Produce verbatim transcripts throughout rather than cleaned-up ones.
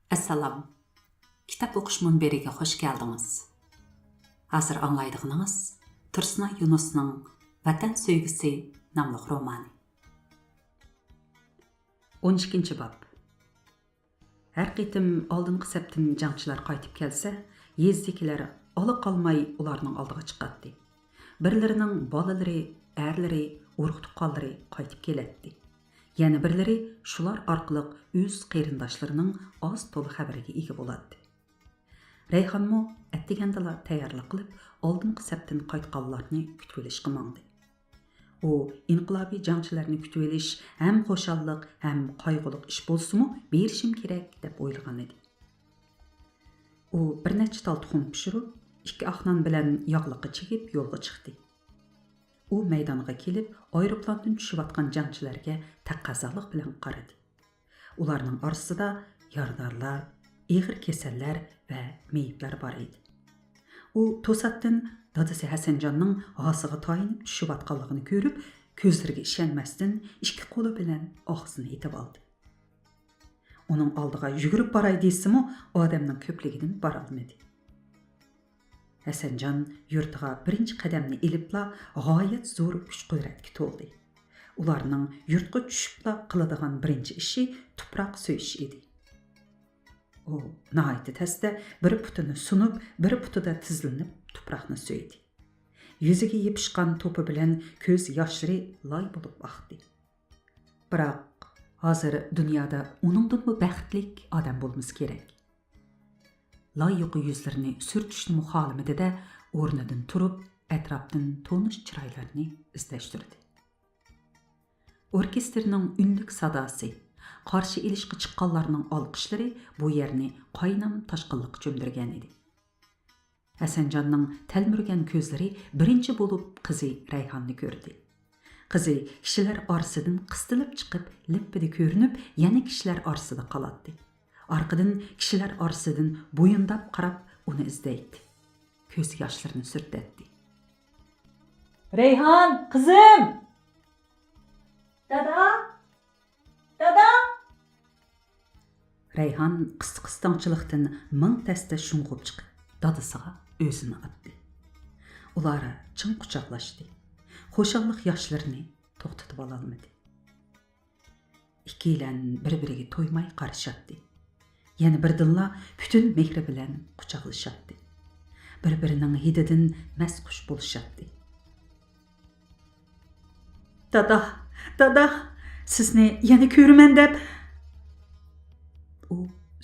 ئەسسالام. كىتاب ئوقۇش مۇنبىرىگە خۇش كەلدىڭىز. ھازىر ئاڭلايدىغىنىڭىز تۇرسۇنئاي يۇنۇسنىڭ ۋەتەن سۆيگۈسى ناملىق رومانى. ئون ئىككىنچى باب. ھەر قېتىم ئالدىنقى سەپتىن جەڭچىلەر قايتىپ كەلسە، يېزىدىكىلەر ئالا قالماي ئۇلارنىڭ ئالدىغا چىقاتتى. بىرلىرىنىڭ بالىلىرى، ئەرلىرى، ئۇرۇق-تۇغقانلىرى قايتىپ كېلەتتى. يەنە بىرلىرى شۇلار ئارقىلىق ئۆز قېرىنداشلىرىنىڭ ئاز-تولا خەۋىرىگە ئىگە بولاتتى. رەيھانمۇ ئەتىگەندىلا تەييارلىق قىلىپ، ئالدىنقى سەپتىن قايتقانلارنى كۈتۈۋېلىشقا ماڭدى. ئۇ ئىنقىلابىي جەڭچىلەرنى كۈتۈۋېلىش ھەم خۇشاللىق، ھەم قايغۇلۇق ئىش بولسىمۇ، بېرىشىم كېرەك، دەپ ئويلىغانىدى. ئۇ بىر نەچچە تال تۇخۇم پىشۇرۇپ، ئىككى ئاق نان بىلەن ياغلىققا چىگىپ يولغا چىقتى. ئۇ مەيدانغا كېلىپ، ئايروپىلاندىن چۈشۈۋاتقان جەڭچىلەرگە تەقەززالىق بىلەن قارىدى. ئۇلارنىڭ ئارىسىدا يارىدارلار، ئېغىر كېسەللەر ۋە مېيىپلەر بار ئىدى. ئۇ توساتتىن دادىسى ھەسەنجاننىڭ ھاسىغا تايىنىپ چۈشۈۋاتقانلىقىنى كۆرۈپ، كۆزلىرىگە ئىشەنمەستىن ئىككى قولى بىلەن ئاغزىنى ئېتىۋالدى. ئۇنىڭ ئالدىغا يۈگۈرۈپ باراي دېسىمۇ، ئادەمنىڭ كۆپلۈكىدىن بارالمىدى. ھەسەنجان يۇرتىغا بىرىنچى قەدەمنى ئېلىپلا، غايەت زور كۈچ-قۇدرەتكە تولدى. ئۇلارنىڭ يۇرتقا چۈشۈپلا قىلىدىغان بىرىنچى ئىشى تۇپراق سۆيۈش ئىدى. ئۇ ناھايىتى تەستە بىر پۇتىنى سۇنۇپ، بىر پۇتىدا تىزلىنىپ تۇپراقنى سۆيدى. يۈزىگە يېپىشقان توپا بىلەن كۆز ياشلىرى لاي بولۇپ ئاقتى. بىراق، ھازىر دۇنيادا ئۇنىڭدىنمۇ بەختلىك ئادەم بولمىسا كېرەك. لاي يۇقا يۈزلىرىنى سۈرتۈشنىمۇ خالىمىدى-دە، ئورنىدىن تۇرۇپ، ئەتراپتىن تونۇش چىرايلارنى ئىزدەشتۈردى. ئوركېستىرنىڭ ئۈنلۈك ساداسى، قارشى ئېلىشقا چىققانلارنىڭ ئالقىشلىرى بۇ يەرنى قاينام تاشقىنلىققا چۆمدۈرگەن ئىدى. ھەسەنجاننىڭ تەلمۈرگەن كۆزلىرى بىرىنچى بولۇپ قىزى رەيھاننى كۆردى. قىزى كىشىلەر ئارىسىدىن قىستىلىپ چىقىپ، لىپپىدە كۆرۈنۈپ، يەنە كىشىلەر ئارىسىدا قالاتتى. ئارقىدىن كىشىلەر ئارىسىدىن بويۇنداپ قاراپ ئۇنى ئىزدەيتتى. كۆز ياشلىرىنى سۈرتەتتى. رەيھان، قىزىم! دادا! دادا! رەيھان قىستىقىستاڭچىلىقتىن مىڭ تەستە شۇڭغۇپ چىقىپ، دادىسىغا ئۆزىنى ئاتتى. ئۇلار چىڭ قۇچاقلاشتى. خۇشاللىق ياشلىرىنى توختىتىۋالالمىدى. ئىككىيلەن بىر-بىرىگە تويماي قارىشاتتى. يەنە بىردىنلا پۈتۈن مېھرى بىلەن قۇچاقلىشاتتى. بىر-بىرىنىڭ ھىدىدىن مەستخۇش بولۇشاتتى. دادا، دادا، سىزنى يەنە كۆرىمەن دەپ. ئۇ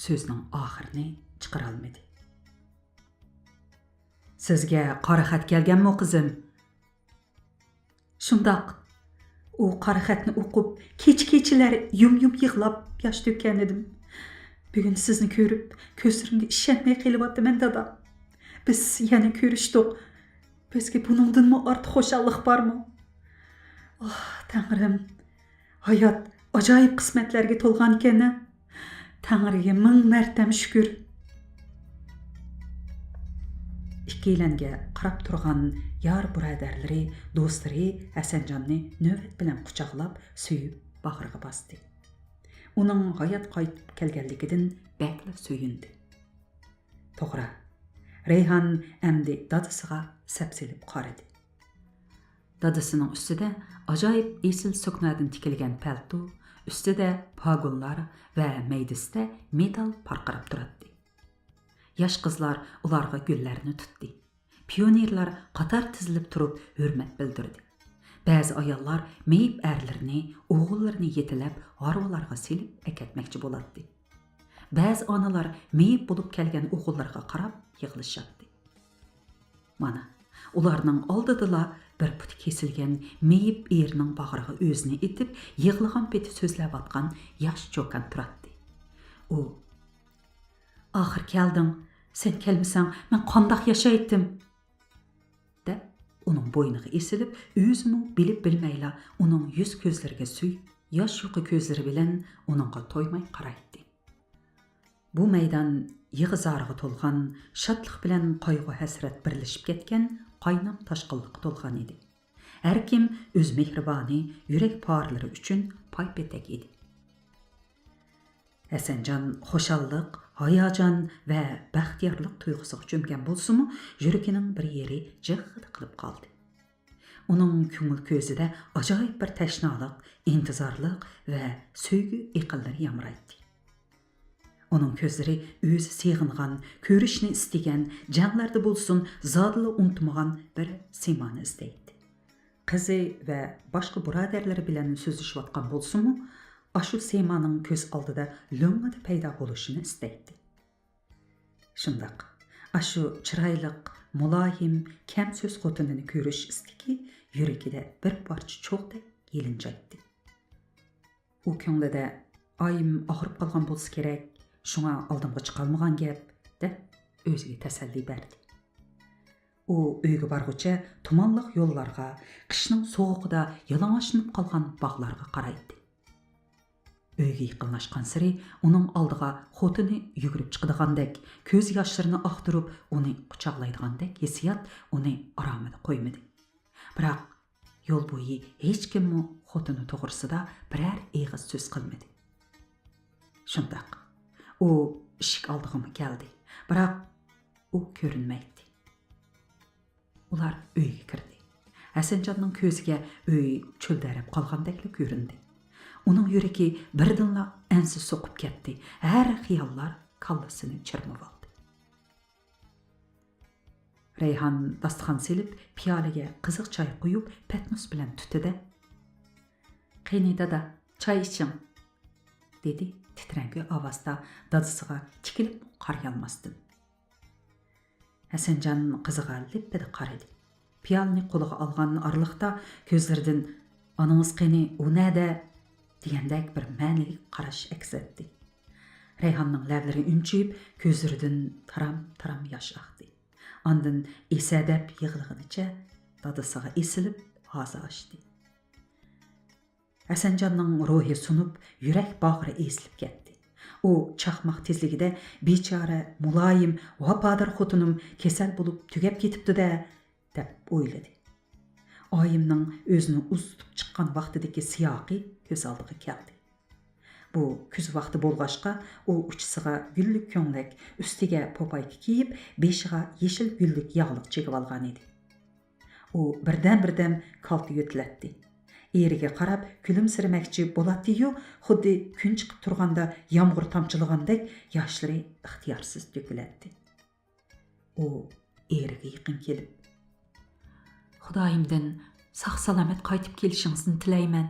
سۆزنىڭ ئاخىرىنى چىقىرالمىدى. سىزگە قارا خەت كەلگەنمۇ، قىزىم؟ شۇنداق. ئۇ قارا خەتنى ئوقۇپ، كېچە-كېچىلەر يۇم-يۇم يىغلاپ ياش تۆككەنىدىم. بۈگۈن سىزنى كۆرۈپ، كۆزلىرىمگە ئىشەنمەي قېلىۋاتىمەن، دادا. بىز يەنە كۆرۈشتۇق. بىزگە بۇنىڭدىنمۇ ئارتۇق خۇشاللىق بارمۇ؟ ئاھ، تەڭرىم، ھايات ئاجايىپ قىسمەتلەرگە تولغانىكەن-ە. تەڭرىگە مىڭ مەرتەم شۈكۈر. ئىككىيلەنگە قاراپ تۇرغان يار بۇرادەرلىرى، دوستلىرى ھەسەنجاننى نۆۋەت بىلەن قۇچاقلاپ، سۆيۈپ باغرىغا باستى. ئۇنىڭ ھايات قايتىپ كەلگەنلىكىدىن بەكلا سۆيۈندى. توغرا، رەيھان ئەمدى دادىسىغا سەپسېلىپ قارىدى. دادىسىنىڭ ئۈستىدە ئاجايىپ ئېسىل سۇكنادىن تىكىلگەن پەلتو، ئۈستىدە پاگونلار ۋە مەيدىسىدە مېدال پارقىراپ تۇراتتى. ياش قىزلار ئۇلارغا گۈللەرنى تۇتتى. پىيونېرلار قاتار تىزىلىپ تۇرۇپ ھۆرمەت بىلدۈردى. بەزى ئاياللار مېيىپ ئەرلىرىنى، ئوغۇللىرىنى يېتىلەپ، ھارۋىلارغا سېلىپ ئەكەتمەكچى بولاتتى. بەزى ئانىلار مېيىپ بولۇپ كەلگەن ئوغۇللىرىغا قاراپ يىغلىشاتتى. مانا، ئۇلارنىڭ ئالدىدىلا بىر پۇتى كېسىلگەن مېيىپ ئېرىنىڭ باغرىغا ئۆزىنى ئېتىپ، يىغلىغان پېتى سۆزلەۋاتقان ياش چوكان تۇراتتى. ئۇ، «ئاخىر كەلدىڭ. سەن كەلمىسەڭ، مەن قانداق ياشايتتىم؟» دەپ، ئۇنىڭ بوينىغا ئېسىلىپ، ئۆزىمۇ بىلىپ بىلمەيلا ئۇنىڭ يۈز-كۆزلىرىگە سۆيۈپ، ياش يۇقا كۆزلىرى بىلەن ئۇنىڭغا تويماي قارايتتى. بۇ مەيدان يىغا-زارغا تولغان، شادلىق بىلەن قايغۇ-ھەسرەت بىرلىشىپ كەتكەن قاينام تاشقىنلىققا تولغان ئىدى. ھەركىم ئۆز مېھرىبانى، يۈرەك پارىلىرى ئۈچۈن پاي-پېتەك ئىدى. ھەسەنجان خۇشاللىق، ھاياجان ۋە بەختىيارلىق تۇيغۇسىغا چۆمگەن بولسىمۇ، يۈرىكىنىڭ بىر يېرى جىغغىدە قىلىپ قالدى. ئۇنىڭ كۆڭۈل كۆزىدە ئاجايىپ بىر تەشنالىق، ئىنتىزارلىق ۋە سۆيگۈ ئېقىنلىرى يامرايتتى. ئۇنىڭ كۆزلىرى ئۆزى سېغىنغان، كۆرۈشنى ئىستىگەن، جەڭلەردە بولسۇن زادىلا ئۇنتۇمىغان بىر سىيمانى ئىزدەيتتى. قىزى ۋە باشقا بۇرادەرلىرى بىلەن سۆزلىشىۋاتقان بولسىمۇ، ئاشۇ سىيمانىڭ كۆز ئالدىدا لۆڭگىدە پەيدا بولۇشىنى ئىستەيتتى. شۇنداق، ئاشۇ چىرايلىق، مۇلايىم، كەم سۆز خوتۇنىنى كۆرۈش ئىستىكى يۈرىكىدە بىر پارچە چوغدەك يېلىنجايتتى. ئۇ كۆڭلىدە، «ئايىم ئاغرىپ قالغان بولسا كېرەك، شۇڭا ئالدىمغا چىقالمىغان گەپ» دەپ ئۆزىگە تەسەللى بەردى. ئۇ ئۆيگە بارغۇچە تۇمانلىق يوللارغا، قىشنىڭ سوغۇقىدا يالىڭاچلىنىپ قالغان باغلارغا قارايتتى. ئۆيگە يېقىنلاشقانسېرى ئۇنىڭ ئالدىغا خوتۇنى يۈگۈرۈپ چىقىدىغاندەك، كۆز ياشلىرىنى ئاقتۇرۇپ ئۇنى قۇچاقلايدىغاندەك ھېسسىيات ئۇنى ئارامىدا قويمىدى. بىراق، يول بويى ھېچكىممۇ خوتۇنى توغرىسىدا بىرەر ئېغىز سۆز قىلمىدى. شۇنداق، ئۇ ئىشىك ئالدىغىمۇ كەلدى، بىراق ئۇ كۆرۈنمەيتتى. ئۇلار ئۆيگە كىردى. ھەسەنجاننىڭ كۆزىگە ئۆي چۆلدەرەپ قالغاندەكلا كۆرۈندى. ئۇنىڭ يۈرىكى بىردىنلا ئەنسىز سوقۇپ كەتتى، ھەر خىياللار كاللىسىنى چىرمىۋالدى. رەيھان داستىخان سېلىپ، پىيالىگە قىزىق چاي قۇيۇپ، پەتنۇس بىلەن تۇتتى-دە، «قېنى، دادا، چاي ئىچىڭ» دېدى تىترەڭگۈ ئاۋازدا، دادىسىغا تىكىلىپمۇ قارىيالماستىن. ھەسەنجان قىزىغا لىپپىدە قارىدى. پىيالىنى قولىغا ئالغان ئارىلىقتا كۆزلىرىدىن «ئانىڭىز قېنى، ئۇ نەدە؟» دېگەندەك بىر مەنىلىك قاراش ئەكس ئەتتى. رەيھاننىڭ لەۋلىرى ئۈنچىيىپ، كۆزلىرىدىن تارام-تارام ياش ئاقتى. ئاندىن ئېسەدەپ يىغلىغىنىچە دادىسىغا ئېسىلىپ ھازا ئاچتى. ھەسەنجاننىڭ روھى سۇنۇپ، يۈرەك باغرى ئېزىلىپ كەتتى. ئۇ چاقماق تېزلىكىدە «بىچارە، مۇلايىم، ۋاپادار خوتۇنۇم كېسەل بولۇپ تۈگەپ كېتىپتۇ-دە» دەپ ئويلىدى. ئايىمنىڭ ئۆزىنى ئۇزىتىپ چىققان ۋاقتىدىكى سىياقى كۆز ئالدىغا كەلدى. بۇ كۈز ۋاقتى بولغاچقا، ئۇ ئۇچىسىغا گۈللۈك كۆڭلەك، ئۈستىگە پوپايكا كىيىپ، بېشىغا يېشىل گۈللۈك ياغلىق چېگىۋالغانىدى. ئۇ بىردەم-بىردەم كالتە يۆتىلەتتى. ئېرىگە قاراپ كۈلۈمسىرىمەكچى بولاتتى-يۇ، خۇددى كۈن چىقىپ تۇرغاندا يامغۇر تامچىلىغاندەك ياشلىرى ئىختىيارسىز تۆكۈلەتتى. ئۇ ئېرىگە يېقىن كېلىپ، «خۇدايىمدىن ساق-سالامەت قايتىپ كېلىشىڭىزنى تىلەيمەن»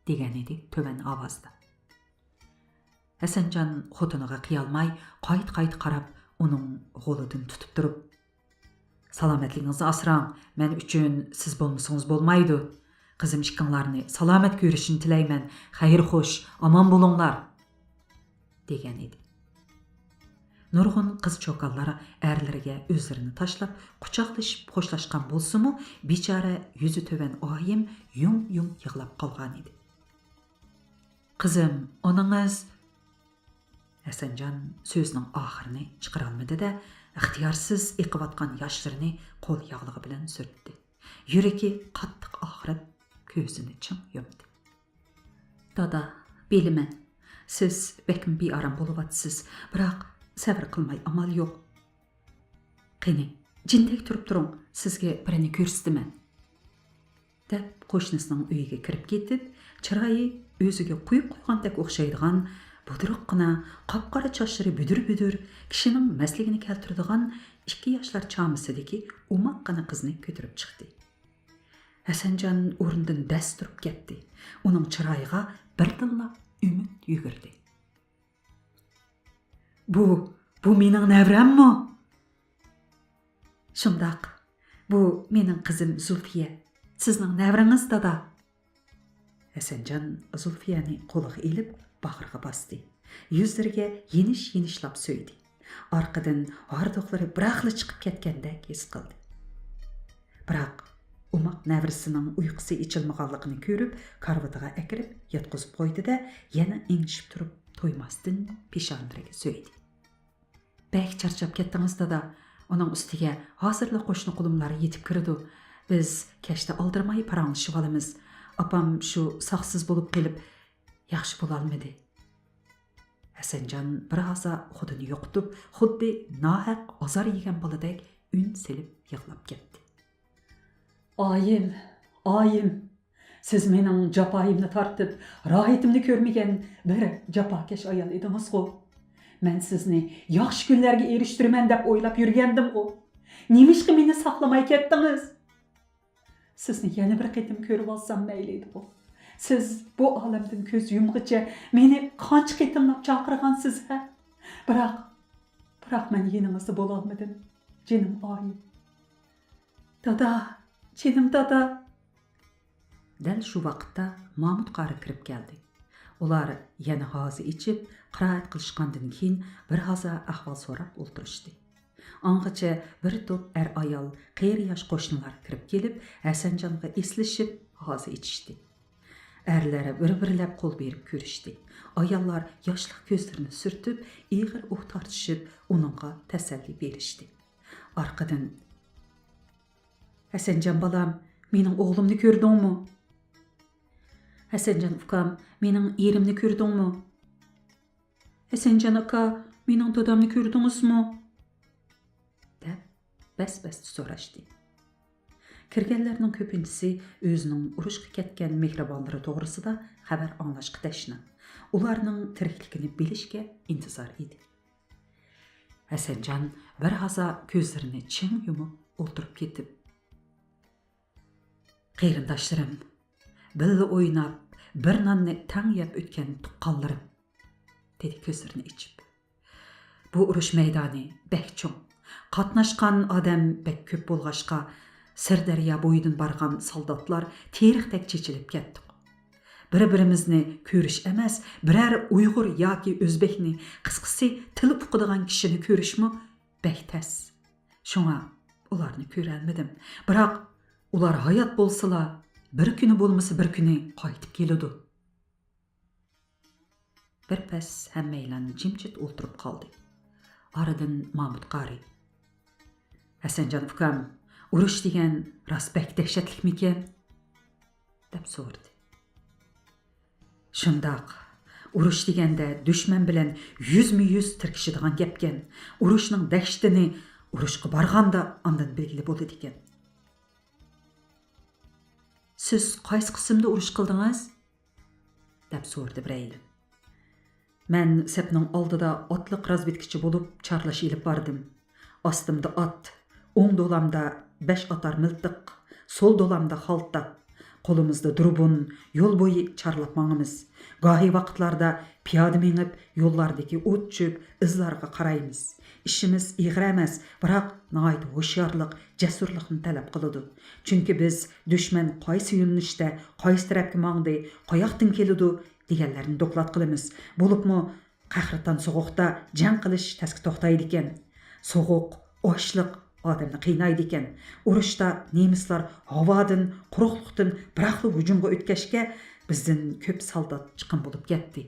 دېگەنىدى تۆۋەن ئاۋازدا. ھەسەنجان خوتۇنىغا قىيالماي قايتا-قايتا قاراپ، ئۇنىڭ غولىدىن تۇتۇپ تۇرۇپ، «سالامەتلىكىڭىزنى ئاسراڭ، مەن ئۈچۈن سىز بولمىسىڭىز بولمايدۇ. قىزىم ئىككىڭلارنى سالامەت كۆرۈشنى تىلەيمەن، خەير خوش، ئامان بولۇڭلار» دېگەن ئىدى. نۇرغۇن قىز چوكانلار ئەرلىرىگە ئۆزلىرىنى تاشلاپ، قۇچاقلىشىپ خوشلاشقان بولسىمۇ، بىچارە يۈزى تۆۋەن ئايىم يۇم-يۇم يىغلاپ قالغانىدى. «قىزىم، ئانىڭىز...» ھەسەنجان سۆزىنىڭ ئاخىرىنى چىقىرالمىدى-دە، ئىختىيارسىز ئېقىۋاتقان ياشلىرىنى قول ياغلىقى بىلەن سۈرتتى. يۈرىكى قاتتىق ئاغرىپ، كۆزىنى چىڭ يۇمدى. «دادا، بىلىمەن، سىز بەكمۇ بىئارام بولۇۋاتىسىز، بىراق سەۋر قىلماي ئامال يوق. قېنى، جىندەك تۇرۇپ تۇرۇڭ، سىزگە بىرىنى كۆرسىتىمەن» دەپ، قوشنىسىنىڭ ئۆيىگە كىرىپ كېتىپ، چىرايى ئۆزىگە قويۇپ قويغاندەك ئوخشايدىغان، بۇدرۇققىنا، قاپقارا چاچلىرى بۈدۈر-بۈدۈر، كىشىنىڭ مەستلىكىنى كەلتۈرىدىغان ئىككى ياشلار چامىسىدىكى ئوماققىنا قىزنى كۆتۈرۈپ چىقتى. ھەسەنجان ئورنىدىن دەس تۇرۇپ كەتتى. ئۇنىڭ چىرايىغا بىردىنلا ئۈمىد يۈگۈردى. «بۇ، بۇ مېنىڭ نەۋرەممۇ؟» «شۇنداق، بۇ مېنىڭ قىزىم زۇلفىيە، سىزنىڭ نەۋرىڭىز، دادا.» ھەسەنجان زۇلفىيەنى قولىغا ئېلىپ، باغرىغا باستى. يۈزلىرىگە يېنىش-يېنىشلاپ سۆيدى. ئارقىدىن ھاردۇقلىرى بىراقلا چىقىپ كەتكەندەك ھېس قىلدى. بىراق ئوماق نەۋرىسىنىڭ ئۇيقۇسى ئېچىلمىغانلىقىنى كۆرۈپ، كارىۋىتىغا ئەكىرىپ ياتقۇزۇپ قويدى-دە، يەنە ئېڭىشىپ تۇرۇپ تويماستىن پېشانىلىرىگە سۆيدى. «بەك چارچاپ كەتتىڭىز، دادا. ئۇنىڭ ئۈستىگە ھازىرلا قوشنا قۇلۇملار يېتىپ كىرىدۇ. بىز كەچتە ئالدىرىماي پاراڭلىشىۋالىمىز. ئاپام شۇ ساقسىز بولۇپ قېلىپ، ياخشى بولالمىدى.» ھەسەنجان بىر ھازا خۇدىنى يوقىتىپ، خۇددى ناھەق ئازار يېگەن بالىدەك ئۈن سېلىپ يىغلاپ كەتتى. ئايىم، ئايىم، سىز مېنىڭ جاپايىمنى تارتىپ، راھىتىمنى كۆرمىگەن بىر جاپاكەش ئايال ئىدىڭىزغۇ. مەن سىزنى ياخشى كۈنلەرگە ئېرىشتۈرىمەن دەپ ئويلاپ يۈرگەندىمغۇ. نېمىشقا مېنى ساقلىماي كەتتىڭىز؟ سىزنى يەنە بىر قېتىم كۆرۈۋالسام مەيلى ئىدىغۇ. سىز بۇ ئالەمدىن كۆز يۇمغىچە مېنى قانچە قېتىملاپ چاقىرغانسىز ھە؟ بىراق، بىراق مەن يېنىڭىزدا بولالمىدىم، جېنىم ئايىم. دادا، جېنىم دادا! دەل شۇ ۋاقىتتا مامۇت قارى كىرىپ كەلدى. ئۇلار يەنە ھازا ئىچىپ، قىرائەت قىلىشقاندىن كېيىن بىر ھازا ئەھۋال سوراپ ئولتۇرۇشتى. ئاڭغىچە بىر توپ ئەر-ئايال، قېرى-ياش قوشنىلار كىرىپ كېلىپ، ھەسەنجانغا ئېسىلىشىپ ھازا ئىچىشتى. ئەرلەر بىر-بىرلەپ قول بېرىپ كۆرۈشتى. ئاياللار ياشلىق كۆزلىرىنى سۈرتۈپ، ئېغىر ئۇھ تارتىشىپ، ئۇنىڭغا تەسەللى بېرىشتى. ئارقىدىن، ھەسەنجان بالام، مېنىڭ ئوغلۇمنى كۆردۈڭمۇ؟ ھەسەنجان ئۇكام، مېنىڭ ئېرىمنى كۆردۈڭمۇ؟ ھەسەنجان ئاكا، مېنىڭ دادامنى كۆردىڭىزمۇ؟ دەپ بەس-بەستە سوراشتى. كىرگەنلەرنىڭ كۆپىنچىسى ئۆزىنىڭ ئۇرۇشقا كەتكەن مېھرىبانلىرى توغرىسىدا خەۋەر ئاڭلاشقا تەشنا. ئۇلارنىڭ تىرىكلىكىنى بىلىشكە ئىنتىزار ئىدى. ھەسەنجان بىر ھازا كۆزلىرىنى چىڭ يۇمۇپ ئولتۇرۇپ كېتىپ، قېرىنداشلىرىم، بىللە ئويناپ، بىر ناننى تەڭ يەپ ئۆتكەن تۇغقانلىرىم، دېدى كۆزلىرىنى ئېچىپ. بۇ ئۇرۇش مەيدانى بەك چوڭ. قاتناشقان ئادەم بەك كۆپ بولغاچقا، سىردەريا بويىدىن بارغان سالداتلار تېرىقتەك چېچىلىپ كەتتۇق. بىر-بىرىمىزنى كۆرۈش ئەمەس، بىرەر ئۇيغۇر ياكى ئۆزبەكنى، قىسقىسى، تىل ئۇقىدىغان كىشىنى كۆرۈشمۇ بەك تەس. شۇڭا ئۇلارنى كۆرەلمىدىم. بىراق ئۇلار ھايات بولسىلا، بىر كۈنى بولمىسا بىر كۈنى قايتىپ كېلىدۇ. بىر پەس ھەممەيلەن جىمجىت ئولتۇرۇپ قالدى. ئارىدىن مامۇت قارى، ھەسەنجان ئۇكام، ئۇرۇش دېگەن راست بەك دەھشەتلىكمىكەن؟ دەپ سورىدى. شۇنداق، ئۇرۇش دېگەندە دۈشمەن بىلەن يۈزمۇ يۈز تىركىشىدىغان گەپكەن. ئۇرۇشنىڭ دەھشىتىنى ئۇرۇشقا بارغاندا ئاندىن بىلگىلى بولىدىكەن. سىز قايسى قىسىمدا ئۇرۇش قىلدىڭىز؟ دەپ سورىدى بىرەيلەن. مەن سەپنىڭ ئالدىدا ئاتلىق رازۋېدكىچى بولۇپ چارلاش ئېلىپ باردىم. ئاستىمدا ئات، ئوڭ دولامدا بەش ئاتار مىلتىق، سول دولامدا خالتا، قولىمىزدا دۇربۇن، يول بويى چارلاپ ماڭىمىز. گاھى ۋاقىتلاردا پىيادە مېڭىپ، يوللاردىكى ئوت-چۆپ، ئىزلارغا قارايمىز. ئىشىمىز ئېغىر ئەمەس، بىراق ناھايىتى ھوشيارلىق، جەسۇرلۇقنى تەلەپ قىلىدۇ. چۈنكى بىز دۈشمەن قايسى يۆنىلىشتە، قايسى تەرەپكە ماڭدى، قاياقتىن كېلىدۇ دېگەنلەرنى دوكلات قىلىمىز. بولۇپمۇ قەھرىتان سوغۇقتا جەڭ قىلىش تەسكە توختايدىكەن. سوغۇق، ئاچلىق ئادەمنى قىينايدىكەن. ئۇرۇشتا نېمىسلار ھاۋادىن، قۇرۇقلۇقتىن بىراقلا ھۇجۇمغا ئۆتكەچكە، بىزدىن كۆپ سالدات چىقىم بولۇپ كەتتى.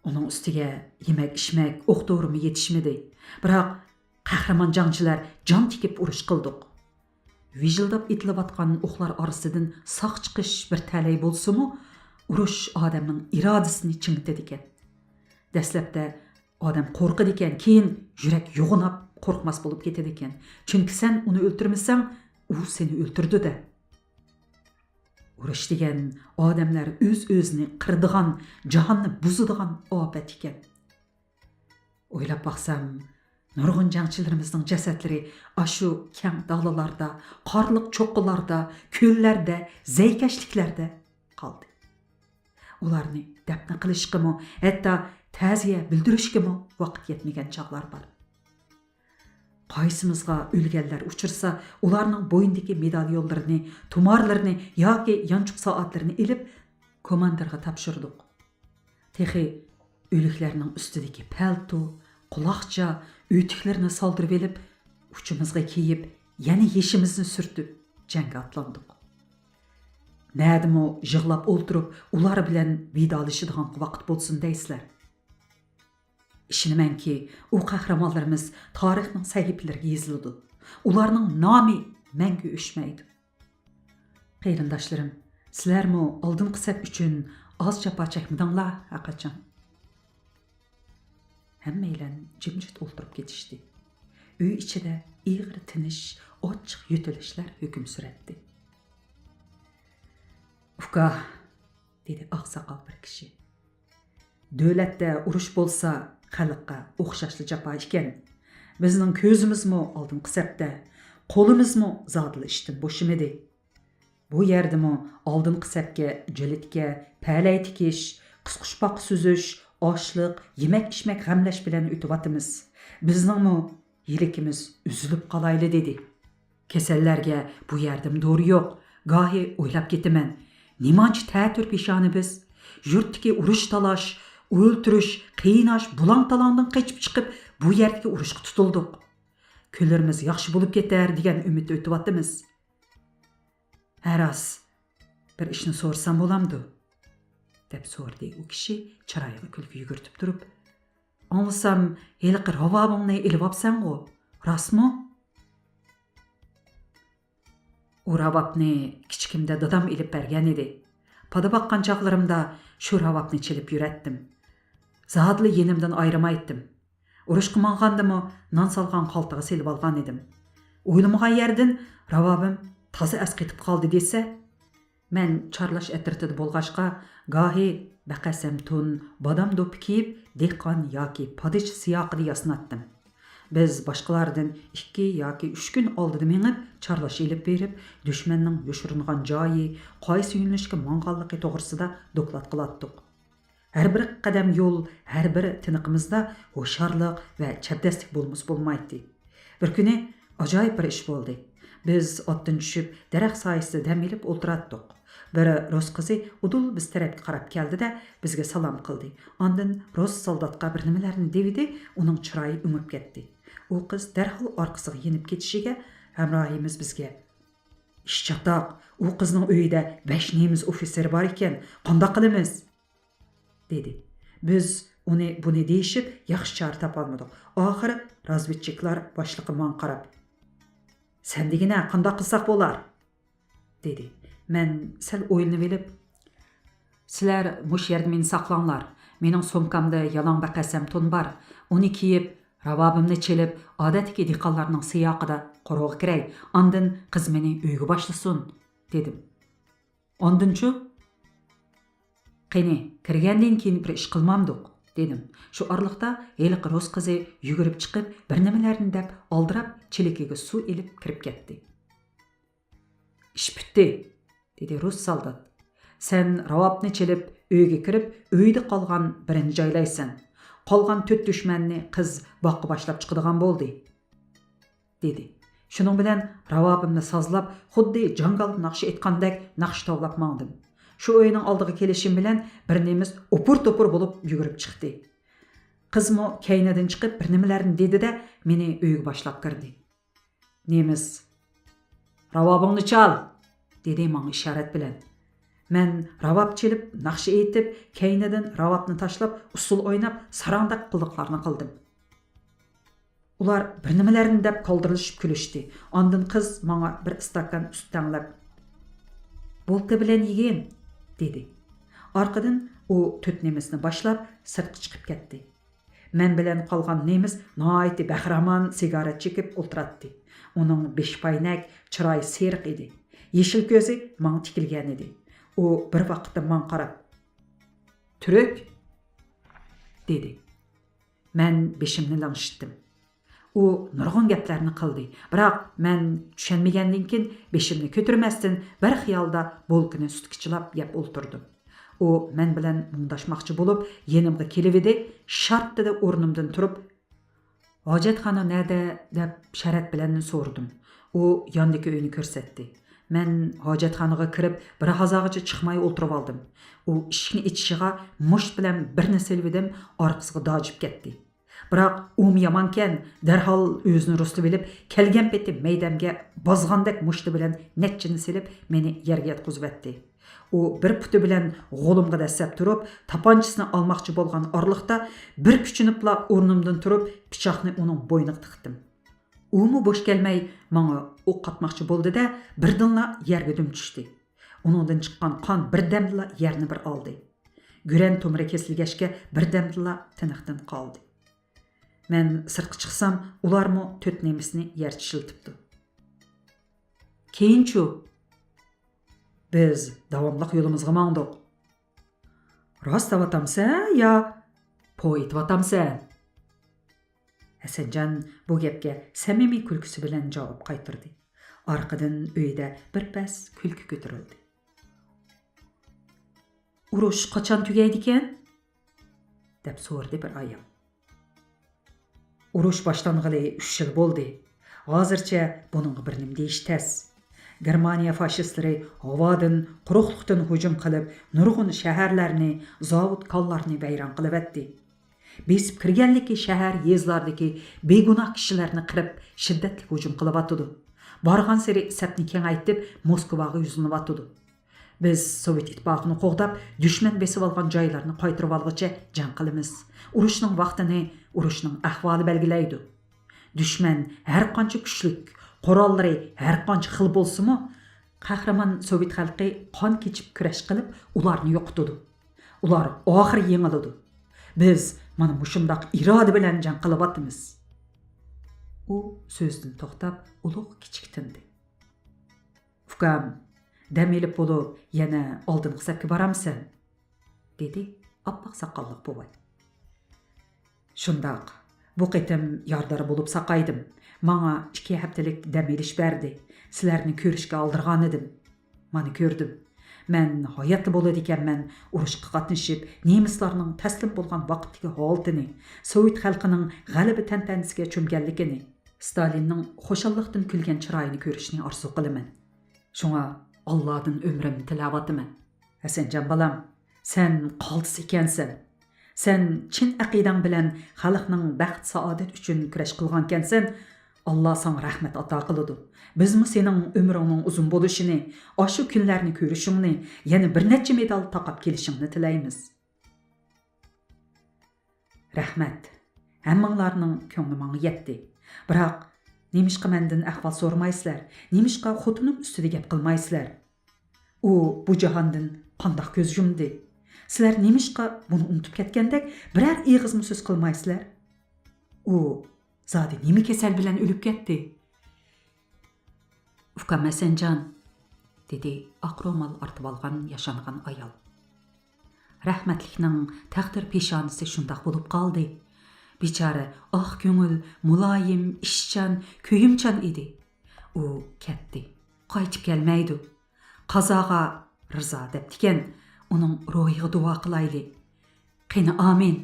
ئۇنىڭ ئۈستىگە يېمەك-ئىچمەك، ئوق-دورىمۇ يېتىشمىدى. بىراق قەھرىمان جەڭچىلەر جان تىكىپ ئۇرۇش قىلدۇق. ۋىژىلداپ ئېتىلىۋاتقان ئوقلار ئارىسىدىن ساق چىقىش بىر تەلەي بولسىمۇ، ئۇرۇش ئادەمنىڭ ئىرادىسىنى چىڭىتىدىكەن. دەسلەپتە ئادەم قورقىدىكەن، كېيىن يۈرەك يوغىناپ قورقماس بولۇپ كېتىدىكەن. چۈنكى سەن ئۇنى ئۆلتۈرمىسەڭ، ئۇ سېنى ئۆلتۈرىدۇ-دە. ئۇرۇش دېگەن ئادەملەر ئۆز-ئۆزىنى قىرىدىغان، جاھاننى بۇزىدىغان ئاپەت ئىكەن. ئويلاپ باقسام، نۇرغۇن جەڭچىلىرىمىزنىڭ جەسەتلىرى ئاشۇ كەڭ دالىلاردا، قارلىق چوققىلاردا، كۆللەردە، زەيكەشلىكلەردە قالدى. ئۇلارنى دەپنە قىلىشقىمۇ، ھەتتا تەزىيە بىلدۈرۈشكىمۇ ۋاقىت يەتمىگەن چاغلار بار. قايسىمىزغا ئۆلگەنلەر ئۇچرىسا، ئۇلارنىڭ بوينىدىكى مېداليونلىرىنى، تۇمارلىرىنى ياكى يانچۇق سائەتلىرىنى ئېلىپ، كوماندىرغا تاپشۇردۇق. تېخى ئۆلۈكلەرنىڭ ئۈستىدىكى پەلتو، قۇلاقچا، ئۆتۈكلىرىنى سالدۇرۇۋېلىپ، ئۇچىمىزغا كىيىپ، يەنە يېشىمىزنى سۈرتۈپ، جەڭگە ئاتلاندۇق. نەدىمۇ يىغلاپ ئولتۇرۇپ، ئۇلار بىلەن ۋىدالىشىدىغان ۋاقىت بولسۇن دەيسىلەر. ئىشىنىمەنكى، ئۇ قەھرىمانلىرىمىز تارىخنىڭ سەھىپىلىرىگە يېزىلىدۇ. ئۇلارنىڭ نامى مەڭگۈ ئۆچمەيدۇ. قېرىنداشلىرىم، سىلەرمۇ ئالدىنقى سەپ ئۈچۈن ئاز جاپا چەكمىدىڭلار ھەرقاچان. ھەممەيلەن جىمجىت ئولتۇرۇپ كېتىشتى. ئۆي ئىچىدە ئېغىر تىنىش، ئاچچىق يۆتىلىشلەر ھۆكۈم سۈرەتتى. «ئۇكا»، دېدى ئاقساقال بىر كىشى. «دۆلەتتە ئۇرۇش بولسا، خەلققە ئوخشاشلا جاپا ئىكەن. بىزنىڭ كۆزىمىزمۇ ئالدىنقى سەپتە، قولىمىزمۇ زادىلا ئىشتىن بوشىمىدى. بۇ يەردىمۇ ئالدىنقى سەپكە جىلىتكە، پەلەي تىكىش، قىسقۇچپاقا سۈزۈش، ئاشلىق، يېمەك-ئىچمەك غەملەش بىلەن ئۆتۈۋاتىمىز. بىزنىڭمۇ يىلىكىمىز ئۈزۈلۈپ قالايلى» دېدى. «كېسەللەرگە بۇ يەردىمۇ دورا يوق. گاھى ئويلاپ كېتىمەن، نېمانچە تەتۈر پېشانە بىز. يۇرتتىكى ئۇرۇش-تالاش، ئۆلتۈرۈش، قىيناش، بۇلاڭ-تالاڭدىن قېچىپ چىقىپ، بۇ يەردىكى ئۇرۇشقا تۇتۇلدۇق. كۈنلىرىمىز ياخشى بولۇپ كېتەر دېگەن ئۈمىدتە ئۆتۈۋاتىمىز.» «ھە راست، بىر ئىشنى سورىسام بولامدۇ؟» دەپ سورىدى ئۇ كىشى چىرايىغا كۈلكە يۈگۈرتۈپ تۇرۇپ. «ئاڭلىسام، ھېلىقى راۋابىڭنى ئېلىۋاپسەنغۇ، راستمۇ؟» «ئۇ راۋابنى كىچىكىمدە دادام ئېلىپ بەرگەن ئىدى. پادا باققان چاغلىرىمدا شۇ راۋابنى چېلىپ يۈرەتتىم. زادىلا يېنىمدىن ئايرىمايتتىم. ئۇرۇشقا ماڭغاندىمۇ نان سالغان خالتىغا سېلىۋالغان ئىدىم. ئويلىمىغان يەردىن راۋابىم تازا ئەسقېتىپ قالدى دېسە، مەن چارلاش ئەترىتىدە بولغاچقا، گاھى بەقەسەم تون، بادام دوپپا كىيىپ، دېھقان ياكى پادىچى سىياقىدا ياسىناتتىم. بىز باشقىلاردىن ئىككى ياكى ئۈچ كۈن ئالدىدا مېڭىپ، چارلاش ئېلىپ بېرىپ، دۈشمەننىڭ يوشۇرۇنغان جايى، قايسى يۆنىلىشكە ماڭغانلىقى توغرىسىدا دوكلات قىلاتتۇق. ھەر بىر قەدەم يول، ھەر بىر تىنىقىمىزدا ھوشيارلىق ۋە چەبدەسلىك بولمىسا بولمايتتى. بىر كۈنى ئاجايىپ بىر ئىش بولدى. بىز ئاتتىن چۈشۈپ، دەرەخ سايىسىدا دەم ئېلىپ ئولتۇراتتۇق. بىر رۇس قىزى ئۇدۇل بىز تەرەپكە قاراپ كەلدى-دە، بىزگە سالام قىلدى. ئاندىن رۇس سالداتقا بىر نېمىلەرنى دېۋىدى، ئۇنىڭ چىرايى ئۆڭۈپ كەتتى. ئۇ قىز دەرھال ئارقىسىغا يېنىپ كېتىشىگە، ھەمراھىمىز بىزگە، «ئىش چاتاق، ئۇ قىزنىڭ ئۆيىدە بُش نېمىس ئوفىتسېرى بار ئىكەن، قانداق قىلىمىز؟» دېدى. بىز ئۇنى بۇنى دېيىشىپ، ياخشى چارە تاپالمىدۇق. ئاخىرى رازۋېدچىكلار باشلىقى ماڭا قاراپ، «سەن دېگىنە، قانداق قىلساق بولار؟» دېدى. مەن سەل ئويلىنىۋېلىپ، «سىلەر مۇشۇ يەردە مېنى ساقلاڭلار. مېنىڭ سومكامدا يالاڭ بەقەسەم تون بار. ئۇنى كىيىپ، راۋابىمنى چېلىپ، ئادەتتىكى دېھقانلارنىڭ سىياقىدا قورۇغا كىرەي. ئاندىن قىز مېنى ئۆيگە باشلىسۇن» دېدىم. «ئاندىنچۇ؟» «قېنى، كىرگەندىن كېيىن بىر ئىش قىلمامدۇق؟» دېدىم. شۇ ئارىلىقتا ھېلىقى رۇس قىزى يۈگۈرۈپ چىقىپ، بىر نېمىلەرنى دەپ ئالدىراپ، چېلىكىگە سۇ ئېلىپ كىرىپ كەتتى. «ئىش پۈتتى»، دېدى رۇس سالدات. «سەن راۋابنى چېلىپ، ئۆيگە كىرىپ، ئۆيدە قالغان بىرىنى جايلايسەن. قالغان تۆت دۈشمەننى قىز باغقا باشلاپ چىقىدىغان بولدى»، دېدى. شۇنىڭ بىلەن راۋابىمنى سازلاپ، خۇددى جاڭگالدا ناخشا ئېيتقاندەك ناخشا توۋلاپ ماڭدىم. شۇ ئۆينىڭ ئالدىغا كېلىشىم بىلەن بىر نېمىس ئوپۇر-توپۇر بولۇپ يۈگۈرۈپ چىقتى. قىزمۇ كەينىدىن چىقىپ بىر نېمىلەرنى دېدى-دە، مېنى ئۆيگە باشلاپ كىردى. نېمىس، «راۋابىڭنى چال!» دېدى ماڭا ئىشارەت بىلەن. مەن راۋاب چېلىپ، ناخشا ئېيتىپ، كەينىدىن راۋابنى تاشلاپ، ئۇسسۇل ئويناپ، ساراڭدەك قىلىقلارنى قىلدىم. ئۇلار بىر نېمىلەرنى دەپ كالدىرلىشىپ كۈلۈشتى. ئاندىن قىز ماڭا بىر ئىستاكان سۈت تەڭلەپ، «بولكا بىلەن يېگىن» دېدى. ئارقىدىن ئۇ تۆت نېمىسنى باشلاپ، سىرتقا چىقىپ كەتتى. مەن بىلەن قالغان نېمىس ناھايىتى بەخىرامان سىگارەت چېكىپ ئولتۇراتتى. ئۇنىڭ بېشى پاينەك، چىرايى سېرىق ئىدى. يېشىل كۆزى ماڭا تىكىلگەن ئىدى. ئۇ بىر ۋاقىتتا ماڭا قاراپ، «تۈرك؟» دېدى. مەن بېشىمنى لىڭشىتتىم. ئۇ نۇرغۇن گەپلەرنى قىلدى، بىراق مەن چۈشەنمىگەندىن كېيىن بېشىمنى كۆتۈرمەستىن بىر خىيالدا بولكىنى سۈتكە چىلاپ يەپ ئولتۇردۇم. ئۇ مەن بىلەن مۇڭداشماقچى بولۇپ، يېنىمغا كېلىۋىدى، شارتتىدە ئورنۇمدىن تۇرۇپ، «ھاجەتخانا نەدە؟» دەپ شەرەت بىلەن سورىدىم. ئۇ ياندىكى ئۆينى كۆرسەتتى. مەن ھاجەتخانىغا كىرىپ، بىر ھازاغىچە چىقماي ئولتۇرۇۋالدىم. ئۇ ئىشىكنى ئېچىشىغا مۇشت بىلەن بىرنى سېلىۋىدىم، ئارقىسىغا داجىپ كەتتى. بىراق ئۇمۇ يامانكەن، دەرھال ئۆزىنى رۇسلىۋېلىپ، كەلگەن پېتى مەيدەمگە بازغاندەك مۇشتى بىلەن نەچچىنى سېلىپ، مېنى يەرگە ياتقۇزۇۋەتتى. ئۇ بىر پۇتى بىلەن غولۇمغا دەسسەپ تۇرۇپ، تاپانچىسىنى ئالماقچى بولغان ئارىلىقتا، بىر كۈچىنىپلا ئورنۇمدىن تۇرۇپ، پىچاقنى ئۇنىڭ بوينىغا تىقتىم. ئۇمۇ بوش كەلمەي، ماڭا ئوق ئاتماقچى بولدى-دە، بىردىنلا يەرگە دۈم چۈشتى. ئۇنىڭدىن چىققان قان بىردەمدىلا يەرنى بىر ئالدى. گۈرەن تومۇرى كېسىلگەچكە، بىردەمدىلا تىنىقتىن قالدى. مەن سىرتقا چىقسام، ئۇلارمۇ تۆت نېمىسنى يەر چىشلىتىپتۇ. كېيىنچۇ؟ بىز داۋاملىق يولىمىزغا ماڭدۇق. راست دەۋاتامسەن يا پو ئېتىۋاتامسەن؟ ھەسەنجان بۇ گەپكە سەمىمىي كۈلكىسى بىلەن جاۋاب قايتۇردى. ئارقىدىن ئۆيدە بىر پەس كۈلكە كۆتۈرۈلدى. ئۇرۇش قاچان تۈگەيدىكەن؟ دەپ سورىدى بىر ئايال. ئۇرۇش باشلانغىلى ئۈچ يىل بولدى. ھازىرچە بۇنىڭغا بىر نېمە دېيىش تەس. گېرمانىيە فاشىستلىرى ھاۋادىن، قۇرۇقلۇقتىن ھۇجۇم قىلىپ، نۇرغۇن شەھەرلەرنى، زاۋۇت كانلارنى ۋەيران قىلىۋەتتى. بېسىپ كىرگەنلىكى شەھەر، يېزىلاردىكى بىگۇناھ كىشىلەرنى قىرىپ، شىددەتلىك ھۇجۇم قىلىۋاتىدۇ. بارغانسېرى سەپنى كېڭەيتىپ، موسكۋاغا يۈزلىنىۋاتىدۇ. بىز سوۋېت ئىتتىپاقىنى قوغداپ، دۈشمەن بېسىۋالغان جايلارنى قايتۇرۇۋالغۇچە جەڭ قىلىمىز. ئۇرۇشنىڭ ۋاقتىنى، ئۇرۇشنىڭ ئەھۋالى بەلگىلەيدۇ. دۈشمەن ھەرقانچە كۈچلۈك، قوراللىرى ھەرقانچە خىل بولسىمۇ، قەھرىمان سوۋېت خەلقى قان كېچىپ كۈرەش قىلىپ، ئۇلارنى يوقىتىدۇ. ئۇلار ئاخىرى يېڭىلىدۇ. بىز مانا مۇشۇنداق ئىرادە بىلەن جەڭ قىلىۋاتىمىز. ئۇ سۆزىدىن توختاپ، ئۇلۇغ كىچىك تىندى. ئۇكام، دەم ئېلىپ بولۇپ، يەنە ئالدىنقى سەپكە بارامسەن؟ دېدى ئاپئاق ساقاللىق بوۋاي. شۇنداق، بۇ قېتىم يارىدار بولۇپ ساقايدىم. ماڭا ئىككى ھەپتىلىك دەم ئېلىش بەردى. سىلەرنى كۆرۈشكە ئالدىرغانىدىم. مانا كۆردۈم. مەن ھاياتلا بولىدىكەنمەن ئۇرۇشقا قاتنىشىپ، نېمىسلارنىڭ تەسلىم بولغان ۋاقىتتىكى ھالىتىنى، سوۋېت خەلقىنىڭ غەلىبە تەنتەنىسىگە چۆمگەنلىكىنى، ستالىننىڭ خۇشاللىقتىن كۈلگەن چىرايىنى كۆرۈشنى ئارزۇ قىلىمەن. شۇڭا ئاللادىن ئۆمرۈمنى تىلەۋاتىمەن. ھەسەنجان بالام، سەن قالتىس ئىكەنسەن. سەن چىن ئەقىدەڭ بىلەن خەلقنىڭ بەخت-سائادەت ئۈچۈن كۈرەش قىلغانكەنسەن، ئاللا ساڭا رەھمەت ئاتا قىلىدۇ. بىزمۇ سېنىڭ ئۆمرۈڭنىڭ ئۇزۇن بولۇشىنى، ئاشۇ كۈنلەرنى كۆرۈشۈڭنى، يەنە بىر نەچچە مېدال تاقاپ كېلىشىڭنى تىلەيمىز. رەھمەت. ھەممىڭلارنىڭ كۆڭلى ماڭا يەتتى. بىراق، نېمىشقا مەندىن ئەھۋال سورىمايسىلەر؟ نېمىشقا خوتۇنۇم ئۈستىدە گەپ قىلمايسىلەر؟ ئۇ بۇ جاھاندىن قانداق كۆز يۇمدى؟ سىلەر نېمىشقا بۇنى ئۇنتۇپ كەتكەندەك بىرەر ئېغىزمۇ سۆز قىلمايسىلەر؟ ئۇ زادى نېمە كېسەل بىلەن ئۆلۈپ كەتتى؟ ئۇكام ھەسەنجان، دېدى ئاق رومال ئارتىۋالغان ياشانغان ئايال. رەھمەتلىكنىڭ تەقدىر پېشانىسى شۇنداق بولۇپ قالدى. بىچارە ئاق كۆڭۈل، مۇلايىم، ئىشچان، كۆيۈمچان ئىدى. ئۇ كەتتى. قايتىپ كەلمەيدۇ. قازاغا رىزا دەپتىكەن. ئۇنىڭ روھىغا دۇئا قىلايلى. قېنى، ئامىن.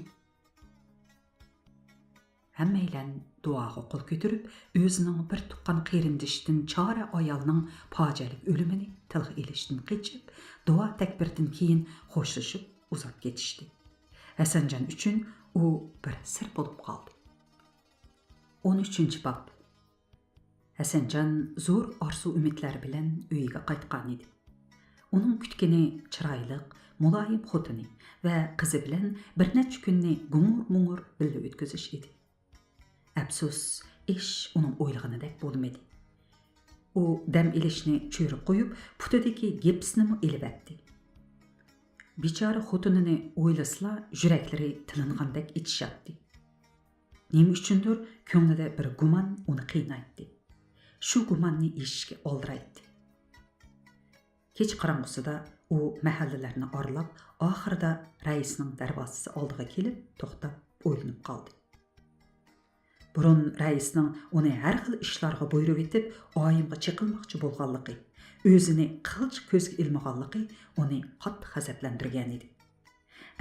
ھەممەيلەن دۇئاغا قول كۆتۈرۈپ، ئۆزىنىڭ بىر تۇغقان قېرىندىشىدىن چارە ئايالنىڭ پاجىئەلىك ئۆلۈمىنى تىلغا ئېلىشتىن قېچىپ، دۇئا تەكبىردىن كېيىن خوشلىشىپ ئۇزاپ كېتىشتى. ھەسەنجان ئۈچۈن ئۇ بىر سىر بولۇپ قالدى. ئون ئۈچىنچى باب. ھەسەنجان زور ئارزۇ-ئۈمىدلەر بىلەن ئۆيىگە قايتقانىدى. ئۇنىڭ كۈتكىنى چىرايلىق، مۇلايىم خوتۇنى ۋە قىزى بىلەن بىر نەچچە كۈننى گۇڭۇر-مۇڭۇر بىللە ئۆتكۈزۈش ئىدى. ئەپسۇس، ئىش ئۇنىڭ ئويلىغىنىدەك بولمىدى. ئۇ دەم ئېلىشنى چۆرۈپ قويۇپ، پۇتىدىكى گىپسنىمۇ ئېلىۋەتتى. بىچارە خوتۇنىنى ئويلىسىلا، يۈرەكلىرى تىلىنغاندەك ئېچىشاتتى. نېمە ئۈچۈندۇر كۆڭلىدە بىر گۇمان ئۇنى قىينايتتى. شۇ گۇماننى يېشىشكە ئالدىرايتتى. كېچە قاراڭغۇسىدا ئۇ مەھەللىلەرنى ئارىلاپ، ئاخىرىدا رەئىسنىڭ دەرۋازىسى ئالدىغا كېلىپ توختاپ ئويلىنىپ قالدى. بۇرۇن رەئىسنىڭ ئۇنى ھەر خىل ئىشلارغا بۇيرۇۋېتىپ، ئايىمغا چېقىلماقچى بولغانلىقى، ئۆزىنى قىلچە كۆزگە ئىلمىغانلىقى ئۇنى قاتتىق غەزەپلەندۈرگەنىدى.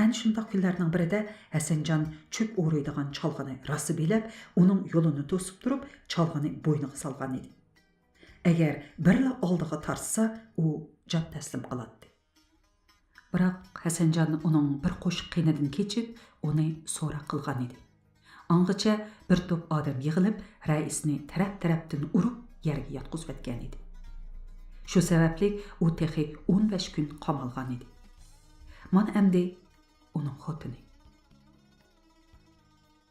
ئەنە شۇنداق كۈنلەرنىڭ بىرىدە ھەسەنجان چۆپ ئورۇيدىغان چالغىنى راسا بىلەپ، ئۇنىڭ يولىنى توسۇپ تۇرۇپ، چالغىنى بوينىغا سالغانىدى. ئەگەر بىرلا ئالدىغا تارتسا، ئۇ جان تەسلىم قىلاتتى. بىراق ھەسەنجان ئۇنىڭ بىر قوشۇق قېنىدىن كېچىپ، ئۇنى سوراق قىلغانىدى. ئاڭغىچە بىر توپ ئادەم يىغىلىپ، رەئىسنى تەرەپ-تەرەپتىن ئۇرۇپ، يەرگە ياتقۇزۇۋەتكەنىدى. شۇ سەۋەبلىك ئۇ تېخى ئون بەش كۈن قامالغانىدى. مانا ئەمدى ئۇنىڭ خوتۇنى.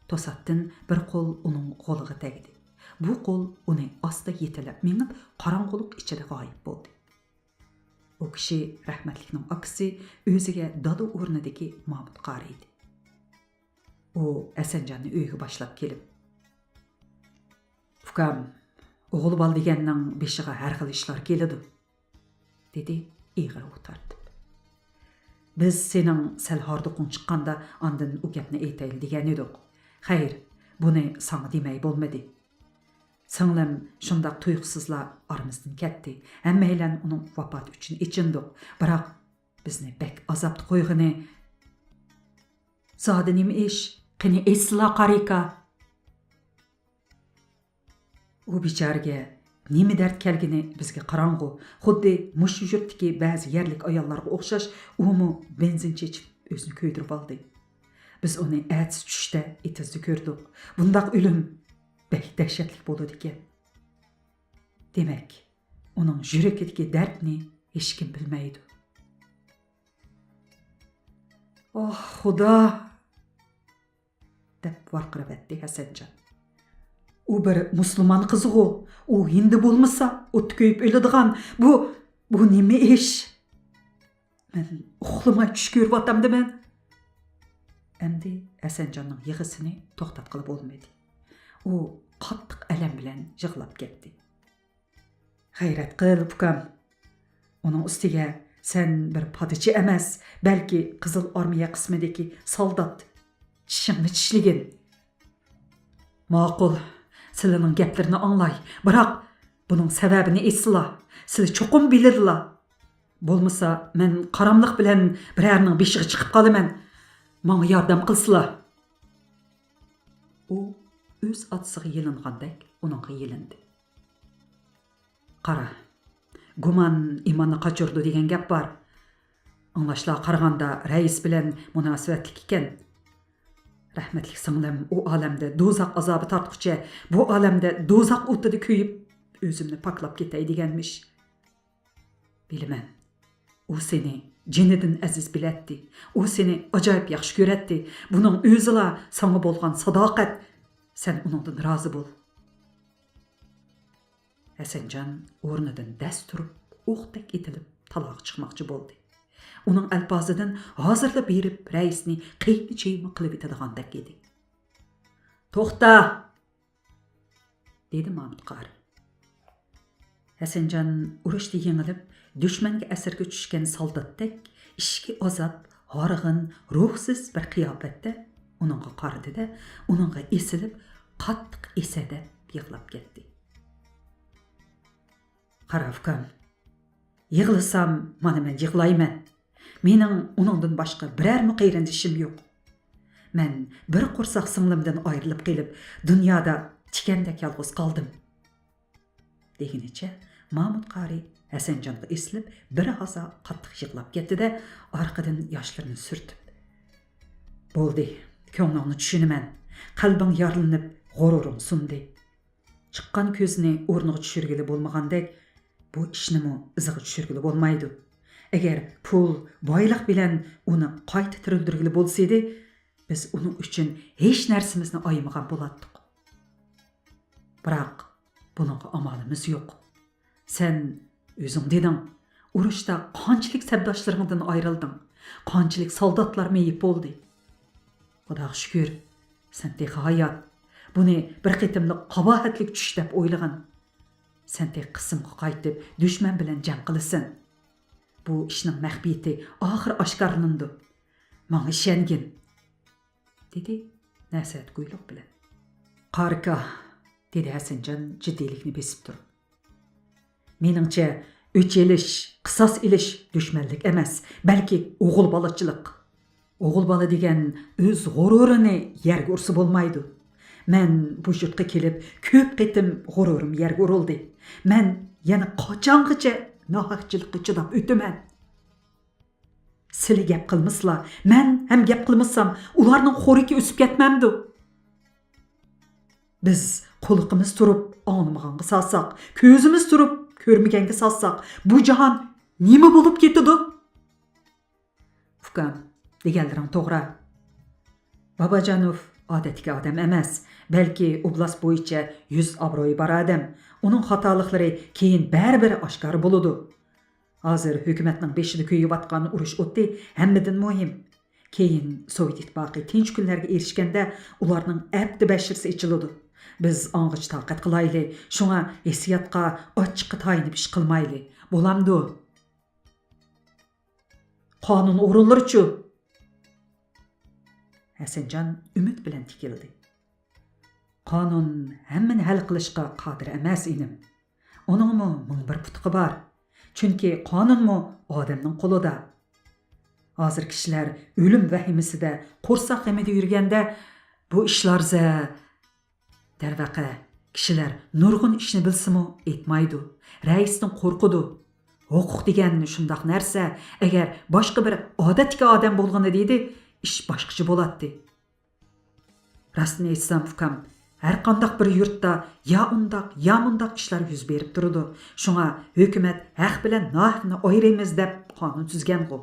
توساتتىن بىر قول ئۇنىڭ غولىغا تەگدى. بۇ قول ئۇنى ئاستا يېتىلەپ مېڭىپ، قاراڭغۇلۇق ئىچىدە غايىب بولدى. ئۇ كىشى رەھمەتلىكنىڭ ئاكىسى، ئۆزىگە دادا ئورنىدىكى مامۇت قارى ئىدى. ئۇ ھەسەنجاننى ئۆيگە باشلاپ كېلىپ، ئۇكام، ئوغۇل بالا دېگەننىڭ بېشىغا ھەر خىل ئىشلار كېلىدۇ، دېدى ئېغىر ئۇھ تارتىپ. بىز سېنىڭ سەل ھاردۇقۇڭ چىققاندا ئاندىن ئۇ گەپنى ئېيتايلى دېگەن ئىدۇق. خەير، بۇنى ساڭا دېمەي بولمىدى. سىڭلىم شۇنداق تۇيۇقسىزلا ئارىمىزدىن كەتتى. ھەممەيلەن ئۇنىڭ ۋاپاتى ئۈچۈن ئېچىندۇق. بىراق بىزنى بەك ئازابتا قويغىنى. زادى نېمە ئىش؟ قېنى ئېيتسىلا، قارىكا. ئۇ بىچارىگە نېمە دەرد كەلگىنى بىزگە قاراڭغۇ. خۇددى مۇشۇ يۇرتتىكى بەزى يەرلىك ئاياللارغا ئوخشاش، ئۇمۇ بېنزىن چېچىپ ئۆزىنى كۆيدۈرۈۋالدى. بىز ئۇنى ئەتىسى چۈشتە ئېتىزدا كۆردۇق. بۇنداق ئۆلۈم بەك دەھشەتلىك بولىدىكەن. دېمەك، ئۇنىڭ يۈرىكىدىكى دەردنى ھېچكىم بىلمەيدۇ. ئاھ، خۇدا! دەپ ۋارقىراۋەتتى ھەسەنجان. ئۇ بىر مۇسۇلمان قىزىغۇ، ئۇ ھىندى بولمىسا، ئوتتا كۆيۈپ ئۆلىدىغان. بۇ، بۇ نېمە ئىش؟ مەن ئۇخلىماي چۈش كۆرۈۋاتامدىمەن. ئەمدى ھەسەنجاننىڭ يىغىسىنى توختاتقىلى بولمىدى. ئۇ قاتتىق ئەلەم بىلەن يىغلاپ كەتتى. غەيرەت قىل، ئۇكام. ئۇنىڭ ئۈستىگە سەن بىر پادىچى ئەمەس، بەلكى قىزىل ئارمىيە قىسمىدىكى سالدات. چىشىڭنى چىشلىگىن. ماقۇل، سىلىنىڭ گەپلىرىنى ئاڭلاي، بىراق بۇنىڭ سەۋەبىنى ئېيتسىلا، سىلى چوقۇم بىلىدىلا. بولمىسا مەن قاراملىق بىلەن بىرەرنىڭ بېشىغا چىقىپ قالىمەن. ماڭا ياردەم قىلسىلا. ئۇ ئۆز ئاتىسىغا يېلىنغاندەك ئۇنىڭغا يېلىندى. قارا، گۇمان ئىماننى قاچۇرىدۇ دېگەن گەپ بار. ئاڭلاشلارغا قارىغاندا رەئىس بىلەن مۇناسىۋەتلىك ئىكەن. رەھمەتلىك سىڭلىم ئۇ ئالەمدە دوزاخ ئازابى تارتقۇچە بۇ ئالەمدە دوزاخ ئوتىدا كۆيۈپ ئۆزۈمنى پاكلاپ كېتەي دېگەنمىش. بىلىمەن، ئۇ سېنى جېنىدىن ئەزىز بىلەتتى. ئۇ سېنى ئاجايىپ ياخشى كۆرەتتى. بۇنىڭ ئۆزىلا ساڭا بولغان ساداقەت. سەن ئۇنىڭدىن رازى بول. ھەسەنجان ئورنىدىن دەس تۇرۇپ، ئوقتەك ئېتىلىپ تالاغا چىقماقچى بولدى. ئۇنىڭ ئەلپازىدىن ھازىرلا بېرىپ رەئىسنى قىيما چىيما قىلىۋېتىدىغاندەك ئىدى. توختا! دېدى مامۇت قارى. ھەسەنجان ئۇرۇشتا يېڭىلىپ، دۈشمەنگە ئەسىرگە چۈشكەن سالداتتەك ئىچكى ئازاب، ھارغىن، روھسىز بىر قىياپەتتە ئۇنىڭغا قارىدى-دە، ئۇنىڭغا ئېسىلىپ، قاتتىق ئېسەدەپ يىغلاپ كەتتى. قارا ئۇكام، يىغلىسام، مانا مەن يىغلايمەن. مېنىڭ ئۇنىڭدىن باشقا بىرەرمۇ قېرىندىشىم يوق. مەن بىر قورساق سىڭلىمدىن ئايرىلىپ قېلىپ، دۇنيادا تىكەندەك يالغۇز قالدىم. دېگىنىچە مامۇت قارى ھەسەنجانغا ئېسىلىپ، بىر ھازا قاتتىق يىغلاپ كەتتى-دە، ئارقىدىن ياشلىرىنى سۈرتۈپ، بولدى، كۆڭلۈڭنى چۈشىنىمەن. قەلبىڭ يارىلىنىپ، غۇرۇرۇڭ سۇندى. چىققان كۆزنى ئورنىغا چۈشۈرگىلى بولمىغاندەك، بۇ ئىشنىمۇ ئىزىغا چۈشۈرگىلى بولمايدۇ. ئەگەر پۇل، بايلىق بىلەن ئۇنى قايتا تىرىلدۈرگىلى بولسىدى، بىز ئۇنىڭ ئۈچۈن ھېچ نەرسىمىزنى ئايىمىغان بولاتتۇق. بىراق، بۇنىڭغا ئامالىمىز يوق. سەن ئۆزۈڭ دېدىڭ، ئۇرۇشتا قانچىلىك سەپداشلىرىڭدىن ئايرىلدىڭ، قانچىلىك سالداتلار مېيىپ بولدى. خۇداغا شۈكۈر، سەن تېخى ھايات. بۇنى بىر قېتىملىق قاباھەتلىك چۈش دەپ ئويلىغىن. سەن تېخى قىسىمغا قايتىپ، دۈشمەن بىلەن جەڭ قىلىسەن. بۇ ئىشنىڭ مەخپىيىتى ئاخىر ئاشكارىلىنىدۇ. ماڭا ئىشەنگىن. دېدى نەسىھەتگويلۇق بىلەن. قارىكا، دېدى ھەسەنجان جىددىيلىكنى بېسىپ تۇرۇپ. مېنىڭچە، ئۆچ ئېلىش، قىساس ئېلىش دۈشمەنلىك ئەمەس، بەلكى ئوغۇل بالىچىلىق. ئوغۇل بالا دېگەن ئۆز غۇرۇرىنى يەرگە ئۇرسا بولمايدۇ. مەن بۇ يۇرتقا كېلىپ، كۆپ قېتىم غۇرۇرۇم يەرگە ئۇرۇلدى. مەن يەنە قاچانغىچە ناھەقچىلىققا چىداپ ئۆتىمەن؟ سىلى گەپ قىلمىسىلا، مەن ھەم گەپ قىلمىسام، ئۇلارنىڭ خورىكى ئۆسۈپ كەتمەمدۇ؟ بىز قۇلىقىمىز تۇرۇپ ئاڭلىمىغانغا سالساق، كۆزىمىز تۇرۇپ كۆرمىگەنگە سالساق، بۇ جاھان نېمە بولۇپ كېتىدۇ؟ ئۇكام، دېگەنلىرىڭ توغرا. باباجانوف ئادەتتىكى ئادەم ئەمەس، بەلكى ئوبلاست بويىچە يۈز ئابرۇيى بار ئادەم. ئۇنىڭ خاتالىقلىرى كېيىن بەرىبىر ئاشكارا بولىدۇ. ھازىر ھۆكۈمەتنىڭ بېشىدا كۆيۈۋاتقان ئۇرۇش ئوتى ھەممىدىن مۇھىم. كېيىن سوۋېت ئىتتىپاقى تىنچ كۈنلەرگە ئېرىشكەندە، ئۇلارنىڭ ئەپتى بەشىرىسى ئېچىلىدۇ. بىز ئاڭغىچە تاقەت قىلايلى، شۇڭا ھېسسىياتقا، ئاچچىققا تايىنىپ ئىش قىلمايلى. بولامدۇ؟ قانۇن ئورۇنلىرىچۇ؟ ھەسەنجان ئۈمىد بىلەن تىكىلدى. قانۇن ھەممىنى ھەل قىلىشقا قادىر ئەمەس، ئىنىم. ئۇنىڭمۇ مىڭ بىر پۇتىقى بار. چۈنكى قانۇنمۇ ئادەمنىڭ قولىدا. ھازىر كىشىلەر ئۆلۈم ۋەھىمىسىدە، قورساق غېمىدە يۈرگەندە، بۇ ئىشلار زە-، دەرۋەقە، كىشىلەر نۇرغۇن ئىشنى بىلسىمۇ ئېيتمايدۇ، رەئىستىن قورقىدۇ. ھوقۇق دېگەن شۇنداق نەرسە، ئەگەر باشقا بىر ئادەتتىكى ئادەم بولغىنىدى، ئىش باشقىچە بولاتتى. راستىنى ئېيتسام، ئۇكام، ھەرقانداق بىر يۇرتتا يا ئۇنداق، يا مۇنداق ئىشلار يۈز بېرىپ تۇرىدۇ. شۇڭا ھۆكۈمەت ھەق بىلەن ناھەقنى ئايرىيمىز دەپ قانۇن تۈزگەنغۇ.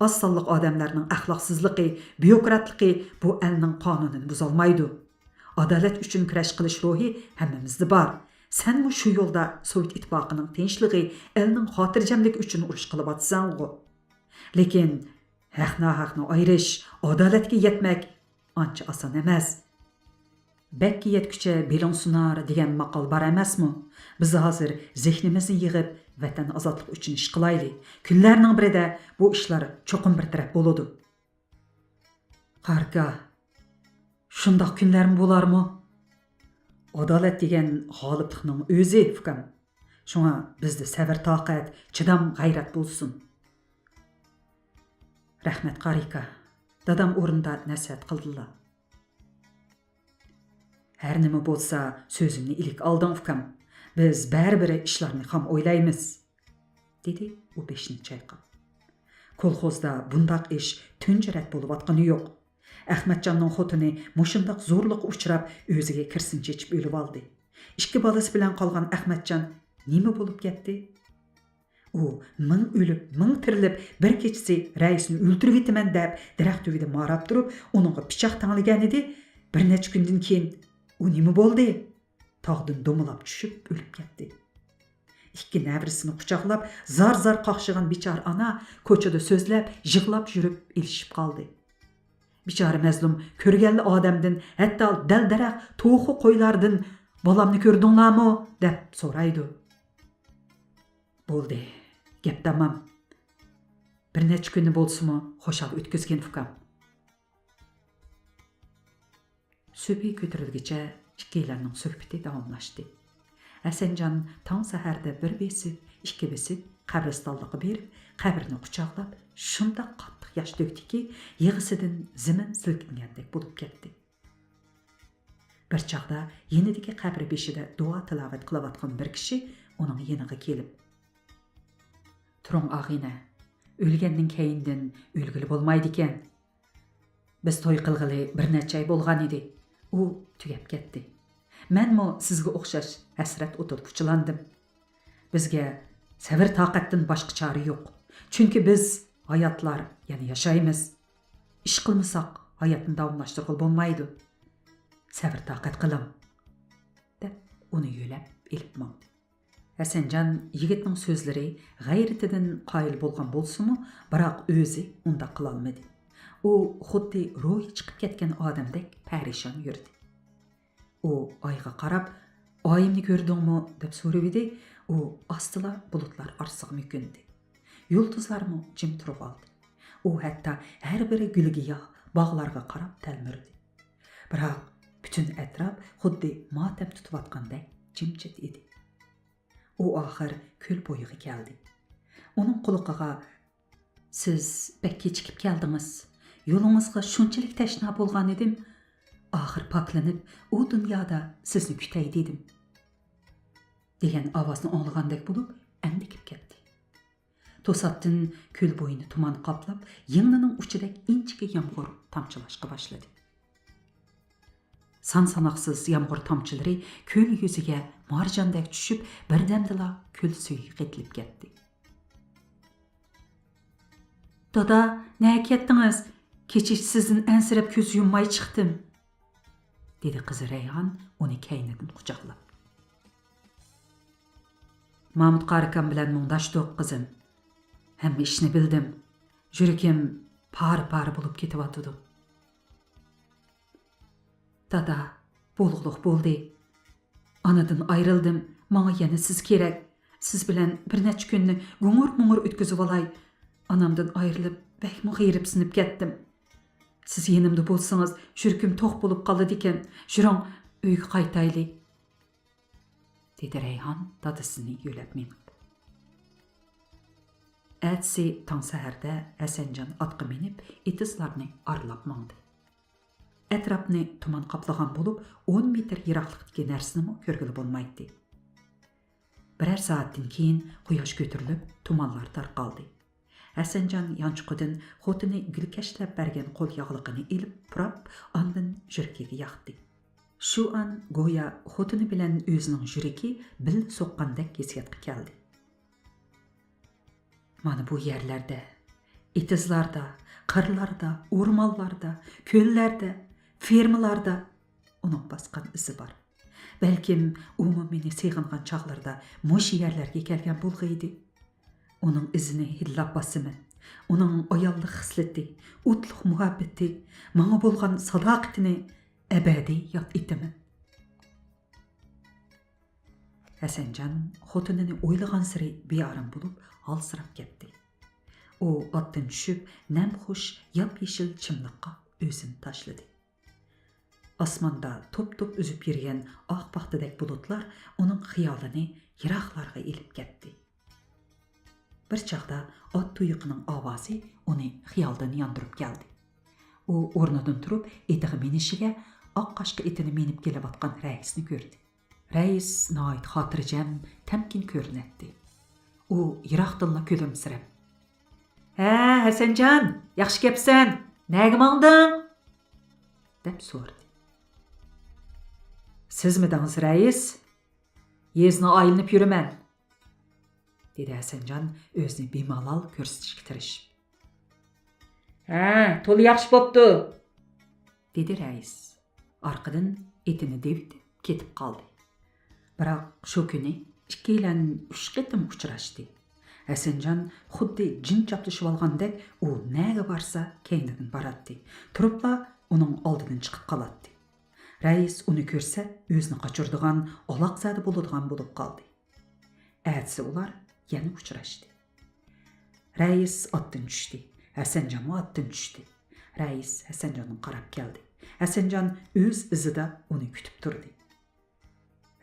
ئاز سانلىق ئادەملەرنىڭ ئەخلاقسىزلىقى، بيۇروكراتلىقى بۇ ئەلنىڭ قانۇنىنى بۇزالمايدۇ. ئادالەت ئۈچۈن كۈرەش قىلىش روھى ھەممىمىزدە بار. سەنمۇ شۇ يولدا سوۋېت ئىتتىپاقىنىڭ تىنچلىقى، ئەلنىڭ خاتىرجەملىكى ئۈچۈن ئۇرۇش قىلىۋاتىسەنغۇ. لېكىن ھەق-ناھەقنى ئايرىش، ئادالەتكە يەتمەك ئانچە ئاسان ئەمەس. «بەككە يەتكۈچە بېلىڭ سۇنار» دېگەن ماقال بار ئەمەسمۇ؟ بىز ھازىر زېھنىمىزنى يىغىپ، ۋەتەن ئازادلىقى ئۈچۈن ئىش قىلايلى. كۈنلەرنىڭ بىرىدە بۇ ئىشلار چوقۇم بىر تەرەپ بولىدۇ. قارىكا، شۇنداق كۈنلەرمۇ بولارمۇ؟ ئادالەت دېگەن غالىپلىقنىڭ ئۆزى، ئۇكام. شۇڭا بىزدە سەۋر-تاقەت، چىدام-غەيرەت بولسۇن. رەھمەت، قارىكا. دادام ئورنىدا نەسىھەت قىلدىلا. ھەر نېمە بولسا، سۆزۈمنى ئىلىك ئالدىڭ، ئۇكام. بىز بەرىبىر ئىشلارنى خام ئويلايمىز، دېدى ئۇ بېشىنى چايقاپ. كولخوزدا بۇنداق ئىش تۇنجى رەت بولۇۋاتقىنى يوق. ئەخمەتجاننىڭ خوتۇنى مۇشۇنداق زورلۇققا ئۇچراپ، ئۆزىگە كىرسىن چېچىپ ئۆلۈۋالدى. ئىككى بالىسى بىلەن قالغان ئەخمەتجان نېمە بولۇپ كەتتى؟ ئۇ مىڭ ئۆلۈپ، مىڭ تىرىلىپ، بىر كېچىسى رەئىسنى ئۆلتۈرۈۋېتىمەن دەپ، دەرەخ تۈۋىدە ماراپ تۇرۇپ، ئۇنىڭغا پىچاق تەڭلىگەنىدى. بىر نەچچە كۈندىن كېيىن ئۇ نېمە بولدى؟ تاغدىن دومىلاپ چۈشۈپ ئۆلۈپ كەتتى. ئىككى نەۋرىسىنى قۇچاقلاپ، زار-زار قاقشىغان بىچارە ئانا كوچىدا سۆزلەپ، يىغلاپ يۈرۈپ ئېلىشىپ قالدى. بىچارە مەزلۇم كۆرگەنلا ئادەمدىن، ھەتتا دەل-دەرەخ، توخۇ، قويلاردىن «بالامنى كۆردۈڭلارمۇ؟» دەپ سورايدۇ. بولدى، گەپ تامام. بىر نەچچە كۈننى بولسىمۇ خۇشال ئۆتكۈزگىن، ئۇكام. سۈبھى كۆتۈرۈلگىچە ئىككىيلەننىڭ سۆھبىتى داۋاملاشتى. ھەسەنجان تاڭ سەھەردە بىر بېسىپ، ئىككى بېسىپ، قەبرىستانلىققا بېرىپ، قەبرىنى قۇچاقلاپ، شۇنداق قاتتىق ياش تۆكتىكى، يىغىسىدىن زېمىن سىلكىنگەندەك بولۇپ كەتتى. بىر چاغدا يېنىدىكى قەبرە بېشىدا دۇئا تىلاۋەت قىلىۋاتقان بىر كىشى ئۇنىڭ يېنىغا كېلىپ، «تۇرۇڭ، ئاغىنە، ئۆلگەندىن كەينىدىن ئۆلگىلى بولمايدىكەن. بىز توي قىلغىلى بىر نەچچە ئاي بولغانىدى، ئۇ تۈگەپ كەتتى. مەنمۇ سىزگە ئوخشاش ھەسرەت ئوتىدا پۇچىلاندىم. بىزگە سەۋر-تاقەتتىن باشقا چارە يوق. چۈنكى بىز ھاياتلار يەنە ياشايمىز. ئىش قىلمىساق، ھاياتنى داۋاملاشتۇرغىلى بولمايدۇ. سەۋر-تاقەت قىلىڭ» دەپ، ئۇنى يۆلەپ ئېلىپ ماڭدى. ھەسەنجان يىگىتنىڭ سۆزلىرى غەيرىتىدىن قايىل بولغان بولسىمۇ، بىراق ئۆزى ئۇنداق قىلالمىدى. ئۇ خۇددى روھى چىقىپ كەتكەن ئادەمدەك پەرىشان يۈردى. ئۇ ئايغا قاراپ، «ئايىمنى كۆردۈڭمۇ؟» دەپ سورىۋىدى. ئۇ ئاستىلا بۇلۇتلار ئارىسىغا مۆكۈندى. يۇلتۇزلارمۇ جىم تۇرۇۋالدى. ئۇ ھەتتا ھەر بىر گۈلگىياھ، باغلارغا قاراپ تەلمۈردى. بىراق پۈتۈن ئەتراپ خۇددى ماتەم تۇتۇۋاتقاندەك جىمجىت ئىدى. ئۇ ئاخىر كۆل بويىغا كەلدى. ئۇنىڭ قۇلىقىغا، «سىز بەك كېچىكىپ كەلدىڭىز. يولىڭىزغا شۇنچىلىك تەشنا بولغانىدىم، ئاخىر پاكلىنىپ ئۇ دۇنيادا سىزنى كۈتەي دېدىم» دېگەن ئاۋازنى ئاڭلىغاندەك بولۇپ ئەندىكىپ كەتتى. توساتتىن كۆل بويىنى تۇمان قاپلاپ، يىڭنىنىڭ ئۇچىدەك ئىنچىكە يامغۇر تامچىلاشقا باشلىدى. سان-ساناقسىز يامغۇر تامچىلىرى كۆل يۈزىگە مارجاندەك چۈشۈپ، بىردەمدىلا كۆل سۈيىگە قېتىلىپ كەتتى. «دادا، نەگە كەتتىڭىز؟ كېچە سىزدىن ئەنسىرەپ كۆز يۇمماي چىقتىم»، دېدى قىزى رەيھان ئۇنى كەينىدىن قۇچاقلاپ. «مامۇت قارىكام بىلەن مۇڭداشتۇق، قىزىم. ھەممە ئىشنى بىلدىم. يۈرىكىم پارە-پارە بولۇپ كېتىۋاتىدۇ. دادا، بولغۇلۇق بولدى. ئانىدىن ئايرىلدىم، ماڭا يەنە سىز كېرەك. سىز بىلەن بىر نەچچە كۈننى گۇڭۇر-مۇڭۇر ئۆتكۈزۈۋالاي. ئانامدىن ئايرىلىپ، بەكمۇ غېرىبسىنىپ كەتتىم. سىز يېنىمدا بولسىڭىز، يۈرىكىم توق بولۇپ قالىدىكەن. يۈرۈڭ، ئۆيگە قايتايلى، دېدى رەيھان دادىسىنى يۆلەپ مېڭىپ. ئەتىسى تاڭ سەھەردە ھەسەنجان ئاتقا مىنىپ، ئېتىزلارنى ئارىلاپ ماڭدى. ئەتراپنى تۇمان قاپلىغان بولۇپ، ئون مېتىر يىراقلىقتىكى نەرسىنىمۇ كۆرگىلى بولمايتتى. بىرەر سائەتتىن كېيىن قۇياش كۆتۈرۈلۈپ، تۇمانلار تارقالدى. ھەسەنجان يانچۇقىدىن خوتۇنى گۈلكەشلەپ بەرگەن قول ياغلىقىنى ئېلىپ پۇراپ، ئاندىن يۈرىكىگە ياقتى. شۇ ئان گويا خوتۇنى بىلەن ئۆزىنىڭ يۈرىكى بىللە سوققاندەك ھېسسىياتقا كەلدى. مانا بۇ يەرلەردە، ئېتىزلاردا، قىرلاردا، ئورمانلاردا، كۆللەردە، فېرمىلاردا ئۇنىڭ باسقان ئىزى بار. بەلكىم ئۇمۇ مېنى سېغىنغان چاغلىرىدا مۇشۇ يەرلەرگە كەلگەن بولغىيدى. ئۇنىڭ ئىزىنى ھىدلاپ باسىمەن. ئۇنىڭ ئاياللىق خىسلىتى، ئوتلۇق مۇھەببىتى، ماڭا بولغان ساداقىتىنى ئەبەدىي ياد ئېتىمەن. ھەسەنجان خوتۇنىنى ئويلىغانسېرى بىئارام بولۇپ، ھالسىراپ كەتتى. ئۇ ئاتتىن چۈشۈپ، نەمخۇش ياپيېشىل چىملىققا ئۆزىنى تاشلىدى. ئاسماندا توپ-توپ ئۈزۈپ يۈرگەن ئاق پاختىدەك بۇلۇتلار ئۇنىڭ خىيالىنى يىراقلارغا ئېلىپ كەتتى. بىر چاغدا ئات تۇيىقىنىڭ ئاۋازى ئۇنى خىيالدىن ياندۇرۇپ كەلدى. ئۇ ئورنىدىن تۇرۇپ، ئېتىغا مىنىشىگە، ئاق قاشقا ئېتىنى مىنىپ كېلىۋاتقان رەئىسنى كۆردى. رەئىس ناھايىتى خاتىرجەم، تەمكىن كۆرۈنەتتى. ئۇ يىراقتىنلا كۈلۈمسىرەپ، «ھە، ھەسەنجان، ياخشى كەپسەن. نەگە ماڭدىڭ؟» دەپ سورىدى. «سىزمىدىڭىز، رەئىس؟ يېزىنى ئايلىنىپ يۈرىمەن.» دېدى ھەسەنجان ئۆزىنى بىمالال كۆرسىتىشكە تىرىشىپ. ھە، تولا ياخشى بوپتۇ، دېدى رەئىس. ئارقىدىن ئېتىنى دېۋىتىپ كېتىپ قالدى. بىراق شۇ كۈنى ئىككىيلەن ئۈچ قېتىم ئۇچراشتى. ھەسەنجان خۇددى جىن چاپلىشىۋالغاندەك ئۇ نەگە بارسا كەينىدىن باراتتى، تۇرۇپلا ئۇنىڭ ئالدىدىن چىقىپ قالاتتى. رەئىس ئۇنى كۆرسە ئۆزىنى قاچۇرىدىغان، ئالاقزادە بولىدىغان بولۇپ قالدى. ئەتىسى ئۇلار يەنە ئۇچراشتى. رەئىس ئاتتىن چۈشتى. ھەسەنجانمۇ ئاتتىن چۈشتى. رەئىس ھەسەنجانغا قاراپ كەلدى. ھەسەنجان ئۆز ئىزىدا ئۇنى كۈتۈپ تۇردى.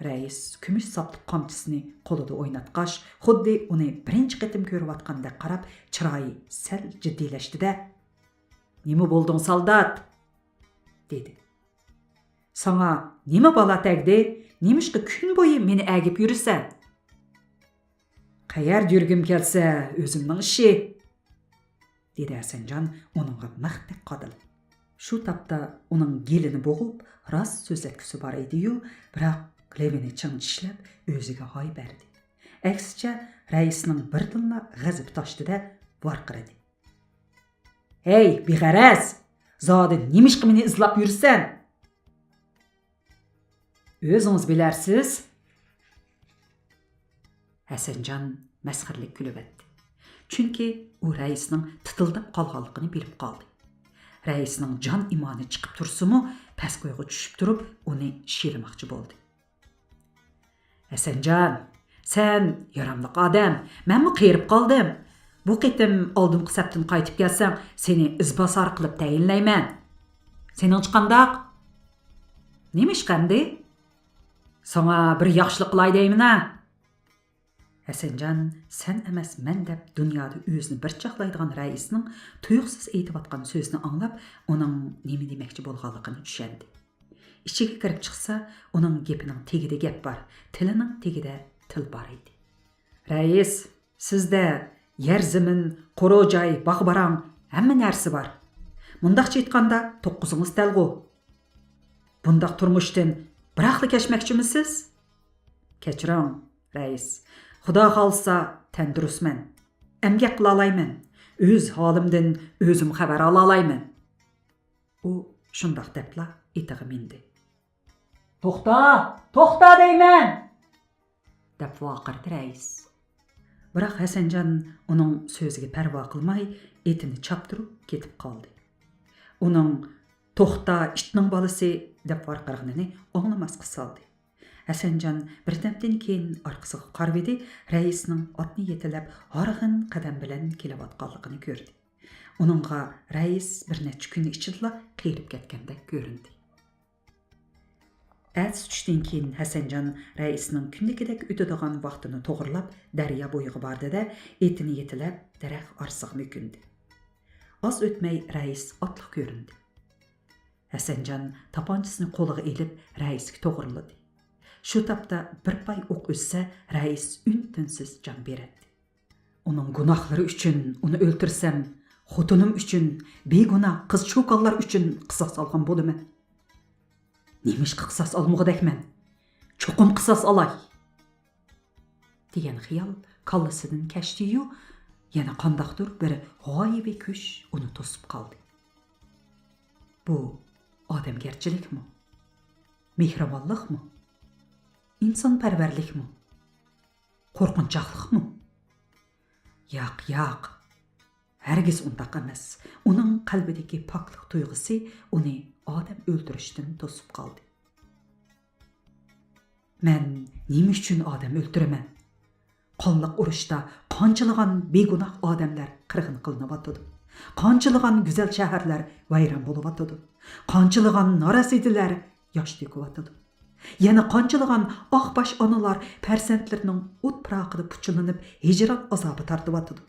رەئىس كۈمۈش ساپلىق قامچىسىنى قولىدا ئويناتقاچ، خۇددى ئۇنى بىرىنچى قېتىم كۆرۈۋاتقاندەك قاراپ، چىرايى سەل جىددىيلەشتى-دە، «نېمە بولدۇڭ، سالدات؟» دېدى. «ساڭا نېمە بالا تەگدى؟ نېمىشقا كۈن بويى مېنى ئەگىپ يۈرىسەن؟» «قەيەردە يۈرگۈم كەلسە، ئۆزۈمنىڭ ئىشى»، دېدى ھەسەنجان ئۇنىڭغا مىختەك قادىلىپ. شۇ تاپتا ئۇنىڭ گېلىنى بوغۇپ، راست سۆزلەتكۈسى بار ئىدىيۇ، بىراق لېۋىنى چىڭ چىشلەپ، ئۆزىگە ھاي بەردى. ئەكسىچە، رەئىسنىڭ بىردىنلا غەزىپى تاشتى-دە، ۋارقىرىدى. «ھەي، بىغەرەز! زادى نېمىشقا مېنى ئىزلاپ يۈرىسەن؟» «ئۆزىڭىز بىلەرسىز.» ھەسەنجان مەسخىرىلىك كۈلۈۋەتتى. چۈنكى ئۇ رەئىسنىڭ تىتىلداپ قالغانلىقىنى بىلىپ قالدى. رەئىسنىڭ جان ئىمانى چىقىپ تۇرسىمۇ، پەسكويغا چۈشۈپ تۇرۇپ، ئۇنى شىيلىماقچى بولدى. «ھەسەنجان، سەن ياراملىق ئادەم، مەنمۇ قېرىپ قالدىم. بۇ قېتىم ئالدىنقى سەپتىن قايتىپ كەلسەڭ، سېنى ئىزباسار قىلىپ تەيىنلەيمەن. سېنىڭچە قانداق؟» «نېمە ئىش ئەمدى؟» «ساڭا بىر ياخشىلىق قىلاي دەيمەن-ە.» ھەسەنجان سەن ئەمەس مەن دەپ دۇنيادا ئۆزىنى بىر چاقلايدىغان رەئىسنىڭ تۇيۇقسىز ئېيتىۋاتقان سۆزىنى ئاڭلاپ، ئۇنىڭ نېمە دېمەكچى بولغانلىقىنى چۈشەندى. ئىچىگە كىرىپ چىقسا، ئۇنىڭ گېپىنىڭ تېگىدە گەپ بار، تىلىنىڭ تېگىدە تىل بار ئىدى. «رەئىس، سىزدە يەر-زېمىن، قورۇ جاي، باغ-باراڭ، ھەممە نەرسە بار. مۇنداقچە ئېيتقاندا، توققۇزىڭىز تەلغۇ. بۇنداق تۇرمۇشتىن بىراقلا كەچمەكچىمۇسىز؟» «كەچۈرۈڭ، رەئىس. خۇدا خالىسا، تەندۇرۇسمەن. ئەمگەك قىلالايمەن. ئۆز ھالىمدىن ئۆزۈم خەۋەر ئالالايمەن.» ئۇ شۇنداق دەپلا ئېتىغا مىندى. «توختا! توختا دەيمەن!» دەپ ۋارقىرىدى رەئىس. بىراق ھەسەنجان ئۇنىڭ سۆزىگە پەرۋا قىلماي، ئېتىنى چاپتۇرۇپ كېتىپ قالدى. ئۇنىڭ «توختا، ئىتنىڭ بالىسى» دەپ ۋارقىرىغىنىنى ئاڭلىماسقا سالدى. ھەسەنجان بىردەمدىن كېيىن ئارقىسىغا قارىۋىدى، رەئىسنىڭ ئاتنى يېتىلەپ، ھارغىن قەدەم بىلەن كېلىۋاتقانلىقىنى كۆردى. ئۇنىڭغا رەئىس بىر نەچچە كۈن ئىچىدىلا قېرىپ كەتكەندەك كۆرۈندى. ئەتىسى چۈشتىن كېيىن ھەسەنجان رەئىسنىڭ كۈندىكىدەك ئۆتىدىغان ۋاقتىنى توغرىلاپ، دەريا بويىغا باردى-دە، ئېتىنى يېتىلەپ، دەرەخ ئارىسىغا مۆكۈندى. ئاز ئۆتمەي رەئىس ئاتلىق كۆرۈندى. ھەسەنجان تاپانچىسىنى قولىغا ئېلىپ، رەئىسكە توغرىلىدى. شۇ تاپتا بىر پاي ئوق ئۈزسە، رەئىس ئۈن-تىنسىز جان بېرەتتى. ئۇنىڭ گۇناھلىرى ئۈچۈن ئۇنى ئۆلتۈرسەم، خوتۇنۇم ئۈچۈن، بىگۇناھ قىز-چوكانلار ئۈچۈن قىساس ئالغان بولىمەن. نېمىشقا قىساس ئالمىغۇدەكمەن؟ چوقۇم قىساس ئالاي! دېگەن خىيال كاللىسىدىن كەچتى-يۇ، يەنە قانداقتۇر بىر غايىۋى كۈچ ئۇنى توسۇپ قالدى. بۇ ئادەمگەرچىلىكمۇ؟ مېھرىبانلىقمۇ؟ ئىنسانپەرۋەرلىكمۇ؟ قورقۇنچاقلىقمۇ؟ ياق، ياق. ھەرگىز ئۇنداق ئەمەس. ئۇنىڭ قەلبىدىكى پاكلىق تۇيغۇسى ئۇنى ئادەم ئۆلتۈرۈشتىن توسۇپ قالدى. مەن نېمە ئۈچۈن ئادەم ئۆلتۈرىمەن؟ قانلىق ئۇرۇشتا قانچىلىغان بىگۇناھ ئادەملەر قىرغىن قىلىنىۋاتىدۇ؟ قانچىلىغان گۈزەل شەھەرلەر ۋەيران بولۇۋاتىدۇ؟ قانچىلىغان نارەسىدىلەر ياش تۆكۈۋاتىدۇ؟ يەنە قانچىلىغان ئاق باش ئانىلار پەرزەنتلىرىنىڭ ئوت پىراقىدا پۇچىلىنىپ، ھىجران ئازابى تارتىۋاتىدۇ؟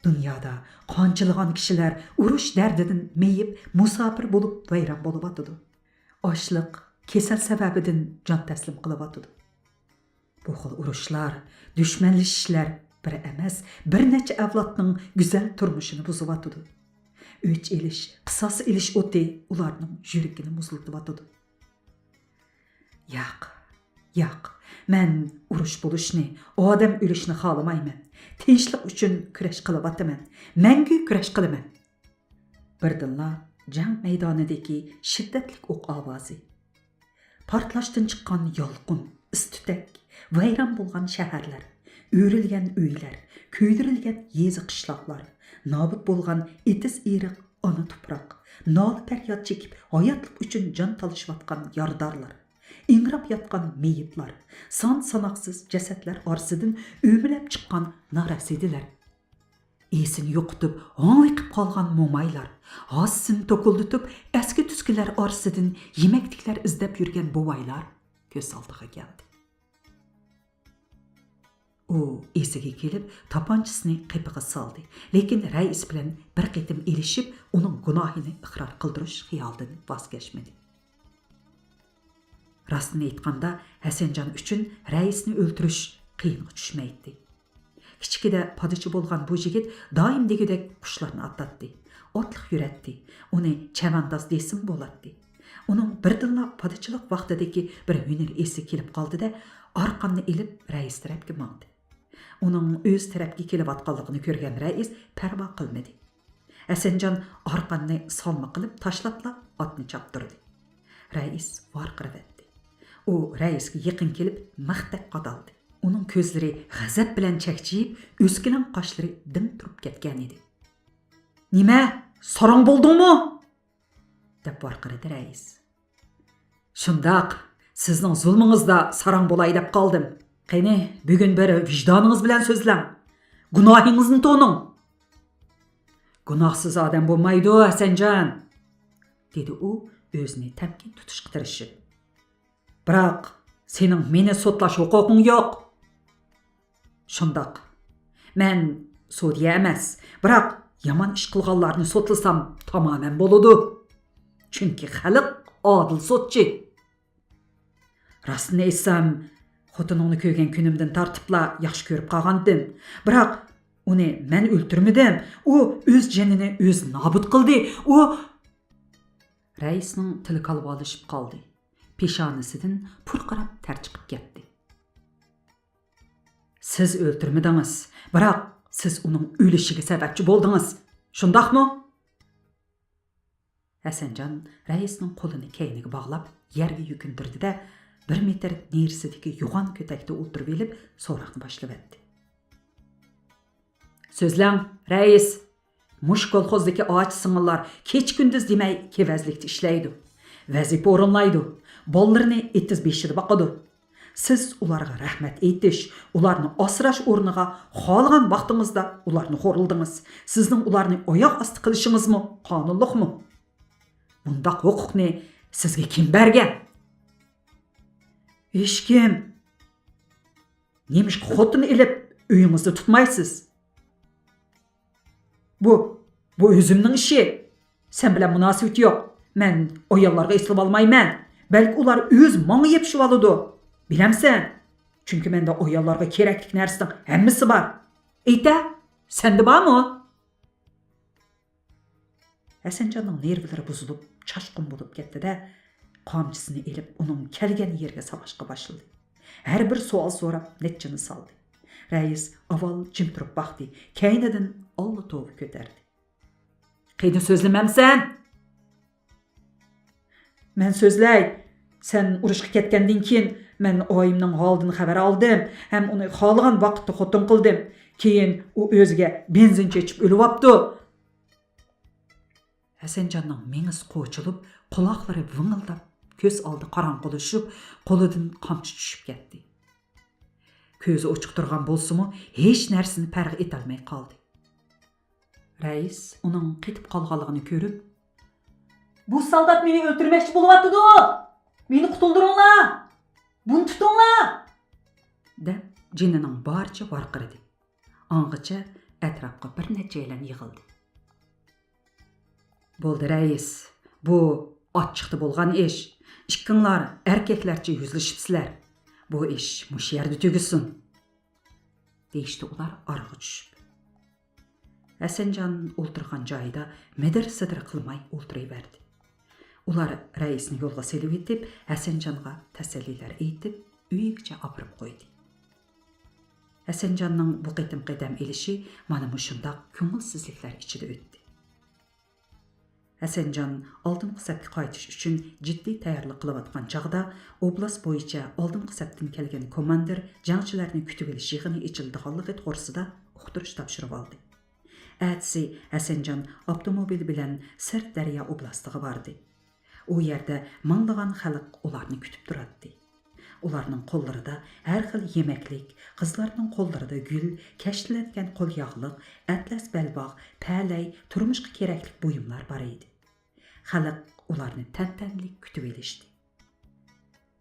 دۇنيادا قانچىلىغان كىشىلەر ئۇرۇش دەردىدىن مېيىپ، مۇساپىر بولۇپ ۋەيران بولۇۋاتىدۇ؟ ئاچلىق، كېسەل سەۋەبىدىن جان تەسلىم قىلىۋاتىدۇ. بۇ خىل ئۇرۇشلار، دۈشمەنلىشىشلەر بىر ئەمەس، بىر نەچچە ئەۋلادنىڭ گۈزەل تۇرمۇشىنى بۇزۇۋاتىدۇ. ئۆچ ئېلىش، قىساس ئېلىش ئوتى ئۇلارنىڭ يۈرىكىنى مۇزلىتىۋاتىدۇ. ياق، ياق، مەن ئۇرۇش بولۇشنى، ئادەم ئۆلۈشنى خالىمايمەن. تىنچلىق ئۈچۈن كۈرەش قىلىۋاتىمەن. مەڭگۈ كۈرەش قىلىمەن. بىردىنلا جەڭ مەيدانىدىكى شىددەتلىك ئوق ئاۋازى، پارتلاشتىن چىققان يالقۇن، ئىس-تۈتەك، ۋەيران بولغان شەھەرلەر، ئۆرۈلگەن ئۆيلەر، كۆيدۈرۈلگەن يېزا-قىشلاقلار، نابۇت بولغان ئېتىز-ئېرىق ئانا تۇپراق، نالە-پەرياد چېكىپ ھاياتلىق ئۈچۈن جان تالىشىۋاتقان يارىدارلار، ئىڭراپ ياتقان مېيىپلار، سان-ساناقسىز جەسەتلەر ئارىسىدىن ئۆمىلەپ چىققان نارەسىدىلەر، ئېسىنى يوقىتىپ ھاڭۋېقىپ قالغان مومايلار، ھاسىسىنى توكۇلدىتىپ ئەسكى-تۈسكىلەر ئارىسىدىن يېمەكلىكلەر ئىزدەپ يۈرگەن بوۋايلار كۆز ئالدىغا كەلدى. ئۇ ئېسىگە كېلىپ، تاپانچىسىنى قېپىغا سالدى، لېكىن رەئىس بىلەن بىر قېتىم ئېلىشىپ، ئۇنىڭ گۇناھىنى ئىقرار قىلدۇرۇش خىيالىدىن ۋاز كەچمىدى. راستىنى ئېيتقاندا، ھەسەنجان ئۈچۈن رەئىسنى ئۆلتۈرۈش قىيىنغا چۈشمەيتتى. كىچىكىدە پادىچى بولغان بۇ يىگىت دائىم دېگۈدەك قۇشلارنى ئاتاتتى، ئوتلۇق يۈرەتتى، ئۇنى چەۋەنداز دېسىمۇ بولاتتى. ئۇنىڭ بىردىنلا پادىچىلىق ۋاقتىدىكى بىر ھۈنىرى ئېسىگە كېلىپ قالدى-دە، ئارقاننى ئېلىپ رەئىس تەرەپكە ماڭدى. ئۇنىڭ ئۆز تەرەپكە كېلىۋاتقانلىقىنى كۆرگەن رەئىس پەرۋا قىلمىدى. ھەسەنجان ئارقاننى سالمىقى قىلىپ تاشلاپلا ئاتنى چاپتۇردى. رەئىس ۋارقىرىۋەتتى. ئۇ رەئىسكە يېقىن كېلىپ مىختەك قادالدى. ئۇنىڭ كۆزلىرى غەزەپ بىلەن چەكچىيىپ، ئۆسكىلەڭ قاشلىرى دىڭ تۇرۇپ كەتكەنىدى. نېمە، ساراڭ بولدۇڭمۇ؟ دەپ ۋارقىرىدى رەئىس. شۇنداق، سىزنىڭ زۇلمىڭىزدا ساراڭ بولاي دەپ قالدىم. قېنى، بۈگۈن بىر ۋىجدانىڭىز بىلەن سۆزلەڭ. گۇناھىڭىزنى تونۇڭ. گۇناھسىز ئادەم بولمايدۇ، ھەسەنجان، دېدى ئۇ ئۆزىنى تەمكىن تۇتۇشقا تىرىشىپ. بىراق، سېنىڭ مېنى سوتلاش ھوقۇقۇڭ يوق. شۇنداق. مەن سودىيە ئەمەس، بىراق يامان ئىش قىلغانلارنى سوتلىسام تامامەن بولىدۇ. چۈنكى خەلق ئادىل سوتچى. راستىنى ئېيتسام، خوتۇنۇڭنى كۆرگەن كۈنۈمدىن تارتىپلا ياخشى كۆرۈپ قالغانتىم. بىراق ئۇنى مەن ئۆلتۈرمىدىم. ئۇ ئۆز جېنىنى ئۆزى نابۇت قىلدى. ئۇ رەئىسنىڭ تىلى كالۋالىشىپ قالدى. پېشانىسىدىن پۇرقىراپ تەر چىقىپ كەتتى. سىز ئۆلتۈرمىدىڭىز، بىراق سىز ئۇنىڭ ئۆلۈشىگە سەۋەبچى بولدىڭىز. شۇنداقمۇ؟ ھەسەنجان رەئىسنىڭ قولىنى كەينىگە باغلاپ، يەرگە يۈكۈندۈردى-دە، بىر مېتىر نېرىسىدىكى يوغان كۆتەكتە ئولتۇرۇۋېلىپ، سوراقنى باشلىۋەتتى. سۆزلەڭ، رەئىس. مۇشۇ كولخوزدىكى ئاچا-سىڭىللار كېچە-كۈندۈز دېمەي كېۋەزلىكتە ئىشلەيدۇ. ۋەزىپە ئورۇنلايدۇ. بالىلىرىنى ئېتىز بېشىدا باقىدۇ. سىز ئۇلارغا رەھمەت ئېيتىش، ئۇلارنى ئاسراش ئورنىغا خالىغان ۋاقتىڭىزدا ئۇلارنى خورلىدىڭىز. سىزنىڭ ئۇلارنى ئاياق ئاستى قىلىشىڭىزمۇ قانۇنلۇقمۇ؟ بۇنداق ھوقۇقنى سىزگە كىم بەرگەن؟ ھېچكىم. نېمىشقا خوتۇن ئېلىپ ئۆيىڭىزدە تۇتمايسىز؟ بۇ، بۇ ئۆزۈمنىڭ ئىشى. سەن بىلەن مۇناسىۋىتى يوق. مەن ئاياللارغا ئېسىلىۋالمايمەن. بەلكى ئۇلار ئۆزى ماڭا يېپىشىۋالىدۇ. بىلەمسەن؟ چۈنكى مەندە ئاياللارغا كېرەكلىك نەرسىنىڭ ھەممىسى بار. ئېيتە، سەندە بارمۇ؟ ھەسەنجاننىڭ نېرۋىلىرى بۇزۇلۇپ، چاشقۇن بولۇپ كەتتى-دە، قامچىسىنى ئېلىپ، ئۇنىڭ كەلگەن يېرىگە ساۋاشقا باشلىدى. ھەر بىر سوئال سوراپ، نەچچىنى سالدى. رەئىس ئاۋۋال جىم تۇرۇپ باقتى، كەينىدىن ئاللا توۋا كۆتەردى. قېنى سۆزلىمەمسەن؟ مەن سۆزلەي. سەن ئۇرۇشقا كەتكەندىن كېيىن، مەن ئايىمنىڭ ھالىدىن خەۋەر ئالدىم ھەم ئۇنى خالىغان ۋاقىتتا خوتۇن قىلدىم. كېيىن ئۇ ئۆزىگە بېنزىن چېچىپ ئۆلۈۋاپتۇ. ھەسەنجاننىڭ مېڭىسى قوچۇلۇپ، قۇلاقلىرى ۋىڭىلداپ، كۆز ئالدى قاراڭغۇلىشىپ، قولىدىن قامچا چۈشۈپ كەتتى. كۆزى ئوچۇق تۇرغان بولسىمۇ، ھېچ نەرسىنى پەرق ئېتەلمەي قالدى. رەئىس ئۇنىڭ قېتىپ قالغانلىقىنى كۆرۈپ، «بۇ سالدات مېنى ئۆلتۈرمەكچى بولۇۋاتىدۇ! مېنى قۇتۇلدۇرۇڭلار! بۇنى تۇتۇڭلار!» دەپ، جېنىنىڭ بارىچە ۋارقىرىدى. ئاڭغىچە ئەتراپقا بىر نەچچەيلەن يىغىلدى. بولدى، رەئىس، بۇ ئاچچىقتا بولغان ئىش. ئىككىڭلار ئەركەكلەرچە يۈزلىشىپسىلەر. بۇ ئىش مۇشۇ يەردە تۈگىسۇن، دېيىشتى ئۇلار ئارىغا چۈشۈپ. ھەسەنجان ئولتۇرغان جايىدا مىدىر-سىدىر قىلماي ئولتۇرۇۋەردى. ئۇلار رەئىسنى يولغا سېلىۋېتىپ، ھەسەنجانغا تەسەللىلەر ئېيتىپ، ئۆيىگىچە ئاپىرىپ قويدى. ھەسەنجاننىڭ بۇ قېتىمقى دەم ئېلىشى مانا مۇشۇنداق كۆڭۈلسىزلىكلەر ئىچىدە ئۆتتى. ھەسەنجان ئالدىنقى سەپكە قايتىش ئۈچۈن جىددىي تەييارلىق قىلىۋاتقان چاغدا، ئوبلاست بويىچە ئالدىنقى سەپتىن كەلگەن كوماندىر جەڭچىلەرنى كۈتۈۋېلىش يىغىنى ئېچىلىدىغانلىقى توغرىسىدا ئۇقتۇرۇش تاپشۇرۇۋالدى. ئەتىسى ھەسەنجان ئاپتوموبىل بىلەن سىرتدەريا ئوبلاستىغا باردى. ئۇ يەردە مىڭلىغان خەلق ئۇلارنى كۈتۈپ تۇراتتى. ئۇلارنىڭ قوللىرىدا ھەر خىل يېمەكلىك، قىزلارنىڭ قوللىرىدا گۈل، كەشتىلەنگەن قول ياغلىق، ئەتلەس بەلباغ، پەلەي، تۇرمۇشقا كېرەكلىك بۇيۇملار بار ئىدى. خەلق ئۇلارنى تەنتەنىلىك كۈتۈۋېلىشتى.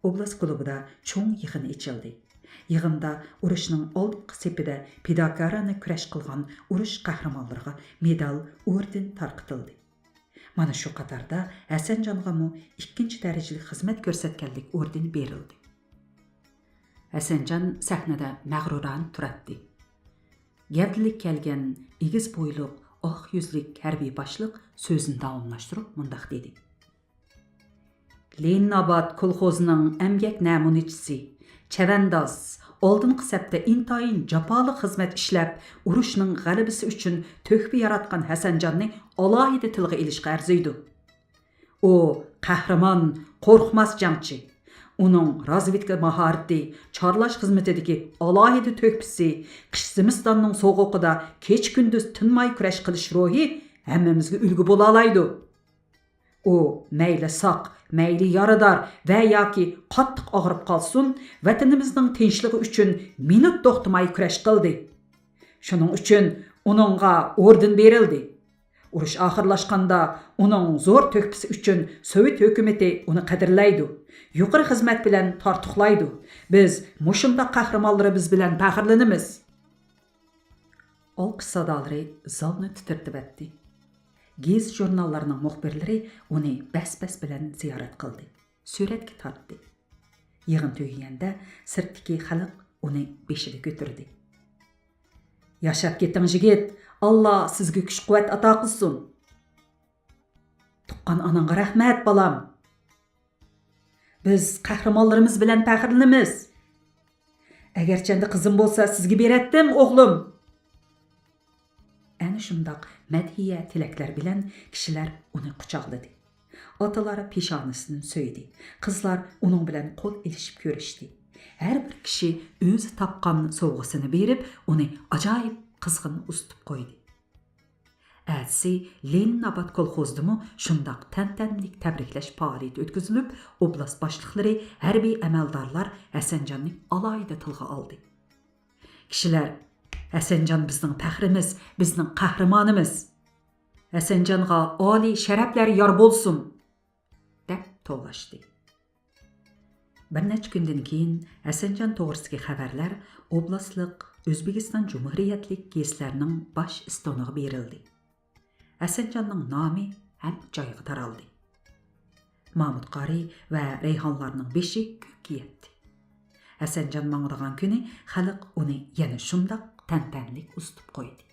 ئوبلاست كۇلۇبىدا چوڭ يىغىن ئېچىلدى. يىغىندا ئۇرۇشنىڭ ئالدىنقى سېپىدە پىداكارانە كۈرەش قىلغان ئۇرۇش قەھرىمانلىرىغا مېدال، ئوردېن تارقىتىلدى. مانا شۇ قاتاردا ھەسەنجانغىمۇ ئىككىنچى دەرىجىلىك خىزمەت كۆرسەتكەنلىك ئوردېنى بېرىلدى. ھەسەنجان سەھنىدە مەغرۇرانە تۇراتتى. گەۋدىلىك كەلگەن ئېگىز بويلۇق، ئاق يۈزلۈك ھەربىي باشلىق سۆزىنى داۋاملاشتۇرۇپ مۇنداق دېدى: لېنىناباد كولخوزىنىڭ ئەمگەك نەمۇنىچىسى، چەۋەنداز، ئالدىنقى سەپتە ئىنتايىن جاپالىق خىزمەت ئىشلەپ، ئۇرۇشنىڭ غەلىبىسى ئۈچۈن تۆھپە ياراتقان ھەسەنجاننى ئالاھىدە تىلغا ئېلىشقا ئەرزىيدۇ. ئۇ قەھرىمان، قورقماس جەڭچى. ئۇنىڭ رازۋېدكا ماھارىتى، چارلاش خىزمىتىدىكى ئالاھىدە تۆھپىسى، قىش زىمىستاننىڭ سوغۇقىدا كېچە-كۈندۈز تىنماي كۈرەش قىلىش روھى ھەممىمىزگە ئۈلگە بولالايدۇ. ئۇ مەيلى ساق، مەيلى يارىدار ۋە ياكى قاتتىق ئاغرىپ قالسۇن، ۋەتىنىمىزنىڭ تىنچلىقى ئۈچۈن مىنۇت توختىماي كۈرەش قىلدى. شۇنىڭ ئۈچۈن ئۇنىڭغا ئوردېن بېرىلدى. ئۇرۇش ئاخىرلاشقاندا، ئۇنىڭ زور تۆھپىسى ئۈچۈن سوۋېت ھۆكۈمىتى ئۇنى قەدىرلەيدۇ، يۇقىرى خىزمەت بىلەن تارتۇقلايدۇ. بىز مۇشۇنداق قەھرىمانلىرىمىز بىلەن پەخىرلىنىمىز. ئالقىش سادالىرى زالنى تىترىتىۋەتتى. گېزىت-ژۇرناللارنىڭ مۇخبىرلىرى ئۇنى بەس-بەس بىلەن زىيارەت قىلدى، سۈرەتكە تارتتى. يىغىن تۈگىگەندە، سىرتتىكى خەلق ئۇنى بېشىدا كۆتۈردى. ياشاپ كېتىڭ، يىگىت! ئاللا سىزگە كۈچ-قۇۋۋەت ئاتا قىلسۇن! تۇغقان ئاناڭغا رەھمەت، بالام! بىز قەھرىمانلىرىمىز بىلەن پەخىرلىنىمىز. ئەگەرچەندە قىزىم بولسا، سىزگە بېرەتتىم، ئوغلۇم. ئەنە شۇنداق مەدھىيە تىلەكلەر بىلەن كىشىلەر ئۇنى قۇچاقلىدى. ئاتىلار پېشانىسىدىن سۆيدى. قىزلار ئۇنىڭ بىلەن قول ئېلىشىپ كۆرۈشتى. ھەر بىر كىشى ئۆزى تاپقان سوۋغىسىنى بېرىپ، ئۇنى ئاجايىپ قىزغىن ئۇزىتىپ قويدى. ئەتىسى لېنىن ئاباد كولخوزىدىمۇ شۇنداق تەنتەنىلىك تەبرىكلەش پائالىيىتى ئۆتكۈزۈلۈپ، ئوبلاست باشلىقلىرى، ھەربىي ئەمەلدارلار ھەسەنجاننى ئالاھىدە تىلغا ئالدى. كىشىلەر، «ھەسەنجان بىزنىڭ پەخرىمىز، بىزنىڭ قەھرىمانىمىز! ھەسەنجانغا ئالىي شەرەپلەر يار بولسۇن!» دەپ توۋلاشتى. بىر نەچچە كۈندىن كېيىن ھەسەنجان توغرىسىدىكى خەۋەرلەر ئوبلاستلىق ئۆزبېكىستان جۇمھۇرىيەتلىك گېزىتلەرنىڭ باش ئىستونىغا بېرىلدى. ھەسەنجاننىڭ نامى ھەممە جايغا تارالدى. مامۇت قارى ۋە رەيھانلارنىڭ بېشى كۆككە يەتتى. ھەسەنجان ماڭىدىغان كۈنى خەلق ئۇنى يەنە شۇنداق تەنتەنىلىك ئۇزىتىپ قويدى.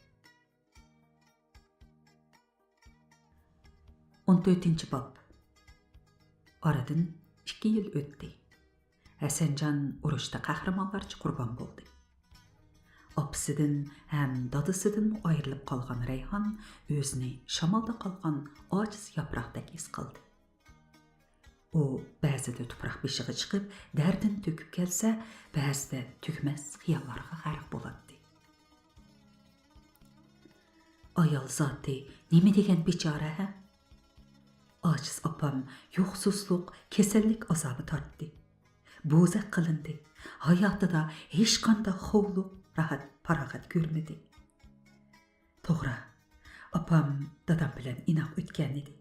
ئون تۆتىنچى باب. ئارىدىن ئىككى يىل ئۆتتى. ھەسەنجان ئۇرۇشتا قەھرىمانلارچە قۇربان بولدى. ئاپىسىدىن ھەم دادىسىدىنمۇ ئايرىلىپ قالغان رەيھان ئۆزىنى شامالدا قالغان ئاجىز ياپراقتەك ھېس قىلدى. ئۇ بەزىدە تۇپراق بېشىغا چىقىپ، دەردىنى تۆكۈپ كەلسە، بەزىدە تۈگىمەس خىياللارغا غەرق بولاتتى. ئايال زاتى نېمە دېگەن بىچارە، ھە؟ ئاجىز ئاپام يوقسۇزلۇق، كېسەللىك ئازابى تارتتى. بوزەك قىلىندى. ھاياتىدا ھېچقانداق خوۋلۇق، راھەت، پاراغەت كۆرمىدى. توغرا، ئاپام دادام بىلەن ئىناق ئۆتكەنىدى.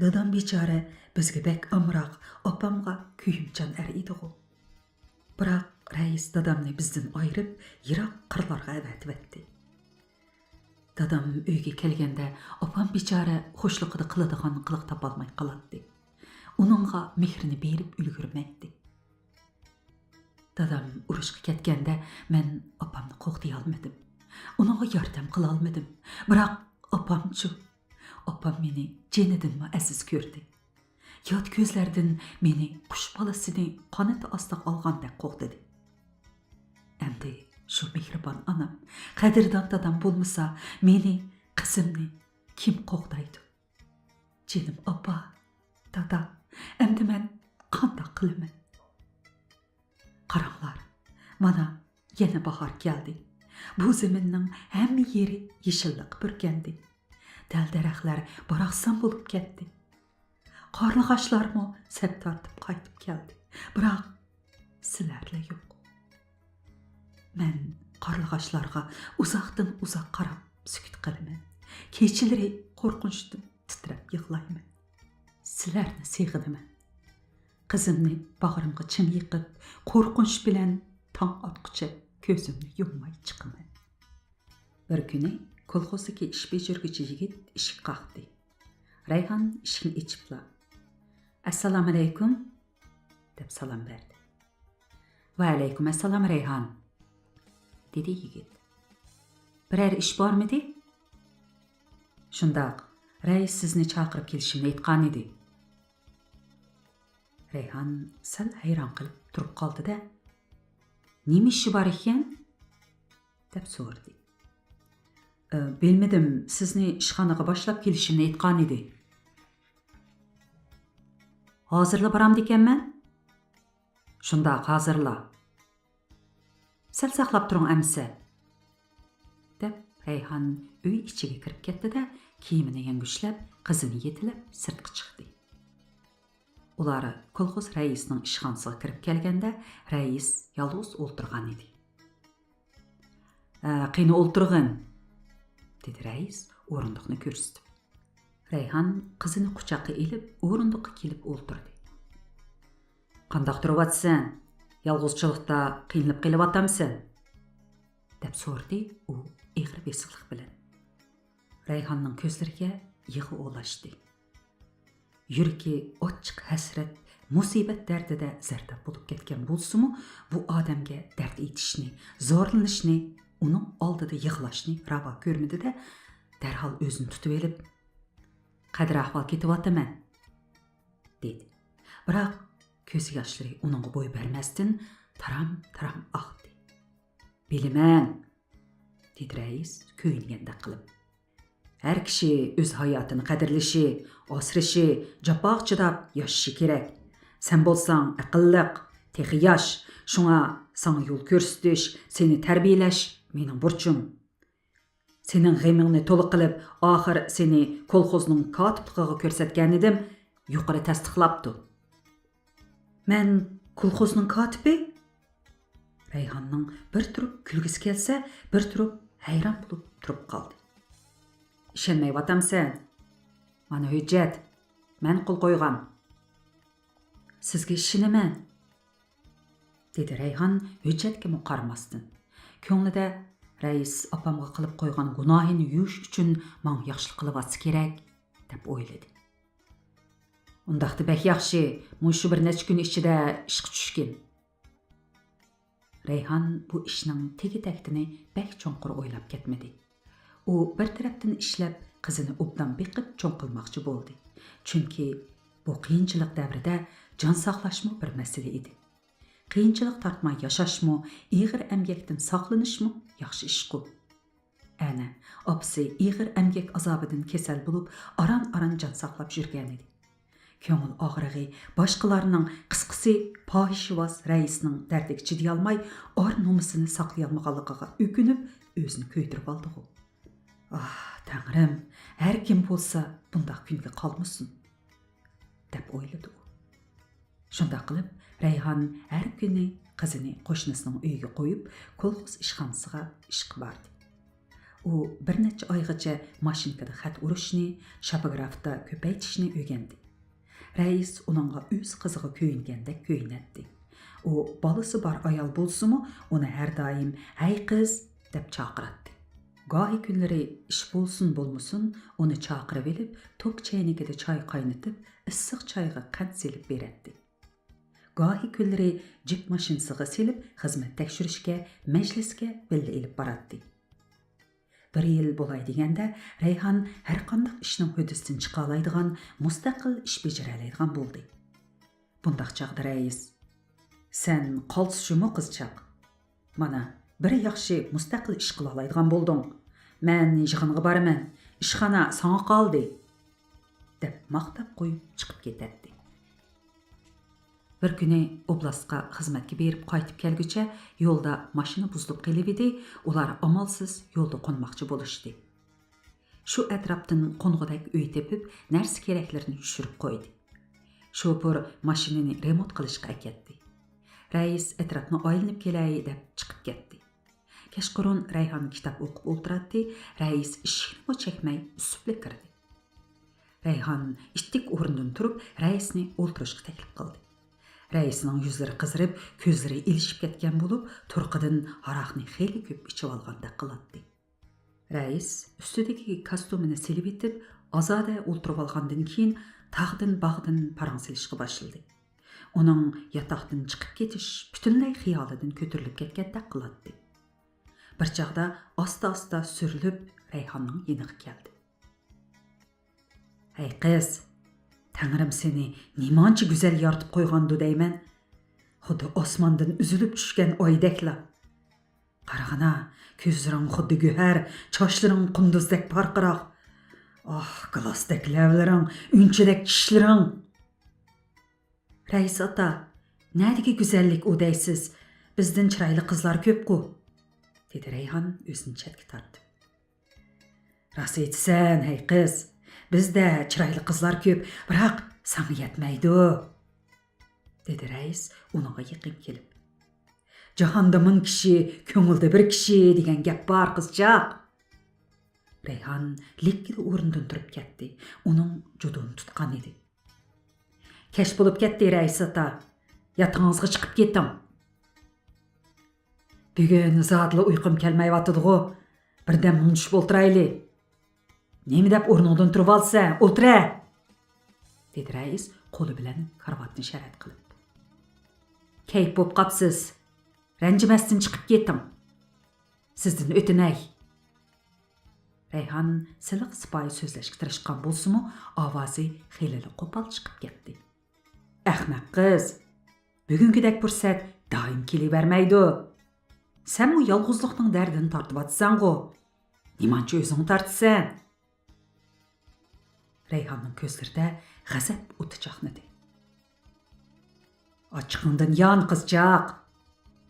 دادام بىچارە بىزگە بەك ئامراق، ئاپامغا كۆيۈمچان ئەر ئىدىغۇ. بىراق رەئىس دادامنى بىزدىن ئايرىپ، يىراق قىرلارغا ئەۋەتىۋەتتى. دادام ئۆيگە كەلگەندە، ئاپام بىچارە خۇشلۇقىدا قىلىدىغان قىلىق تاپالماي قالاتتى. ئۇنىڭغا مېھرىنى بېرىپ ئۈلگۈرمەيتتى. دادام ئۇرۇشقا كەتكەندە، مەن ئاپامنى قوغدىيالمىدىم. ئۇنىڭغا ياردەم قىلالمىدىم. بىراق ئاپامچۇ؟ ئاپام مېنى جېنىدىنمۇ ئەزىز كۆردى. يات كۆزلەردىن مېنى قۇش بالىسىنى قانىتى ئاستىغا ئالغاندەك قوغدىدى. ئەمدى شۇ مېھرىبان ئانام، قەدىردان دادام بولمىسا، مېنى، قىزىمنى كىم قوغدايدۇ؟ جېنىم ئاپا، دادا، ئەمدى مەن قانداق قىلىمەن؟ قاراڭلار، مانا يەنە باھار كەلدى. بۇ زېمىننىڭ ھەممە يېرى يېشىللىققا بۈركەندى. دەل-دەرەخلەر باراقسان بولۇپ كەتتى. قارلىغاچلارمۇ سەپ تارتىپ قايتىپ كەلدى. بىراق سىلەرلا يوق. مەن قارلىغاچلارغا ئۇزاقتىن ئۇزاق قاراپ سۈكۈت قىلىمەن. كېچىلىرى قورقۇنچتىن تىترەپ يىغلايمەن. سىلەرنى سېغىنىمەن. قىزىمنى باغرىمغا چىڭ يېقىپ، قورقۇنچ بىلەن تاڭ ئاتقۇچە كۆزۈمنى يۇمماي چىقىمەن. بىر كۈنى كولخوزدىكى ئىش بېجىرگۈچى يىگىت ئىشىك قاقتى. رەيھان ئىشىكنى ئېچىپلا، «ئەسسالامۇئەلەيكۇم» دەپ سالام بەردى. «ۋەئەلەيكۇم ئەسسالام، رەيھان» دېدى يىگىت. «بىرەر ئىش بارمىدى؟» «شۇنداق، رەئىس سىزنى چاقىرىپ كېلىشىمنى ئېيتقانىدى.» رەيھان سەل ھەيران قېلىپ تۇرۇپ قالدى-دە، «نېمە ئىشى بار ئىكەن؟» دەپ سورىدى. «ئى، بىلمىدىم، سىزنى ئىشخانىغا باشلاپ كېلىشىمنى ئېيتقانىدى.» «ھازىرلا بارامدىكەنمەن؟» «شۇنداق، ھازىرلا.» «سەل ساقلاپ تۇرۇڭ ئەمىسە.» دەپ، رەيھان ئۆي ئىچىگە كىرىپ كەتتى-دە، كىيىمىنى يەڭگۈشلەپ، قىزىنى يېتىلەپ سىرتقا چىقتى. ئۇلار كولخوز رەئىسىنىڭ ئىشخانىسىغا كىرىپ كەلگەندە، رەئىس يالغۇز ئولتۇرغان ئىدى. «ھە، قېنى ئولتۇرغىن» دېدى رەئىس ئورۇندۇقنى كۆرسىتىپ. رەيھان قىزىنى قۇچاققا ئېلىپ، ئورۇندۇققا كېلىپ ئولتۇردى. «قانداق تۇرۇۋاتىسەن؟ يالغۇزچىلىقتا قىينىلىپ قېلىۋاتامسەن؟» دەپ سورىدى ئۇ ئېغىر بېسىقلىق بىلەن. رەيھاننىڭ كۆزلىرىگە يىغا ئولاشتى. يۈرىكى ئاچچىق ھەسرەت، مۇسىبەت دەردىدە زەرداب بولۇپ كەتكەن بولسىمۇ، بۇ ئادەمگە دەرد ئېيتىشنى، زورلىنىشنى، ئۇنىڭ ئالدىدا يىغلاشنى راۋا كۆرمىدى-دە، دەرھال ئۆزىنى تۇتۇۋېلىپ، «قەدىر ئەھۋال كېتىۋاتىمەن» دېدى. بىراق كۆز ياشلىرى ئۇنىڭغا بوي بەرمەستىن، تارام-تارام ئاقتى. «بىلىمەن» دېدى رەئىس كۆيۈنگەندەك قىلىپ. «ھەر كىشى ئۆز ھاياتىنى قەدىرلىشى، ئاسرىشى، جاپاغا چىداپ ياشىشى كېرەك. سەن بولساڭ ئەقىللىق، تېخى ياش، شۇڭا ساڭا يول كۆرسىتىش، سېنى تەربىيەلەش مېنىڭ بۇرچۇم. سېنىڭ غېمىڭنى تولا قىلىپ، ئاخىر سېنى كولخوزنىڭ كاتىپلىقىغا كۆرسەتكەنىدىم، يۇقىرى تەستىقلاپتۇ. مەن كولخوزنىڭ كاتىپى؟ رەيھاننىڭ بىر تۇرۇپ كۈلگۈسى كەلسە، بىر تۇرۇپ ھەيران بولۇپ تۇرۇپ قالدى. ئىشەنمەيۋاتامسەن؟ مانا ھۆججەت، مەن قول قويغان. سىزگە ئىشىنىمەن، دېدى رەيھان ھۆججەتكىمۇ قارىماستىن. كۆڭلىدە، رەئىس ئاپامغا قىلىپ قويغان گۇناھىنى يۇيۇش ئۈچۈن ماڭا ياخشىلىق قىلىۋاتسا كېرەك، دەپ ئويلىدى. ئۇنداقتا بەك ياخشى، مۇشۇ بىر نەچچە كۈن ئىچىدە ئىشقا چۈشكىن. رەيھان بۇ ئىشنىڭ تېگى-تەكتىنى بەك چوڭقۇر ئويلاپ كەتمىدى. ئۇ بىر تەرەپتىن ئىشلەپ، قىزىنى ئوبدان بېقىپ چوڭ قىلماقچى بولدى. چۈنكى بۇ قىيىنچىلىق دەۋرىدە جان ساقلاشمۇ بىر مەسىلە ئىدى. قىيىنچىلىق تارتماي ياشاشمۇ، ئېغىر ئەمگەكتىن ساقلىنىشمۇ ياخشى ئىشقۇ. ئەنە، ئاپىسى ئېغىر ئەمگەك ئازابىدىن كېسەل بولۇپ، ئاران-ئاران جان ساقلاپ يۈرگەنىدى. كۆڭۈل ئاغرىقى، باشقىلارنىڭ، قىسقىسى، پاھىشىۋاز رەئىسنىڭ دەردىگە چىدىيالماي، ئار-نومۇسىنى ساقلىيالمىغانلىقىغا ئۆكۈنۈپ، ئۆزىنى كۆيدۈرۈۋالدىغۇ. ئاھ، تەڭرىم، ھەر كىم بولسا بۇنداق كۈنگە قالمىسۇن، دەپ ئويلىدى ئۇ. شۇنداق قىلىپ، رەيھان ھەر كۈنى قىزىنى قوشنىسىنىڭ ئۆيىگە قويۇپ، كولخوز ئىشخانىسىغا ئىشقا باردى. ئۇ بىر نەچچە ئايغىچە ماشىنكىدا خەت ئۇرۇشنى، شاپىگرافتا كۆپەيتىشنى ئۆگەندى. رەئىس ئۇنىڭغا ئۆز قىزىغا كۆيۈنگەندەك كۆيۈنەتتى. ئۇ بالىسى بار ئايال بولسىمۇ، ئۇنى ھەر دائىم «ھەي قىز» دەپ چاقىراتتى. گاھى كۈنلىرى ئىش بولسۇن بولمىسۇن، ئۇنى چاقىرىۋېلىپ، توك چەينىكىدە چاي قاينىتىپ، ئىسسىق چايغا قەنت سېلىپ بېرەتتى. گاھى كۈنلىرى جىپ ماشىنىسىغا سېلىپ، خىزمەت تەكشۈرۈشكە، مەجلىسكە بىللە ئېلىپ باراتتى. بىر يىل بولاي دېگەندە، رەيھان ھەرقانداق ئىشنىڭ ھۆددىسىدىن چىقالايدىغان، مۇستەقىل ئىش بېجىرەلەيدىغان بولدى. بۇنداق چاغدا رەئىس: «سەن قالتىس جۇمۇ، قىزچاق. مانا، بىر ياخشى مۇستەقىل ئىش قىلالايدىغان بولدۇڭ. مەن يىغىنغا بارىمەن، ئىشخانا ساڭا قالدى»، دەپ ماختاپ قويۇپ چىقىپ كېتەتتى. بىر كۈنى ئوبلاستقا خىزمەتكە بېرىپ قايتىپ كەلگۈچە يولدا ماشىنا بۇزۇلۇپ قېلىۋىدى، ئۇلار ئامالسىز يولدا قونماقچى بولۇشتى. شۇ ئەتراپتىن قونغۇدەك ئۆي تېپىپ، نەرسە-كېرەكلىرىنى چۈشۈرۈپ قويدى. شوپۇر ماشىنىنى رېمونت قىلىشقا ئەكەتتى. رەئىس ئەتراپنى ئايلىنىپ كېلەي دەپ چىقىپ كەتتى. كەچقۇرۇن رەيھان كىتاب ئوقۇپ ئولتۇراتتى، رەئىس ئىشىكنىمۇ چەكمەي ئۈسۈپلا كىردى. رەيھان ئىتتىك ئورنىدىن تۇرۇپ، رەئىسنى ئولتۇرۇشقا تەكلىپ قىلدى. رەئىسنىڭ يۈزلىرى قىزىرىپ، كۆزلىرى ئېلىشىپ كەتكەن بولۇپ، تۇرقىدىن ھاراقنى خېلى كۆپ ئىچىۋالغاندەك قىلاتتى. رەئىس ئۈستىدىكى كاستيۇمىنى سېلىۋېتىپ، ئازادە ئولتۇرۇۋالغاندىن كېيىن، تاغدىن-باغدىن پاراڭ سېلىشقا باشلىدى. ئۇنىڭ ياتاقتىن چىقىپ كېتىش پۈتۈنلەي خىيالىدىن كۆتۈرۈلۈپ كەتكەندەك قىلاتتى. بىر چاغدا ئاستا-ئاستا سۈرۈلۈپ، رەيھاننىڭ يېنىغا كەلدى. «ھەي قىز، تەڭرىم سېنى نېمانچە گۈزەل يارىتىپ قويغاندۇ دەيمەن. خۇددى ئاسماندىن ئۈزۈلۈپ چۈشكەن ئايدەكلا. قارىغىنا، كۆزلىرىڭ خۇددى گۆھەر، چاچلىرىڭ قۇندۇزدەك پارقىراق. ئاھ، گىلاستەك لەۋلىرىڭ، ئۈنچىدەك چىشلىرىڭ.» «رەئىس ئاتا، نەدىكى گۈزەللىك ئۇ دەيسىز؟ بىزدىن چىرايلىق قىزلار كۆپقۇ؟» دېدى رەيھان ئۆزىنى چەتكە تارتىپ. «راست ئېيتىسەن، ھەي قىز. بىزدە چىرايلىق قىزلار كۆپ، بىراق ساڭا يەتمەيدۇ.» دېدى رەئىس ئۇنىڭغا يېقىن كېلىپ. «جاھاندا مىڭ كىشى، كۆڭۈلدە بىر كىشى دېگەن گەپ بار، قىزچاق.» رەيھان لىككىدە ئورنىدىن تۇرۇپ كەتتى. ئۇنىڭ جۇدۇنى تۇتقان ئىدى. «كەچ بولۇپ كەتتى، رەئىس ئاتا. ياتىقىڭىزغا چىقىپ كېتىڭ.» «بۈگۈن زادىلا ئۇيقۇم كەلمەيۋاتىدىغۇ. بىردەم مۇڭدىشىپ ئولتۇرايلى.» «نېمە دەپ ئورنۇڭدىن تۇرۇۋالىسەن؟ ئولتۇرە!» دېدى رەئىس قولى بىلەن كارىۋاتنى شەرەت قىلىپ. «كەيپ بوپ قاپسىز. رەنجىمەستىن چىقىپ كېتىڭ. سىزدىن ئۆتۈنەي.» رەيھان سىلىق سىپايى سۆزلەشكە تىرىشقان بولسىمۇ، ئاۋازى خېلىلا قوپال چىقىپ كەتتى. «ئەخمەق قىز، بۈگۈنكىدەك پۇرسەت دائىم كېلىۋەرمەيدۇ. سەنمۇ يالغۇزلۇقنىڭ دەردىنى تارتىۋاتىسەنغۇ. نېمانچە ئۆزۈڭ تارتىسەن؟» رەيھاننىڭ كۆزلىرىدە غەزەپ ئوتى چاقنىدى. «ئاچچىقىڭدىن يان، قىزچاق!»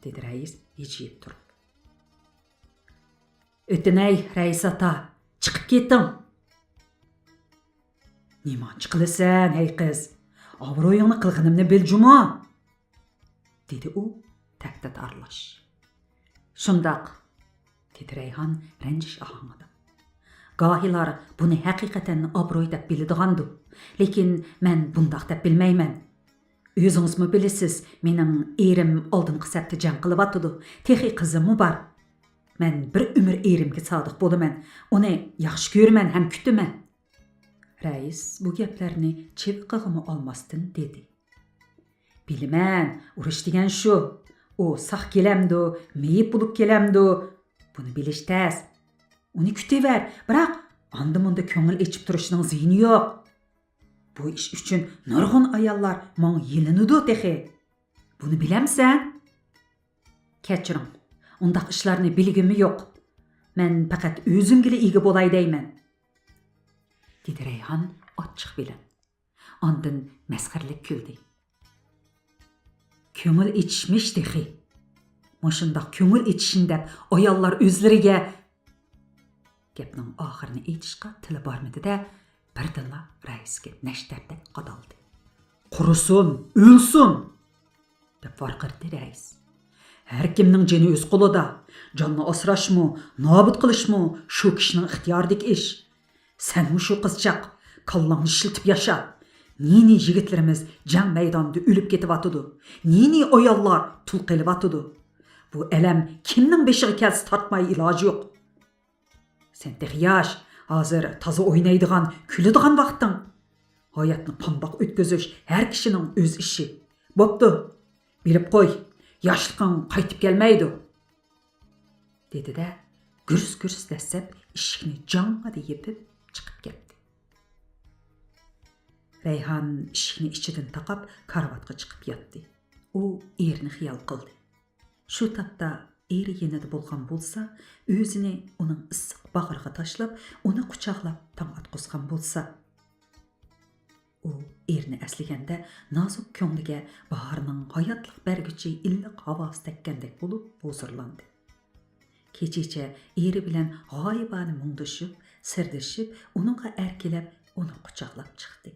دېدى رەئىس ھىجىيىپ تۇرۇپ. ئۆتۈنەي، رەئىس ئاتا، چىقىپ كېتىڭ. نېمانچە قىلىسەن، ھەي قىز؟ ئابرۇيۇڭنى قىلغىنىمنى بىل جۇمۇ! دېدى ئۇ تەھدىت ئارىلاش. شۇنداق، دېدى رەيھان رەنجىش ئاھاڭىدا. گاھىلار بۇنى ھەقىقەتەن ئابرۇي دەپ بىلىدىغاندۇ، لېكىن مەن بۇنداق دەپ بىلمەيمەن. ئۆزىڭىزمۇ بىلىسىز، مېنىڭ ئېرىم ئالدىنقى سەپتە جەڭ قىلىۋاتىدۇ، تېخى قىزىممۇ بار. مەن بىر ئۆمۈر ئېرىمگە سادىق بولىمەن، ئۇنى ياخشى كۆرىمەن ھەم كۈتىمەن. رەئىس بۇ گەپلەرنى چىۋىقىغىمۇ ئالماستىن دېدى. بىلىمەن، ئۇرۇش دېگەن شۇ. ئۇ ساق كېلەمدۇ، مېيىپ بولۇپ كېلەمدۇ، بۇنى بىلىش تەس. ئۇنى كۈتۈۋەر، بىراق ئاندا-مۇندا كۆڭۈل ئېچىپ تۇرۇشنىڭ زىيىنى يوق. بۇ ئىش ئۈچۈن نۇرغۇن ئاياللار ماڭا يېلىنىدۇ تېخى. بۇنى بىلەمسەن؟ كەچۈرۈڭ، ئۇنداق ئىشلارنى بىلگۈممۇ يوق. مەن پەقەت ئۆزۈمگىلا ئىگە بولاي دەيمەن، دېدى رەيھان ئاچچىق بىلەن. ئاندىن مەسخىرىلىك كۈلدى. كۆڭۈل ئېچىشمىش تېخى. مۇشۇنداق كۆڭۈل ئېچىشنى دەپ ئاياللار ئۆزلىرىگە. گەپنىڭ ئاخىرىنى ئېيتىشقا تىلى بارمىدى-دە، بىردىنلا رەئىسكە نەشتەردەك قادالدى. قۇرۇسۇن، ئۆلسۇن! دەپ ۋارقىرىدى رەئىس. ھەر كىمنىڭ جېنى ئۆز قولىدا. جاننى ئاسراشمۇ، نابۇت قىلىشمۇ شۇ كىشىنىڭ ئىختىيارىدىكى ئىش. سەنمۇ شۇ قىزچاق، كاللاڭنى ئىشلىتىپ ياشا. نى-نى يىگىتلىرىمىز جەڭ مەيدانىدا ئۆلۈپ كېتىۋاتىدۇ. نى-نى ئاياللار تۇل قېلىۋاتىدۇ. بۇ ئەلەم كىمنىڭ بېشىغا كەلسە تارتماي ئىلاجى يوق. سەن تېخى ياش، ھازىر تازا ئوينايدىغان، كۈلىدىغان ۋاقتىڭ. ھاياتنى قانداق ئۆتكۈزۈش ھەر كىشىنىڭ ئۆز ئىشى. بوپتۇ، بىلىپ قوي، ياشلىقىڭ قايتىپ كەلمەيدۇ، دېدى-دە، گۈرس-گۈرس دەسسەپ ئىشىكنى جاڭڭىدە يېپىپ چىقىپ كەتتى. رەيھان ئىشىكنى ئىچىدىن تاقاپ كارىۋاتقا چىقىپ ياتتى. ئۇ ئېرىنى خىيال قىلدى. شۇ تاپتا ئېرى يېنىدا بولغان بولسا، ئۆزىنى ئۇنىڭ ئىسسىق باغرىغا تاشلاپ، ئۇنى قۇچاقلاپ تاڭ ئاتقۇزغان بولسا. ئۇ ئېرىنى ئەسلىگەندە، نازۇك كۆڭلىگە باھارنىڭ ھاياتلىق بەرگۈچى ئىللىق ھاۋاسى تەگكەندەك بولۇپ ھۇزۇرلاندى. كېچىچە ئېرى بىلەن غايىبانە مۇڭدىشىپ، سىردىشىپ، ئۇنىڭغا ئەركىلەپ، ئۇنى قۇچاقلاپ چىقتى.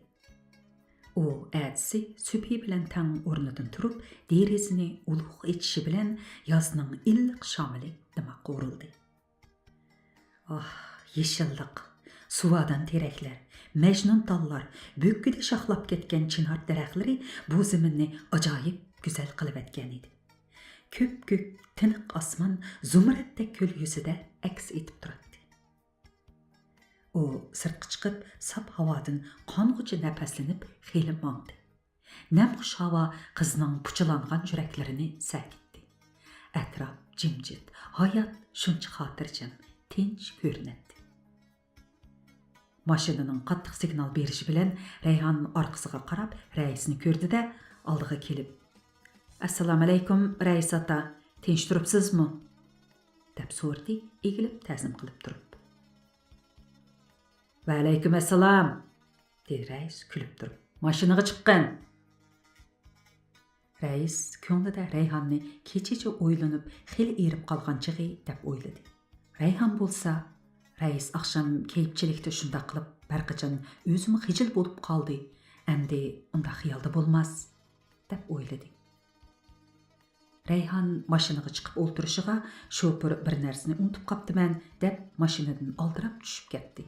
ئۇ ئەتىسى سۈبھى بىلەن تەڭ ئورنىدىن تۇرۇپ، دېرىزىنى ئۇلۇغ ئېچىشى بىلەن يازنىڭ ئىللىق شامىلى دىماققا ئۇرۇلدى. ئاھ، يېشىللىق، سۇۋادان تېرەكلەر، مەجنۇن تاللار، بۆككىدە شاخلاپ كەتكەن چىنار دەرەخلىرى بۇ زېمىننى ئاجايىپ گۈزەل قىلىۋەتكەنىدى. كۆپكۆك، تىنىق ئاسمان زۇمرەتتەك كۆل يۈزىدە ئەكس ئېتىپ تۇراتتى. ئۇ سىرتقا چىقىپ، ساپ ھاۋادىن قانغۇچە نەپەسلىنىپ خېلى ماڭدى. نەمخۇش ھاۋا قىزنىڭ پۇچىلانغان يۈرەكلىرىنى سەگىتتى. ئەتراپ جىمجىت، ھايات شۇنچە خاتىرجەم، تىنچ كۆرۈنەتتى. ماشىنىنىڭ قاتتىق سىگنال بېرىشى بىلەن رەيھان ئارقىسىغا قاراپ رەئىسنى كۆردى-دە، ئالدىغا كېلىپ، «ئەسسالامۇئەلەيكۇم، رەئىس ئاتا، تىنچ تۇرۇپسىزمۇ؟» دەپ سورىدى، ئېگىلىپ تەزىم قىلىپ تۇرۇپ. «ۋەئەلەيكۇم ئەسسالام!» دېدى رەئىس كۈلۈپ تۇرۇپ. «ماشىنىغا چىققىن!» رەئىس كۆڭلىدە رەيھاننى كېچىچە ئويلىنىپ، خېلى ئېرىپ قالغان چېغى دەپ ئويلىدى. رەيھان بولسا، رەئىس ئاخشام كەيپچىلىكتە شۇنداق قىلىپ بىر قاچان ئۆزىمۇ خىجىل بولۇپ قالدى، ئەمدى ئۇنداق خىيالدا بولماس، دەپ ئويلىدى. رەيھان ماشىنىغا چىقىپ ئولتۇرۇشىغا، شوپۇر بىر نەرسىنى ئۇنتۇپ قاپتىمەن، دەپ ماشىنىدىن ئالدىراپ چۈشۈپ كەتتى.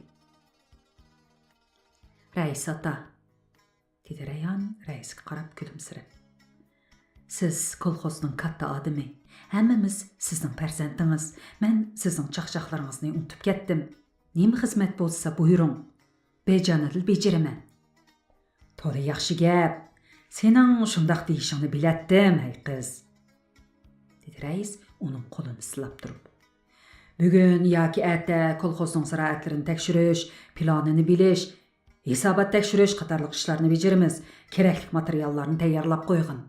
رەئىس ئاتا، دېدى رەيھان رەئىسكە قاراپ كۈلۈمسىرەپ. سىز كولخوزنىڭ كاتتا ئادىمى. ھەممىمىز سىزنىڭ پەرزەنتىڭىز. مەن سىزنىڭ چاقچاقلىرىڭىزنى ئۇنتۇپ كەتتىم. نېمە خىزمەت بولسا بۇيرۇڭ. بىجانىدىل بېجىرىمەن. تولا ياخشى گەپ. سېنىڭ شۇنداق دېيىشىڭنى بىلەتتىم، ھەي قىز، دېدى رەئىس ئۇنىڭ قولىنى سىلاپ تۇرۇپ. بۈگۈن ياكى ئەتە كولخوزنىڭ زىرائەتلىرىنى تەكشۈرۈش، پىلانىنى بىلىش، ھېسابات تەكشۈرۈش قاتارلىق ئىشلارنى بېجىرىمىز. كېرەكلىك ماتېرىياللارنى تەييارلاپ قويغىن.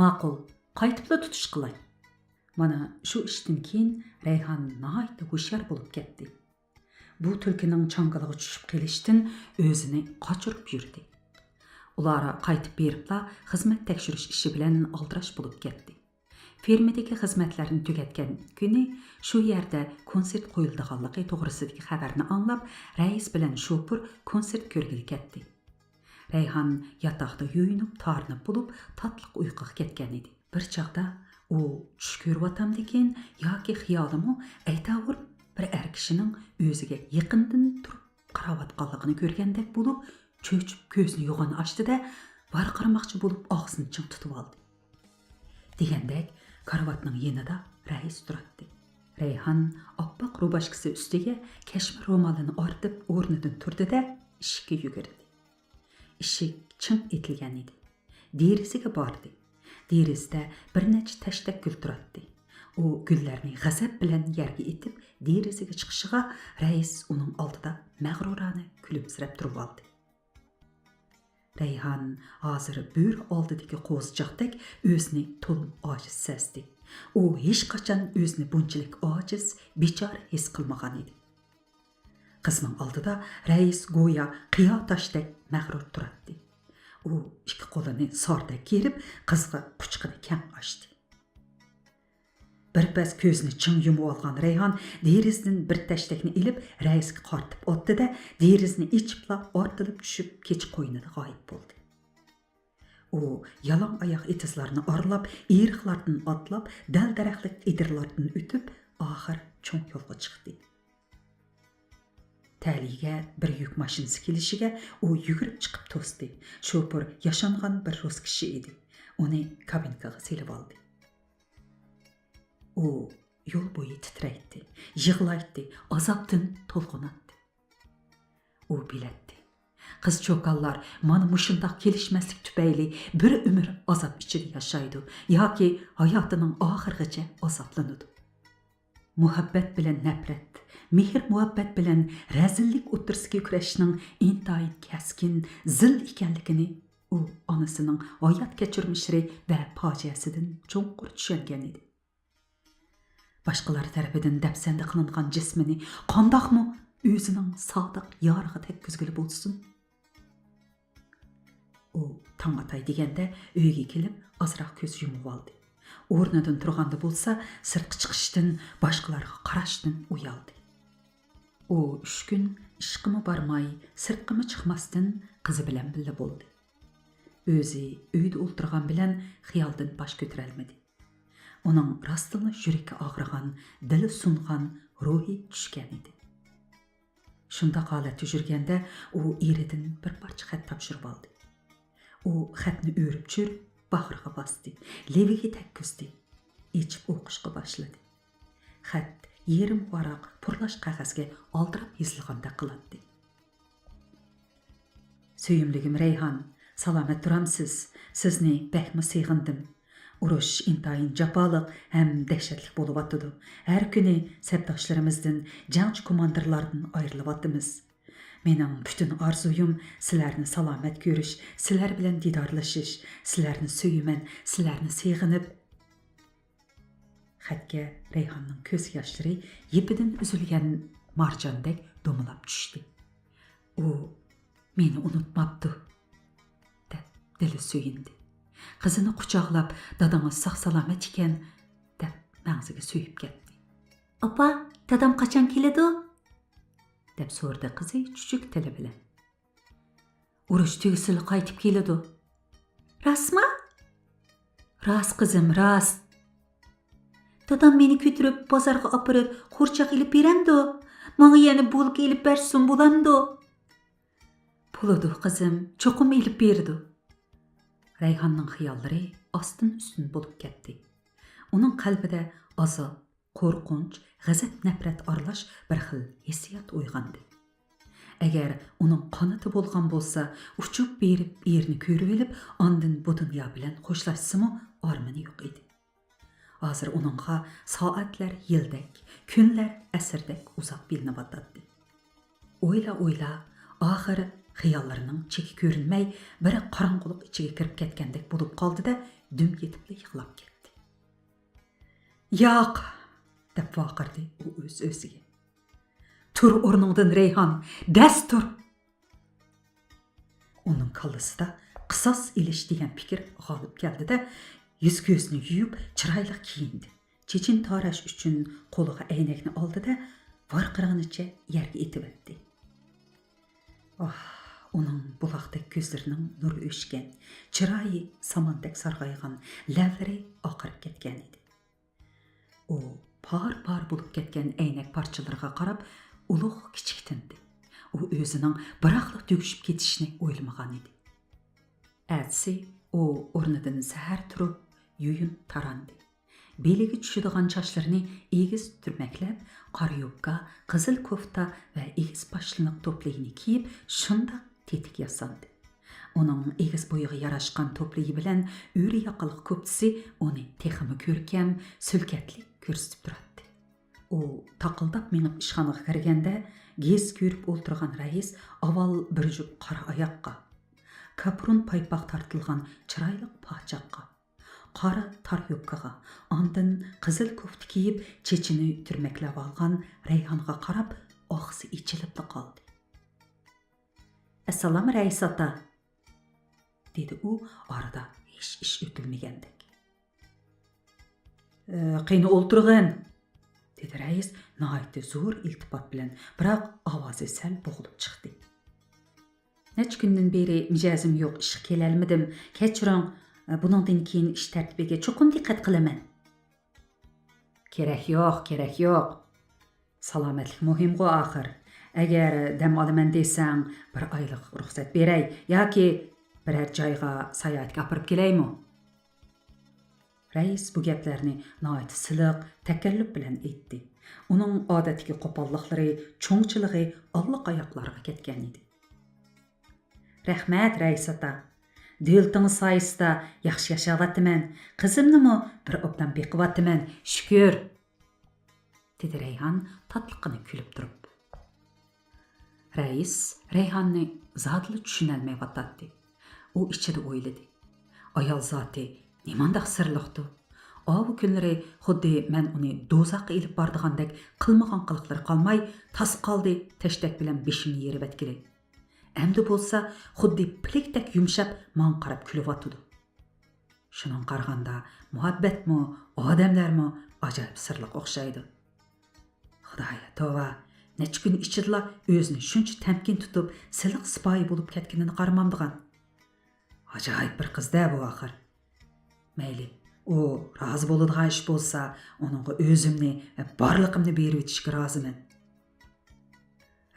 ماقۇل، قايتىپلا تۇتۇش قىلاي. مانا شۇ ئىشتىن كېيىن رەيھان ناھايىتى ھوشيار بولۇپ كەتتى. بۇ تۈلكىنىڭ چاڭگىلىغا چۈشۈپ قېلىشتىن ئۆزىنى قاچۇرۇپ يۈردى. ئۇلار قايتىپ بېرىپلا خىزمەت تەكشۈرۈش ئىشى بىلەن ئالدىراش بولۇپ كەتتى. فېرمىدىكى خىزمەتلەرنى تۈگەتكەن كۈنى شۇ يەردە كونسېرت قويۇلىدىغانلىقى توغرىسىدىكى خەۋەرنى ئاڭلاپ، رەئىس بىلەن شوپۇر كونسېرت كۆرگىلى كەتتى. رەيھان ياتاقتا يۇيۇنۇپ، تارىنىپ بولۇپ، تاتلىق ئۇيقۇغا كەتكەن ئىدى. بىر چاغدا ئۇ چۈش كۆرۈۋاتامدىكىن ياكى خىيالىمۇ ئەيتاۋۇر بىر ئەر كىشىنىڭ ئۆزىگە يېقىندىن تۇرۇپ قاراۋاتقانلىقىنى كۆرگەندەك بولۇپ، چۆچۈپ كۆزىنى يوغان ئاچتى-دە، ۋارقىرىماقچى بولۇپ ئاغزىنى چىڭ تۇتۇۋالدى. دېگەندەك، كارىۋاتنىڭ يېنىدا رەئىس تۇراتتى. رەيھان ئاپئاق روباشكىسى ئۈستىگە كەشمىر رومالىنى ئارتىپ ئورنىدىن تۇردى-دە، ئىشىككە يۈگۈردى. ئىشىك چىڭ ئېتىلگەن ئىدى. دېرىزىگە باردى. دېرىزىدە بىر نەچچە تەشتەك گۈل تۇراتتى. ئۇ گۈللەرنى غەزەپ بىلەن يەرگە ئېتىپ، دېرىزىگە چىقىشىغا، رەئىس ئۇنىڭ ئالدىدا مەغرۇرانە كۈلۈمسىرەپ تۇرۇۋالدى. رەيھان ھازىر بۆرە ئالدىدىكى قوزىچاقتەك ئۆزىنى تولىمۇ ئاجىز سەزدى. ئۇ ھېچقاچان ئۆزىنى بۇنچىلىك ئاجىز، بىچارە ھېس قىلمىغان ئىدى. قىزنىڭ ئالدىدا رەئىس گويا قىيا تاشتەك مەغرۇر تۇراتتى. ئۇ ئىككى قولىنى ساردەك كېرىپ، قىزغا قۇچىقىنى كەڭ ئاچتى. بىر پەس كۆزىنى چىڭ يۇمۇۋالغان رەيھان دېرىزىدىن بىر تەشتەكنى ئېلىپ، رەئىسكە قارىتىپ ئاتتى-دە، دېرىزىنى ئېچىپلا ئارتىلىپ چۈشۈپ، كېچە قوينىدا غايىب بولدى. ئۇ يالاڭ ئاياق ئېتىزلارنى ئارىلاپ، ئېرىقلاردىن ئاتلاپ، دەل-دەرەخلىك ئېدىرلاردىن ئۆتۈپ، ئاخىر چوڭ يولغا چىقتى. تەلىيىگە بىر يۈك ماشىنىسى كېلىشىگە ئۇ يۈگۈرۈپ چىقىپ توستى. شوپۇر ياشانغان بىر رۇس كىشى ئىدى. ئۇنى كابىنكىغا سېلىۋالدى. ئۇ يول بويى تىترەيتتى، يىغلايتتى، ئازابتىن تولغىناتتى. ئۇ بىلەتتى، قىز-چوكانلار مانا مۇشۇنداق كېلىشمەسلىك تۈپەيلى بىر ئۆمۈر ئازاب ئىچىدە ياشايدۇ ياكى ھاياتىنىڭ ئاخىرىغىچە ئازابلىنىدۇ. مۇھەببەت بىلەن نەپرەت، مېھىر-مۇھەببەت بىلەن رەزىللىك ئوتتۇرىسىدىكى كۈرەشنىڭ ئىنتايىن كەسكىن، زىل ئىكەنلىكىنى ئۇ ئانىسىنىڭ ھايات كەچۈرمىشلىرى ۋە پاجىئەسىدىن چوڭقۇر چۈشەنگەن ئىدى. باشقىلار تەرىپىدىن دەپسەندە قىلىنغان جىسمىنى قانداقمۇ ئۆزىنىڭ سادىق يارىغا تەگكۈزگىلى بولسۇن؟ ئۇ تاڭ ئاتاي دېگەندە ئۆيگە كېلىپ ئازراق كۆز يۇمۇۋالدى. ئورنىدىن تۇرغاندا بولسا سىرتقا چىقىشتىن، باشقىلارغا قاراشتىن ئۇيالدى. ئۇ ئۈچ كۈن ئىشقىمۇ بارماي، سىرتقىمۇ چىقماستىن قىزى بىلەن بىللە بولدى. ئۆزى ئۆيدە ئولتۇرغان بىلەن خىيالدىن باش كۆتۈرەلمىدى. ئۇنىڭ راستتىنلا يۈرىكى ئاغرىغان، دىلى سۇنغان، روھى چۈشكەن ئىدى. شۇنداق ھالەتتە يۈرگەندە ئۇ ئېرىدىن بىر پارچە خەت تاپشۇرۇۋالدى. ئۇ خەتنى ئۆرۈپ چۈشۈرۈپ باغرىغا باستى، لېۋىگە تەگكۈزدى. ئېچىپ ئوقۇشقا باشلىدى. خەت يېرىم ۋاراق پۇرلاش قەغەزگە ئالدىراپ يېزىلغاندەك قىلاتتى. سۆيۈملۈكۈم رەيھان، سالامەت تۇرامسىز؟ سىزنى بەكمۇ سېغىندىم. ئۇرۇش ئىنتايىن جاپالىق ھەم دەھشەتلىك بولۇۋاتىدۇ. ھەر كۈنى سەپداشلىرىمىزدىن، جەڭچى كوماندىرلاردىن ئايرىلىۋاتىمىز. مېنىڭ پۈتۈن ئارزۇيۇم سىلەرنى سالامەت كۆرۈش، سىلەر بىلەن دىدارلىشىش. سىلەرنى سۆيىمەن، سىلەرنى سېغىنىپ. خەتكە رەيھاننىڭ كۆز ياشلىرى يىپىدىن ئۈزۈلگەن مارجاندەك دومىلاپ چۈشتى. ئۇ مېنى ئۇنتۇماپتۇ، دەپ دىلى سۆيۈندى. قىزىنى قۇچاقلاپ، دادىڭىز ساق-سالامەت ئىكەن، دەپ مەڭزىگە سۆيۈپ كەتتى. ئاپا، دادام قاچان كېلىدۇ؟ دەپ سورىدى قىزى چۈچۈك تىلى بىلەن. ئۇرۇش تۈگىسىلا قايتىپ كېلىدۇ. راستمۇ؟ راست قىزىم، راست. دادام مېنى كۆتۈرۈپ بازارغا ئاپىرىپ قورچاق ئېلىپ بېرەمدۇ؟ ماڭا يەنە بولكا ئېلىپ بەرسىمۇ بولامدۇ؟ بولىدۇ قىزىم، چوقۇم ئېلىپ بېرىدۇ. رەيھاننىڭ خىياللىرى ئاستىن ئۈستۈن بولۇپ كەتتى. ئۇنىڭ قەلبىدە ئازاب، قورقۇنچ، غەزەپ-نەپرەت ئارىلاش بىر خىل ھېسسىيات ئويغاندى. ئەگەر ئۇنىڭ قانىتى بولغان بولسا، ئۇچۇپ بېرىپ ئېرىنى كۆرۈۋېلىپ، ئاندىن بۇ دۇنيا بىلەن خوشلاشسىمۇ ئارمىنى يوق ئىدى. ھازىر ئۇنىڭغا سائەتلەر يىلدەك، كۈنلەر ئەسىردەك ئۇزاق بىلىنىۋاتاتتى. ئويلا-ئويلا، ئاخىر خىياللىرىنىڭ چېكى كۆرۈنمەي، بىر قاراڭغۇلۇق ئىچىگە كىرىپ كەتكەندەك بولۇپ قالدى-دە، دۈم يېتىپلا يىغلاپ كەتتى. ياق! دەپ ۋارقىرىدى ئۇ ئۆز-ئۆزىگە. تۇر ئورنۇڭدىن، رەيھان! دەس تۇر! ئۇنىڭ كاللىسىدا قىساس ئېلىش دېگەن پىكىر غالىب كەلدى-دە، يۈز-كۆزىنى يۇيۇپ، چىرايلىق كىيىندى. چېچىنى تاراش ئۈچۈن قولىغا ئەينەكنى ئالدى-دە، ۋارقىرىغىنىچە يەرگە ئېتىۋەتتى. ئاھ، ئۇنىڭ بۇلاقتەك كۆزلىرىنىڭ نۇرى ئۆچكەن، چىرايى ساماندەك سارغايغان، لەۋلىرى ئاقىرىپ كەتكەنىدى. ئۇ پار-پار بولۇپ كەتكەن ئەينەك پارچىلىرىغا قاراپ ئۇلۇغ-كىچىك تىندى. ئۇ ئۆزىنىڭ بىراقلا تۈگىشىپ كېتىشىنى ئويلىمىغانىدى. ئەتىسى ئۇ ئورنىدىن سەھەر تۇرۇپ يۇيۇن تاراندى. بېلىگە چۈشىدىغان چاچلىرىنى ئېگىز تۈرمەكلەپ، قارا يوپكا، قىزىل كوفتا ۋە ئېگىز پاشنىلىق توپلىيىنى كىيىپ، شۇنداق تېتىك ياساندى. ئۇنىڭ ئېگىز بويىغا ياراشقان توپلىيى بىلەن ئۆرە ياقىلىق كوپتىسى ئۇنى تېخىمۇ كۆركەم، سۈلكەتلىك كۆرسىتىپ تۇراتتى. ئۇ تاقىلداپ مېڭىپ ئىشخانىغا كىرگەندە، گېزىت كۆرۈپ ئولتۇرغان رەئىس ئاۋۋال بىر جۈپ قارا ئاياققا، كاپرون پايپاق تارتىلغان چىرايلىق پاچاققا، قارا تار يوپكىغا، ئاندىن قىزىل كوفتا كىيىپ، چېچىنى تۈرمەكلەۋالغان رەيھانغا قاراپ ئاغزى ئېچىلىپلا قالدى. «ئەسسالام، رەئىس ئاتا!» دېدى ئۇ ئارىدا ھېچ ئىش ئۆتۈلمىگەندەك. «ئە، قېنى ئولتۇرغىن!» دېدى رەئىس ناھايىتى زور ئىلتىپات بىلەن، بىراق ئاۋازى سەل بوغۇلۇپ چىقتى. «نەچچە كۈندىن بېرى مىجەزىم يوق، ئىشقا كېلەلمىدىم. كەچۈرۈڭ، بۇنىڭدىن كېيىن ئىش تەرتىپىگە چوقۇم دىققەت قىلىمەن.» «كېرەك يوق، كېرەك يوق. سالامەتلىك مۇھىمغۇ ئاخىر. ئەگەر دەم ئالىمەن دېسەڭ، بىر ئايلىق رۇخسەت بېرەي ياكى بىرەر جايغا ساياھەتكە ئاپىرىپ كېلەيمۇ؟» رەئىس بۇ گەپلەرنى ناھايىتى سىلىق، تەكەللۇپ بىلەن ئېيتتى. ئۇنىڭ ئادەتتىكى قوپاللىقلىرى، چوڭچىلىقى ئاللىقاياقلارغا كەتكەن ئىدى. «رەھمەت، رەئىس ئاتا. دۆلىتىڭىز سايىسىدا ياخشى ياشاۋاتىمەن. قىزىمنىمۇ بىر ئوبدان بېقىۋاتىمەن، شۈكۈر.» دېدى رەيھان تاتلىققىنا كۈلۈپ تۇرۇپ. رەئىس رەيھاننى زادىلا چۈشىنەلمەيۋاتاتتى. ئۇ ئىچىدە ئويلىدى، ئايال زاتى نېمانداق سىرلىقتۇ؟ ئاۋۇ كۈنلىرى خۇددى مەن ئۇنى دوزاخقا ئېلىپ بارىدىغاندەك قىلمىغان قىلىقلىرى قالماي، تاس قالدى تەشتەك بىلەن بېشىمنى يېرىۋەتكىلى. ئەمدى بولسا خۇددى پىلىكتەك يۇمشاپ ماڭا قاراپ كۈلۈۋاتىدۇ. شۇنىڭغا قارىغاندا، مۇھەببەتمۇ، ئادەملەرمۇ ئاجايىپ سىرلىق ئوخشايدۇ. خۇدايا، توۋا، نەچچە كۈن ئىچىدىلا ئۆزىنى شۇنچە تەمكىن تۇتۇپ، سىلىق سىپايى بولۇپ كەتكىنىنى قارىمامدىغان. ئاجايىپ بىر قىز-دە بۇ ئاخىر. مەيلى، ئۇ رازى بولىدىغان ئىش بولسا، ئۇنىڭغا ئۆزۈمنى ۋە بارلىقىمنى بېرىۋېتىشكە رازىمەن.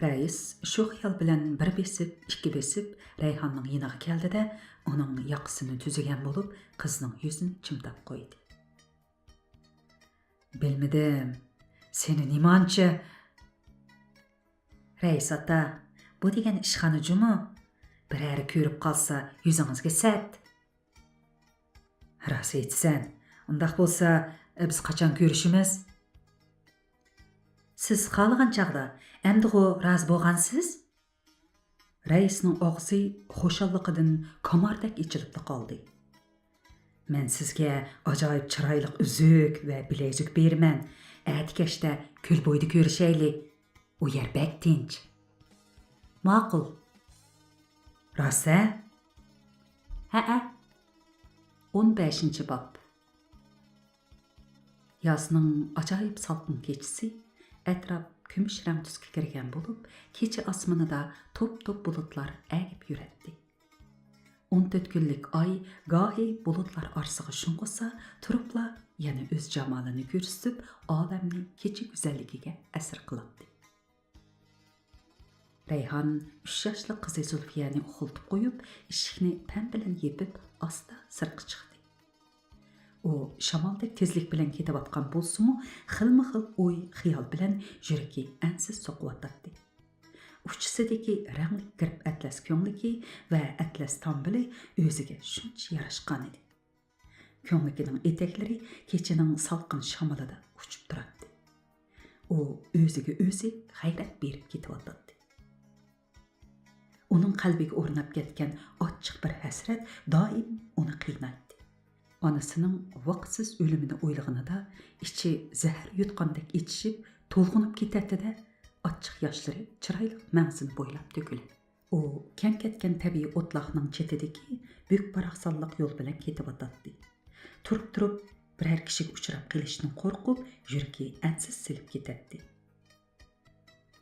رەئىس شۇ خىيال بىلەن بىر بېسىپ، ئىككى بېسىپ رەيھاننىڭ يېنىغا كەلدى-دە، ئۇنىڭ ياقىسىنى تۈزىگەن بولۇپ، قىزنىڭ يۈزىنى چىمداپ قويدى. بىلمىدىم، سېنى نېمانچە؟ رەئىس ئاتا، بۇ دېگەن ئىشخانا جۇمۇ. بىرەرى كۆرۈپ قالسا، يۈزىڭىزگە سەت. راست ئېيتىسەن. ئۇنداق بولسا، بىز قاچان كۆرۈشىمىز؟ سىز خالىغان چاغدا. ئەمدىغۇ رازى بولغانسىز؟ رەئىسنىڭ ئاغزى خۇشاللىقىدىن كاماردەك ئېچىلىپلا قالدى. مەن سىزگە ئاجايىپ چىرايلىق ئۈزۈك ۋە بىلەيزۈك بېرىمەن. ئەتە كەچتە كۆل بويىدا كۆرۈشەيلى. ئۇ يەر بەك تىنچ. ماقۇل. راست ھە؟ ھەئە. ئون بەشىنچى باب. يازنىڭ ئاجايىپ سالقىن كېچىسى، ئەتراپ كۈمۈش رەڭ تۈسكە كىرگەن بولۇپ، كېچە ئاسمىنىدا توپ-توپ بۇلۇتلار ئەگىپ يۈرەتتى. ئون تۆت كۈنلۈك ئاي گاھى بۇلۇتلار ئارىسىغا شۇڭغۇسا، تۇرۇپلا يەنە ئۆز جامالىنى كۆرسىتىپ، ئالەمنى كېچە گۈزەللىكىگە ئەسىر قىلاتتى. رەيھان ئۈچ ياشلىق قىزى زۇلفىيەنى ئۇخلىتىپ قويۇپ، ئىشىكنى پەم بىلەن يېپىپ، ئاستا سىرتقا چىقتى. ئۇ شامالدەك تېزلىك بىلەن كېتىۋاتقان بولسىمۇ، خىلمۇ خىل ئوي، خىيال بىلەن يۈرىكى ئەنسىز سوقۇۋاتاتتى. ئۇچىسىدىكى رەڭلىك گىرىپ ئەتلەس كۆڭلىكى ۋە ئەتلەس تامبىلى ئۆزىگە شۇنچە ياراشقانىدى. كۆڭلىكىنىڭ ئېتەكلىرى كېچىنىڭ سالقىن شامىلىدا ئۇچۇپ تۇراتتى. ئۇ ئۆزىگە ئۆزى غەيرەت بېرىپ كېتىۋاتاتتى. ئۇنىڭ قەلبىگە ئورناپ كەتكەن ئاچچىق بىر ھەسرەت دائىم ئۇنى قىينايتتى. ئانىسىنىڭ ۋاقىتسىز ئۆلۈمىنى ئويلىغىنىدا ئىچى زەھەر يۇتقاندەك ئېچىشىپ، تولغىنىپ كېتەتتى-دە، ئاچچىق ياشلىرى چىرايلىق مەڭزىنى بويلاپ تۆكۈلەتتى. ئۇ كەڭ كەتكەن تەبىئىي ئوتلاقنىڭ چېتىدىكى بۈك-باراقسانلىق يول بىلەن كېتىۋاتاتتى. تۇرۇپ-تۇرۇپ بىرەر كىشىگە ئۇچراپ قېلىشتىن قورقۇپ، يۈرىكى ئەنسىز سېلىپ كېتەتتى.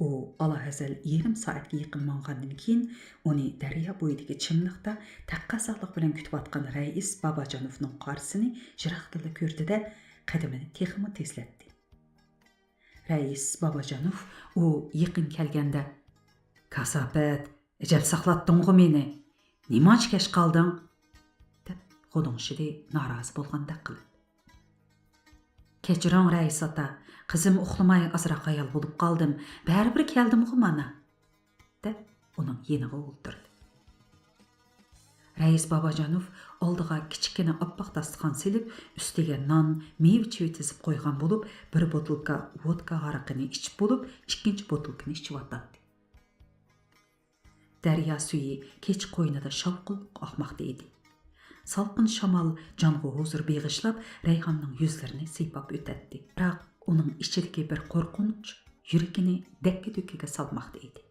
ئۇ ئالاھەزەل يېرىم سائەتكە يېقىن ماڭغاندىن كېيىن، ئۇنى دەريا بويىدىكى چىملىقتا تەقەززالىق بىلەن كۈتۈۋاتقان رەئىس باباجانوفنىڭ قارىسىنى يىراقتىنلا كۆردى-دە، قەدىمىنى تېخىمۇ تېزلەتتى. رەئىس باباجانوف ئۇ يېقىن كەلگەندە، «كاساپەت، ئەجەب ساقلاتتىڭغۇ مېنى؟ نېمانچە كەچ قالدىڭ؟» دەپ غودۇڭشىدى نارازى بولغاندەك قىلىپ. «كەچۈرۈڭ، رەئىس ئاتا، قىزىم ئۇخلىماي ئازراق ھايال بولۇپ قالدىم، بەرىبىر كەلدىمغۇ مانا.» دەپ ئۇنىڭ يېنىغا ئولتۇردى. رەئىس باباجانوف ئالدىغا كىچىككىنە ئاپئاق داستىخان سېلىپ، ئۈستىگە نان، مېۋە-چېۋە تىزىپ قويغان بولۇپ، بىر بوتۇلكا ۋودكا ھارىقىنى ئىچىپ بولۇپ، ئىككىنچى بوتۇلكىنى ئىچىۋاتاتتى. دەريا سۈيى كېچە قوينىدا شاۋقۇنلۇق ئاقماقتا ئىدى. سالقىن شامال جانغا ھۇزۇر بېغىشلاپ، رەيھاننىڭ يۈزلىرىنى سىيپاپ ئۆتەتتى. بىراق ئۇنىڭ ئىچىدىكى بىر قورقۇنچ يۈرىكىنى دەككە-دۈككىگە سالماقتا ئىدى.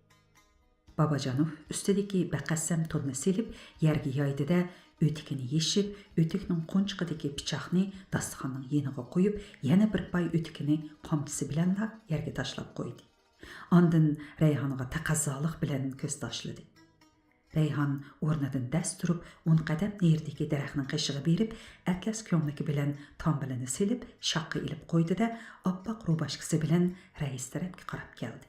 باباجانوف ئۈستىدىكى بەقەسەم توننى سېلىپ يەرگە يايدى-دە، ئۆتۈكىنى يېشىپ، ئۆتۈكنىڭ قونچىقىدىكى پىچاقنى داستىخاننىڭ يېنىغا قويۇپ، يەنە بىر پاي ئۆتۈكىنى قامچىسى بىلەنلا يەرگە تاشلاپ قويدى. ئاندىن رەيھانغا تەقەززالىق بىلەن كۆز تاشلىدى. رەيھان ئورنىدىن دەس تۇرۇپ، ئون قەدەم نېرىدىكى دەرەخنىڭ قېشىغا بېرىپ، ئەتلەس كۆڭلىكى بىلەن تامبىلىنى سېلىپ، شاخقا ئېلىپ قويدى-دە، ئاپئاق روباشكىسى بىلەن رەئىس تەرەپكە قاراپ كەلدى.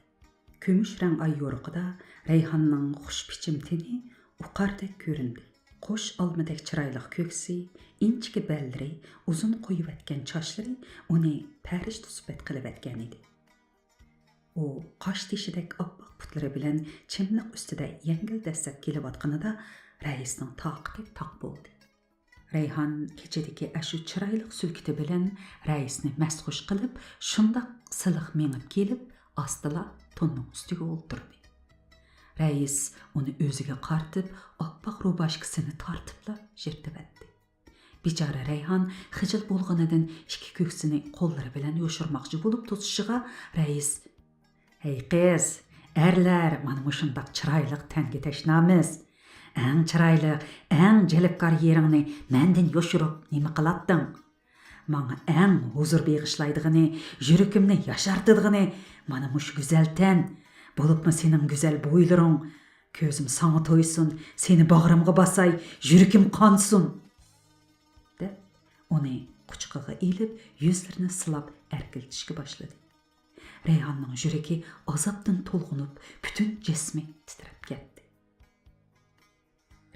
كۈمۈش رەڭ ئاي يورۇقىدا رەيھاننىڭ خۇش پىچىم تېنى ئۇقاردەك كۆرۈندى. قوش ئالمىدەك چىرايلىق كۆكسى، ئىنچىكە بەللىرى، ئۇزۇن قويۇۋەتكەن چاچلىرى ئۇنى پەرىشتە سۈپەت قىلىۋەتكەنىدى. ئۇ قاشتېشىدەك ئاپئاق پۇتلىرى بىلەن چىملىق ئۈستىدە يەڭگىل دەسسەپ كېلىۋاتقىنىدا رەئىسنىڭ تاقىتى تاق بولدى. رەيھان كېچىدىكى ئاشۇ چىرايلىق سۈلكىتى بىلەن رەئىسنى مەستخۇش قىلىپ، شۇنداق سىلىق مېڭىپ كېلىپ، ئاستىلا توننىڭ ئۈستىگە ئولتۇردى. رەئىس ئۇنى ئۆزىگە قارىتىپ، ئاپئاق روباشكىسىنى تارتىپلا يىرتىۋەتتى. بىچارە رەيھان خىجىل بولغىنىدىن ئىككى كۆكسىنى قوللىرى بىلەن يوشۇرماقچى بولۇپ توسۇشىغا، رەئىس، «ھەي قىز، ئەرلەر مانا مۇشۇنداق چىرايلىق تەنگە تەشنامىز. ئەڭ چىرايلىق، ئەڭ جەلپكار يېرىڭنى مەندىن يوشۇرۇپ نېمە قىلاتتىڭ؟ ماڭا ئەڭ ھۇزۇر بېغىشلايدىغىنى، يۈرىكىمنى ياشارتىدىغىنى مانا مۇشۇ گۈزەل تەن، بولۇپمۇ سېنىڭ گۈزەل بويلىرىڭ. كۆزۈم ساڭا تويسۇن، سېنى باغرىمغا باساي، يۈرىكىم قانسۇن.» دەپ، ئۇنى قۇچىقىغا ئېلىپ، يۈزلىرىنى سىلاپ ئەركىلىتىشكە باشلىدى. رەيھاننىڭ يۈرىكى ئازابتىن تولغىنىپ، پۈتۈن جىسمى تىترەپ كەتتى.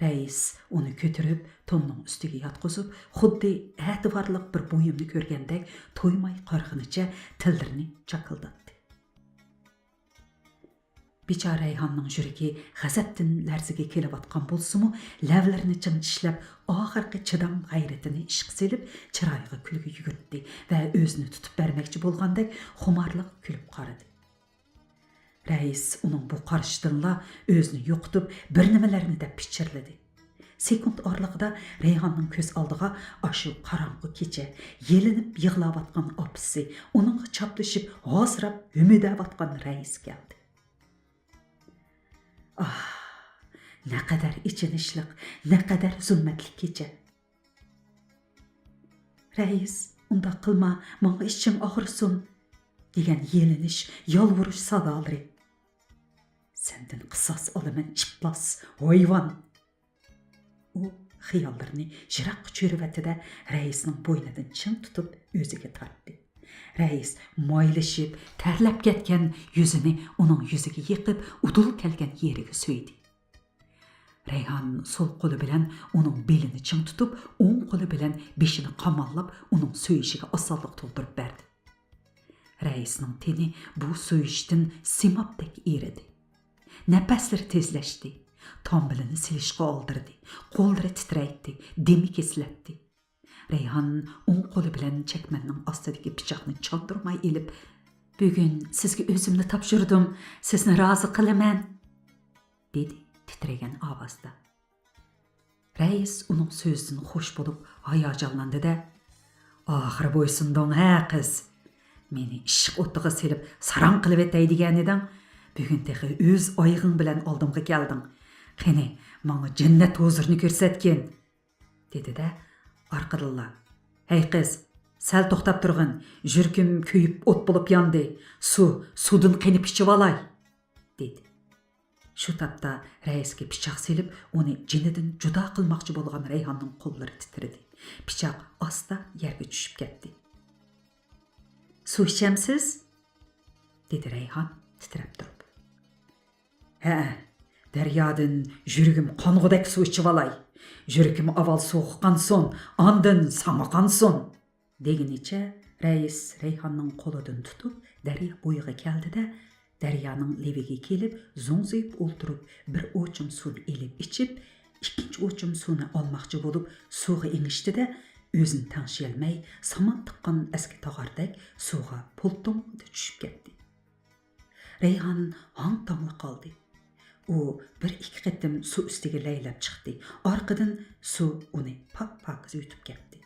رەئىس ئۇنى كۆتۈرۈپ، توننىڭ ئۈستىگە ياتقۇزۇپ، خۇددى ئەتىۋارلىق بىر بۇيۇمنى كۆرگەندەك تويماي قارىغىنىچە تىللىرىنى چاكىلداتتى. بىچارە رەيھاننىڭ يۈرىكى غەزەپتىن لەرزىگە كېلىۋاتقان بولسىمۇ، لەۋلىرىنى چىڭ چىشلەپ، ئاخىرقى چىدام غەيرىتىنى ئىشقا سېلىپ، چىرايىغا كۈلكە يۈگۈرتتى ۋە ئۆزىنى تۇتۇپ بەرمەكچى بولغاندەك خۇمارلىق كۈلۈپ قارىدى. رەئىس ئۇنىڭ بۇ قارىشىدىنلا ئۆزىنى يوقىتىپ، بىر نېمىلەرنى دەپ پىچىرلىدى. سېكۇنت ئارىلىقىدا رەيھاننىڭ كۆز ئالدىغا ئاشۇ قاراڭغۇ كېچە، يېلىنىپ يىغلاۋاتقان ئاپىسى، ئۇنىڭغا چاپلىشىپ ھاسىراپ ھۈمۈدەۋاتقان رەئىس كەلدى. ئاھ، نەقەدەر ئېچىنىشلىق، نەقەدەر زۇلمەتلىك كېچە! «رەئىس، ئۇنداق قىلما، ماڭا ئىچىڭ ئاغرىسۇن!» دېگەن يېلىنىش، يالۋۇرۇش سادالىرى. «سەندىن قىساس ئالىمەن، ئىپلاس، ھايۋان!» ئۇ خىياللىرىنى يىراققا چۆرۈۋەتتى-دە، رەئىسنىڭ بوينىدىن چىڭ تۇتۇپ ئۆزىگە تارتتى. رەئىس مايلىشىپ، تەرلەپ كەتكەن يۈزىنى ئۇنىڭ يۈزىگە يېقىپ، ئۇدۇل كەلگەن يېرىگە سۆيدى. رەيھان سول قولى بىلەن ئۇنىڭ بېلىنى چىڭ تۇتۇپ، ئوڭ قولى بىلەن بېشىنى قاماللاپ، ئۇنىڭ سۆيۈشىگە ئاسانلىق تۇغدۇرۇپ بەردى. رەئىسنىڭ تېنى بۇ سۆيۈشتىن سىمابتەك ئېرىدى. نەپەسلىرى تېزلەشتى. تامبىلىنى سېلىشقا ئالدىرىدى. قوللىرى تىترەيتتى، دېمى كېسىلەتتى. رەيھان ئوڭ قولى بىلەن چەكمەننىڭ ئاستىدىكى پىچاقنى چاندۇرماي ئېلىپ، «بۈگۈن سىزگە ئۆزۈمنى تاپشۇردۇم، سىزنى رازى قىلىمەن.» دېدى تىترىگەن ئاۋازدا. رەئىس ئۇنىڭ سۆزىدىن خوش بولۇپ ھاياجانلاندى-دە، «ئاخىرى بويسۇندۇڭ ھە، قىز! مېنى ئىششىق ئوتىغا سېلىپ ساراڭ قىلىۋېتەي دېگەنىدىڭ، بۈگۈن تېخى ئۆز ئايىغىڭ بىلەن ئالدىمغا كەلدىڭ. قېنى، ماڭا جەننەت ھۇزۇرىنى كۆرسەتكىن!» دېدى-دە، ئارقىدىنلا، ھەي قىز، سەل توختاپ تۇرغىن، يۈرىكىم كۆيۈپ ئوت بولۇپ ياندى، سۇ، سۇدىن قېنىپ ئىچىۋالاي، دېدى. شۇ تاپتا رەئىسكە پىچاق سېلىپ، ئۇنى جېنىدىن جۇدا قىلماقچى بولغان رەيھاننىڭ قوللىرى تىترىدى. پىچاق ئاستا يەرگە چۈشۈپ كەتتى. سۇ ئىچەمسىز؟ دېدى رەيھان تىترەپ تۇرۇپ. ھەئە، دەريادىن يۈرىكىم قانغۇدەك سۇ ئىچىۋالاي. يۈرىكىم ئاۋۋال سۇغا قانسۇن، ئاندىن ساڭا قانسۇن. دېگىنىچە رەئىس رەيھاننىڭ قولىدىن تۇتۇپ دەريا بويىغا كەلدى-دە، دەريانىڭ لېۋىگە كېلىپ زوڭزىيىپ ئولتۇرۇپ، بىر ئوچۇم سۇنى ئېلىپ ئىچىپ، ئىككىنچى ئوچۇم سۇنى ئالماقچى بولۇپ سۇغا ئېڭىشتى-دە، ئۆزىنى تەڭشىيەلمەي سامان تىققان ئەسكى تاغاردەك سۇغا پولتۇڭدا چۈشۈپ كەتتى. رەيھان ھاڭ-تاڭلا قالدى. ئۇ بىر ئىككى قېتىم سۇ ئۈستىگە لەيلەپ چىقتى، ئارقىدىن سۇ ئۇنى پاك-پاكىز يۇتۇپ كەتتى.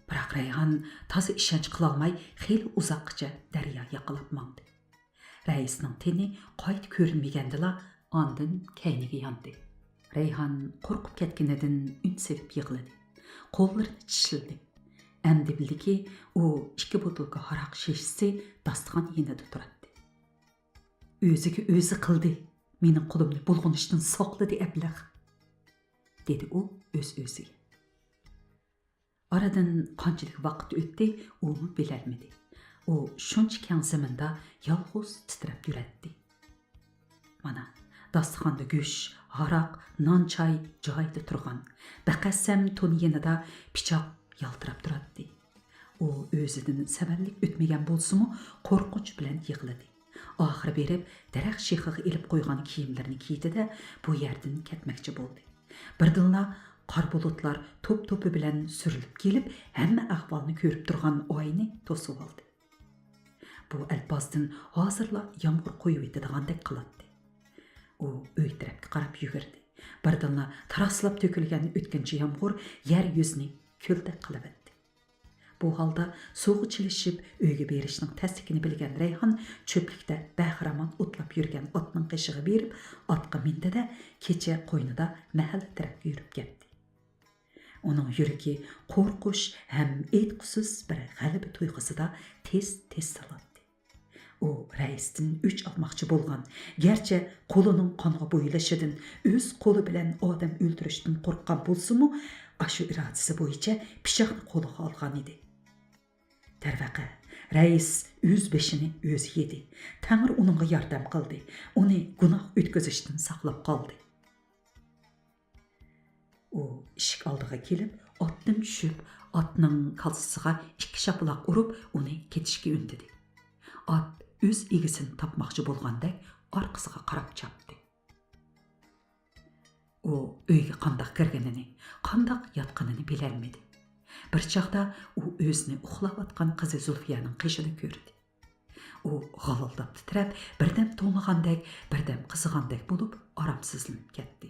بىراق رەيھان تازا ئىشەنچ قىلالماي خېلى ئۇزاققىچە دەريا ياقىلاپ ماڭدى. رەئىسنىڭ تېنى قايتا كۆرۈنمىگەندىلا ئاندىن كەينىگە ياندى. رەيھان قورقۇپ كەتكىنىدىن ئۈن سېلىپ يىغلىدى. قوللىرىنى چىشلىدى. ئەمدى بىلدىكى، ئۇ ئىككى بوتۇلكا ھاراق شېشىسى داستىخان يېنىدا تۇراتتى. ئۆزىگە ئۆزى قىلدى، مېنىڭ قولۇمنى بۇلغىنىشتىن ساقلىدى ئەبلەخ، دېدى ئۇ ئۆز-ئۆزىگە. ئارىدىن قانچىلىك ۋاقىت ئۆتتى، ئۇمۇ بىلەلمىدى. ئۇ شۇنچە كەڭ زېمىندا يالغۇز تىترەپ يۈرەتتى. مانا، داستىخاندا گۆش، ھاراق، نان-چاي جايىدا تۇرغان. بەقەسەم تونى يېنىدا پىچاق يالتىراپ تۇراتتى. ئۇ ئۆزىدىن سەۋەنلىك ئۆتمىگەن بولسىمۇ، قورقۇنچ بىلەن يىغلىدى. ئاخىرى بېرىپ، دەرەخ شېخىغا ئېلىپ قويغان كىيىملىرىنى كىيدى-دە، بۇ يەردىن كەتمەكچى بولدى. بىردىنلا قارا بۇلۇتلار توپ-توپى بىلەن سۈرۈلۈپ كېلىپ، ھەممە ئەھۋالنى كۆرۈپ تۇرغان ئاينى توسۇۋالدى. بۇ ئەلپازدىن ھازىرلا يامغۇر قۇيۇۋېتىدىغاندەك قىلاتتى. ئۇ ئۆي تەرەپكە قاراپ يۈگۈردى. بىردىنلا تاراسلاپ تۆكۈلگەن ئۆتكۈنچى يامغۇر يەر يۈزىنى كۆلدەك قىلىۋەتتى. بۇ ھالدا سۇغا چىلىشىپ ئۆيگە بېرىشنىڭ تەسلىكىنى بىلگەن رەيھان چۆپلۈكتە بەخىرامان ئوتلاپ يۈرگەن ئاتنىڭ قېشىغا بېرىپ، ئاتقا مىندى-دە، كېچە قوينىدا مەھەللە تەرەپكە يۈرۈپ كەتتى. ئۇنىڭ يۈرىكى قورقۇش ھەم ئېيتقۇسىز بىر غەلىبە تۇيغۇسىدا تېز-تېز سالاتتى. ئۇ رەئىستىن ئۆچ ئالماقچى بولغان، گەرچە قولىنىڭ قانغا بويىلىشىدىن، ئۆز قولى بىلەن ئادەم ئۆلتۈرۈشتىن قورققان بولسىمۇ، ئاشۇ ئىرادىسى بويىچە پىچاقنى قولىغا ئالغان ئىدى. دەرۋەقە، رەئىس ئۆز بېشىنى ئۆزى يېدى. تەڭرى ئۇنىڭغا ياردەم قىلدى، ئۇنى گۇناھ ئۆتكۈزۈشتىن ساقلاپ قالدى. ئۇ ئىشىك ئالدىغا كېلىپ، ئاتتىن چۈشۈپ، ئاتنىڭ كالتىسىغا ئىككى شاپىلاق ئۇرۇپ، ئۇنى كېتىشكە ئۈندىدى. ئات ئۆز ئىگىسىنى تاپماقچى بولغاندەك ئارقىسىغا قاراپ چاپتى. ئۇ ئۆيگە قانداق كىرگىنىنى، قانداق ياتقىنىنى بىلەلمىدى. بىر چاغدا ئۇ ئۆزىنى ئۇخلاۋاتقان قىزى زۇلفىيەنىڭ قېشىدا كۆردى. ئۇ غالىلداپ تىترەپ، بىردەم توڭلىغاندەك، بىردەم قىزىغاندەك بولۇپ، ئارامسىزلىنىپ كەتتى.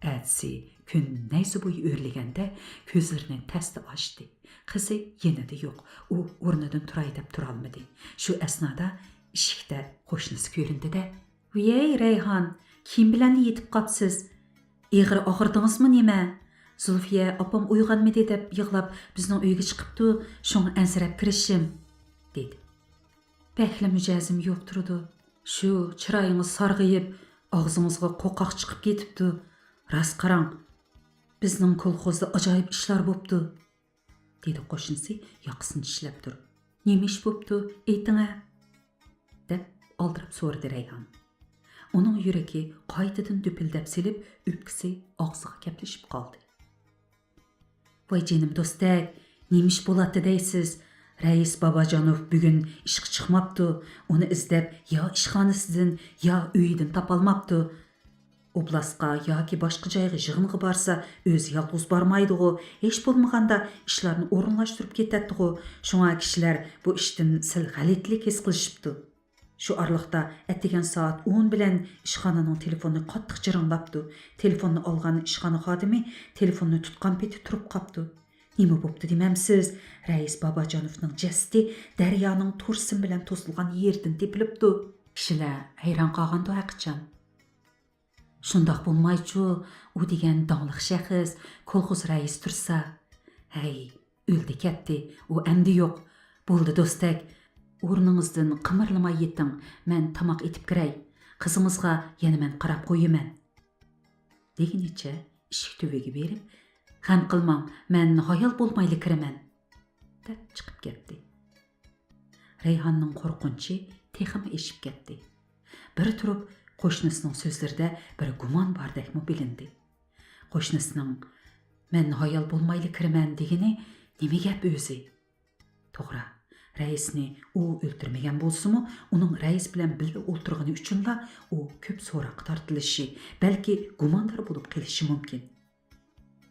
ئەتىسى كۈن نەيزە بويى ئۆرلىگەندە، كۆزلىرىنى تەستە ئاچتى. قىزى يېنىدا يوق. ئۇ ئورنىدىن تۇراي دەپ تۇرالمىدى. شۇ ئەسنادا ئىشىكتە قوشنىسى كۆرۈندى-دە، ۋىيەي، رەيھان، كىيىم بىلەنلا يېتىپ قاپسىز. ئېغىر ئاغرىدىڭىزمۇ نېمە؟ زۇلفىيە ئاپام ئويغانمىدى دەپ يىغلاپ، بىزنىڭ ئۆيگە چىقىپتۇ، شۇڭا ئەنسىرەپ كىرىشىم، دېدى. بەكلا مىجەزىم يوق تۇرىدۇ. شۇ چىرايىڭىز سارغىيىپ، ئاغزىڭىزغا قوقاق چىقىپ كېتىپتۇ. راست قاراڭ، بىزنىڭ كولخوزدا ئاجايىپ ئىشلار بوپتۇ، دېدى قوشنىسى ياقىسىنى چىشلەپ تۇرۇپ. نېمە ئىش بوپتۇ، ئېيتىڭە، دەپ ئالدىراپ سورىدى رەيھان. ئۇنىڭ يۈرىكى قايتىدىن دۈپۈلدەپ سېلىپ، ئۆپكىسى ئاغزىغا كەپلىشىپ قالدى. ۋاي جېنىم دوستەك، نېمە ئىش بولاتتى دەيسىز؟ رەئىس باباجانوف بۈگۈن ئىشقا چىقماپتۇ. ئۇنى ئىزدەپ يا ئىشخانىسىدىن، يا ئۆيىدىن تاپالماپتۇ. ئوبلاستقا ياكى باشقا جايغا يىغىنغا بارسا، ئۆزى يالغۇز بارمايدىغۇ، ھېچ بولمىغاندا ئىشلارنى ئورۇنلاشتۇرۇپ كېتەتتىغۇ. شۇڭا كىشىلەر بۇ ئىشتىن سەل غەلىتىلىك ھېس قىلىشىپتۇ. شۇ ئارىلىقتا ئەتىگەن سائەت ئون بىلەن ئىشخانىنىڭ تېلېفونى قاتتىق جىرىڭلاپتۇ. تېلېفوننى ئالغان ئىشخانا خادىمى تېلېفوننى تۇتقان پېتى تۇرۇپ قاپتۇ. نېمە بوپتۇ دېمەمسىز؟ رەئىس باباجانوفنىڭ جەسىتى دەريانىڭ تۇرسۇن بىلەن توسۇلغان يېرىدىن تېپىلىپتۇ. كىشىلەر ھەيران قالغاندۇ ھەرقاچان. شۇنداق بولمايچۇ، ئۇ دېگەن داڭلىق شەخس، كولخوز رەئىسى تۇرسا. ھەي، ئۆلدى كەتتى، ئۇ ئەمدى يوق. بولدى دوستەك، ئورنىڭىزدىن قىمىرلىماي يېتىڭ، مەن تاماق ئېتىپ كىرەي. قىزىڭىزغا يەنە مەن قاراپ قويىمەن. دېگىنىچە ئىشىك تۈۋىگە بېرىپ، غەم قىلماڭ، مەن ھايال بولمايلا كىرىمەن، دەپ چىقىپ كەتتى. رەيھاننىڭ قورقۇنچى تېخىمۇ ئېشىپ كەتتى. بىر تۇرۇپ قوشنىسىنىڭ سۆزلىرىدە بىر گۇمان باردەكمۇ بىلىندى. قوشنىسىنىڭ «مەن ھايال بولمايلا كىرىمەن» دېگىنى نېمە گەپ ئۆزى؟ توغرا، رەئىسنى ئۇ ئۆلتۈرمىگەن بولسىمۇ، ئۇنىڭ رەئىس بىلەن بىللە ئولتۇرغىنى ئۈچۈنلا ئۇ كۆپ سوراققا تارتىلىشى، بەلكى گۇماندار بولۇپ قېلىشى مۇمكىن.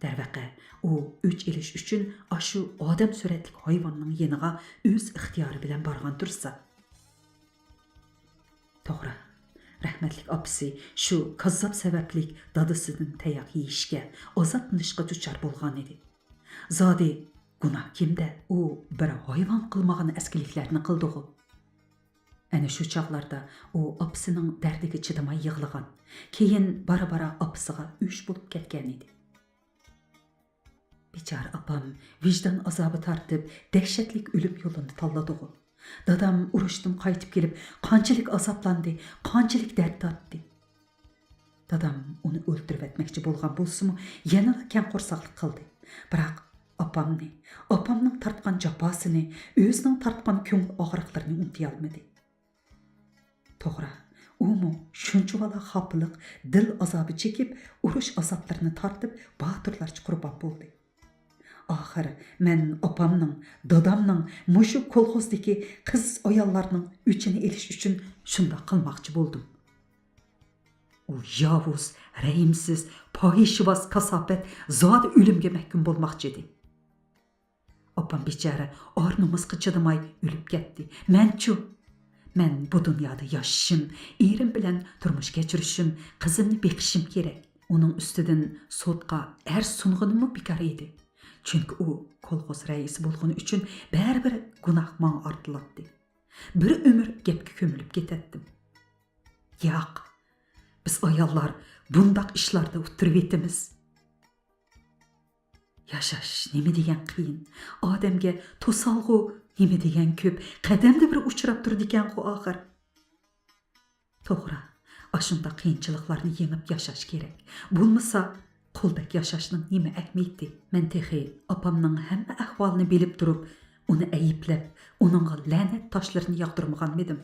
دەرۋەقە، ئۇ ئۆچ ئېلىش ئۈچۈن ئاشۇ ئادەم سۈرەتلىك ھايۋاننىڭ يېنىغا ئۆز ئىختىيارى بىلەن بارغان تۇرسا. توغرا، رەھمەتلىك ئاپىسى شۇ كاززاپ سەۋەبلىك دادىسىدىن تاياق يېيىشكە، ئازابلىنىشقا دۇچار بولغانىدى. زادى گۇناھ كىمدە؟ ئۇ بىر ھايۋان قىلمىغان ئەسكىلىكلەرنى قىلدىغۇ. ئەنە شۇ چاغلاردا ئۇ ئاپىسىنىڭ دەردىگە چىدىماي يىغلىغان، كېيىن بارا-بارا ئاپىسىغا ئۆچ بولۇپ كەتكەنىدى. بىچارە ئاپام ۋىجدان ئازابى تارتىپ، دەھشەتلىك ئۆلۈم يولىنى تاللىدىغۇ. دادام ئۇرۇشتىن قايتىپ كېلىپ، قانچىلىك ئازابلاندى، قانچىلىك دەرد تارتتى. دادام ئۇنى ئۆلتۈرۈۋەتمەكچى بولغان بولسىمۇ، يەنىلا كەڭ قورساقلىق قىلدى. بىراق ئاپامنى، ئاپامنىڭ تارتقان جاپاسىنى، ئۆزىنىڭ تارتقان كۆڭۈل ئاغرىقلىرىنى ئۇنتۇيالمىدى. توغرا، ئۇمۇ شۇنچىۋالا خاپىلىق، دىل ئازابى چېكىپ، ئۇرۇش ئازابلىرىنى تارتىپ، باتۇرلارچە قۇربان بولدى. ئاخىر مەن ئاپامنىڭ، دادامنىڭ، مۇشۇ كولخوزدىكى قىز ئاياللارنىڭ ئۆچىنى ئېلىش ئۈچۈن شۇنداق قىلماقچى بولدۇم. ئۇ ياۋۇز، رەھىمسىز، پاھىشىۋاز كاساپەت زادى ئۆلۈمگە مەھكۇم بولماقچى ئىدى. ئاپام بىچارە ئار-نومۇسقا چىدىماي ئۆلۈپ كەتتى. مەنچۇ؟ مەن بۇ دۇنيادا ياشىشىم، ئېرىم بىلەن تۇرمۇش كەچۈرۈشۈم، قىزىمنى بېقىشىم كېرەك. ئۇنىڭ ئۈستىدىن سوتقا ئەرز سۇنغىنىممۇ بىكار ئىدى. چۈنكى ئۇ كولخوز رەئىسى بولغىنى ئۈچۈن بەرىبىر گۇناھ ماڭا ئارتىلاتتى. بىر ئۆمۈر گەپكە كۆمۈلۈپ كېتەتتىم. ياق، بىز ئاياللار بۇنداق ئىشلاردا ئۇتتۇرۇۋېتىمىز. ياشاش نېمە دېگەن قىيىن، ئادەمگە توسالغۇ نېمە دېگەن كۆپ، قەدەمدە بىر ئۇچراپ تۇرىدىكەنغۇ ئاخىر. توغرا، ئاشۇنداق قىيىنچىلىقلارنى يېڭىپ ياشاش كېرەك. بولمىسا، قۇلدەك ياشاشنىڭ نېمە ئەھمىيىتى؟ مەن تېخى ئاپامنىڭ ھەممە ئەھۋالىنى بىلىپ تۇرۇپ، ئۇنى ئەيىبلەپ، ئۇنىڭغا لەنەت تاشلىرىنى ياغدۇرمىغانمىدىم؟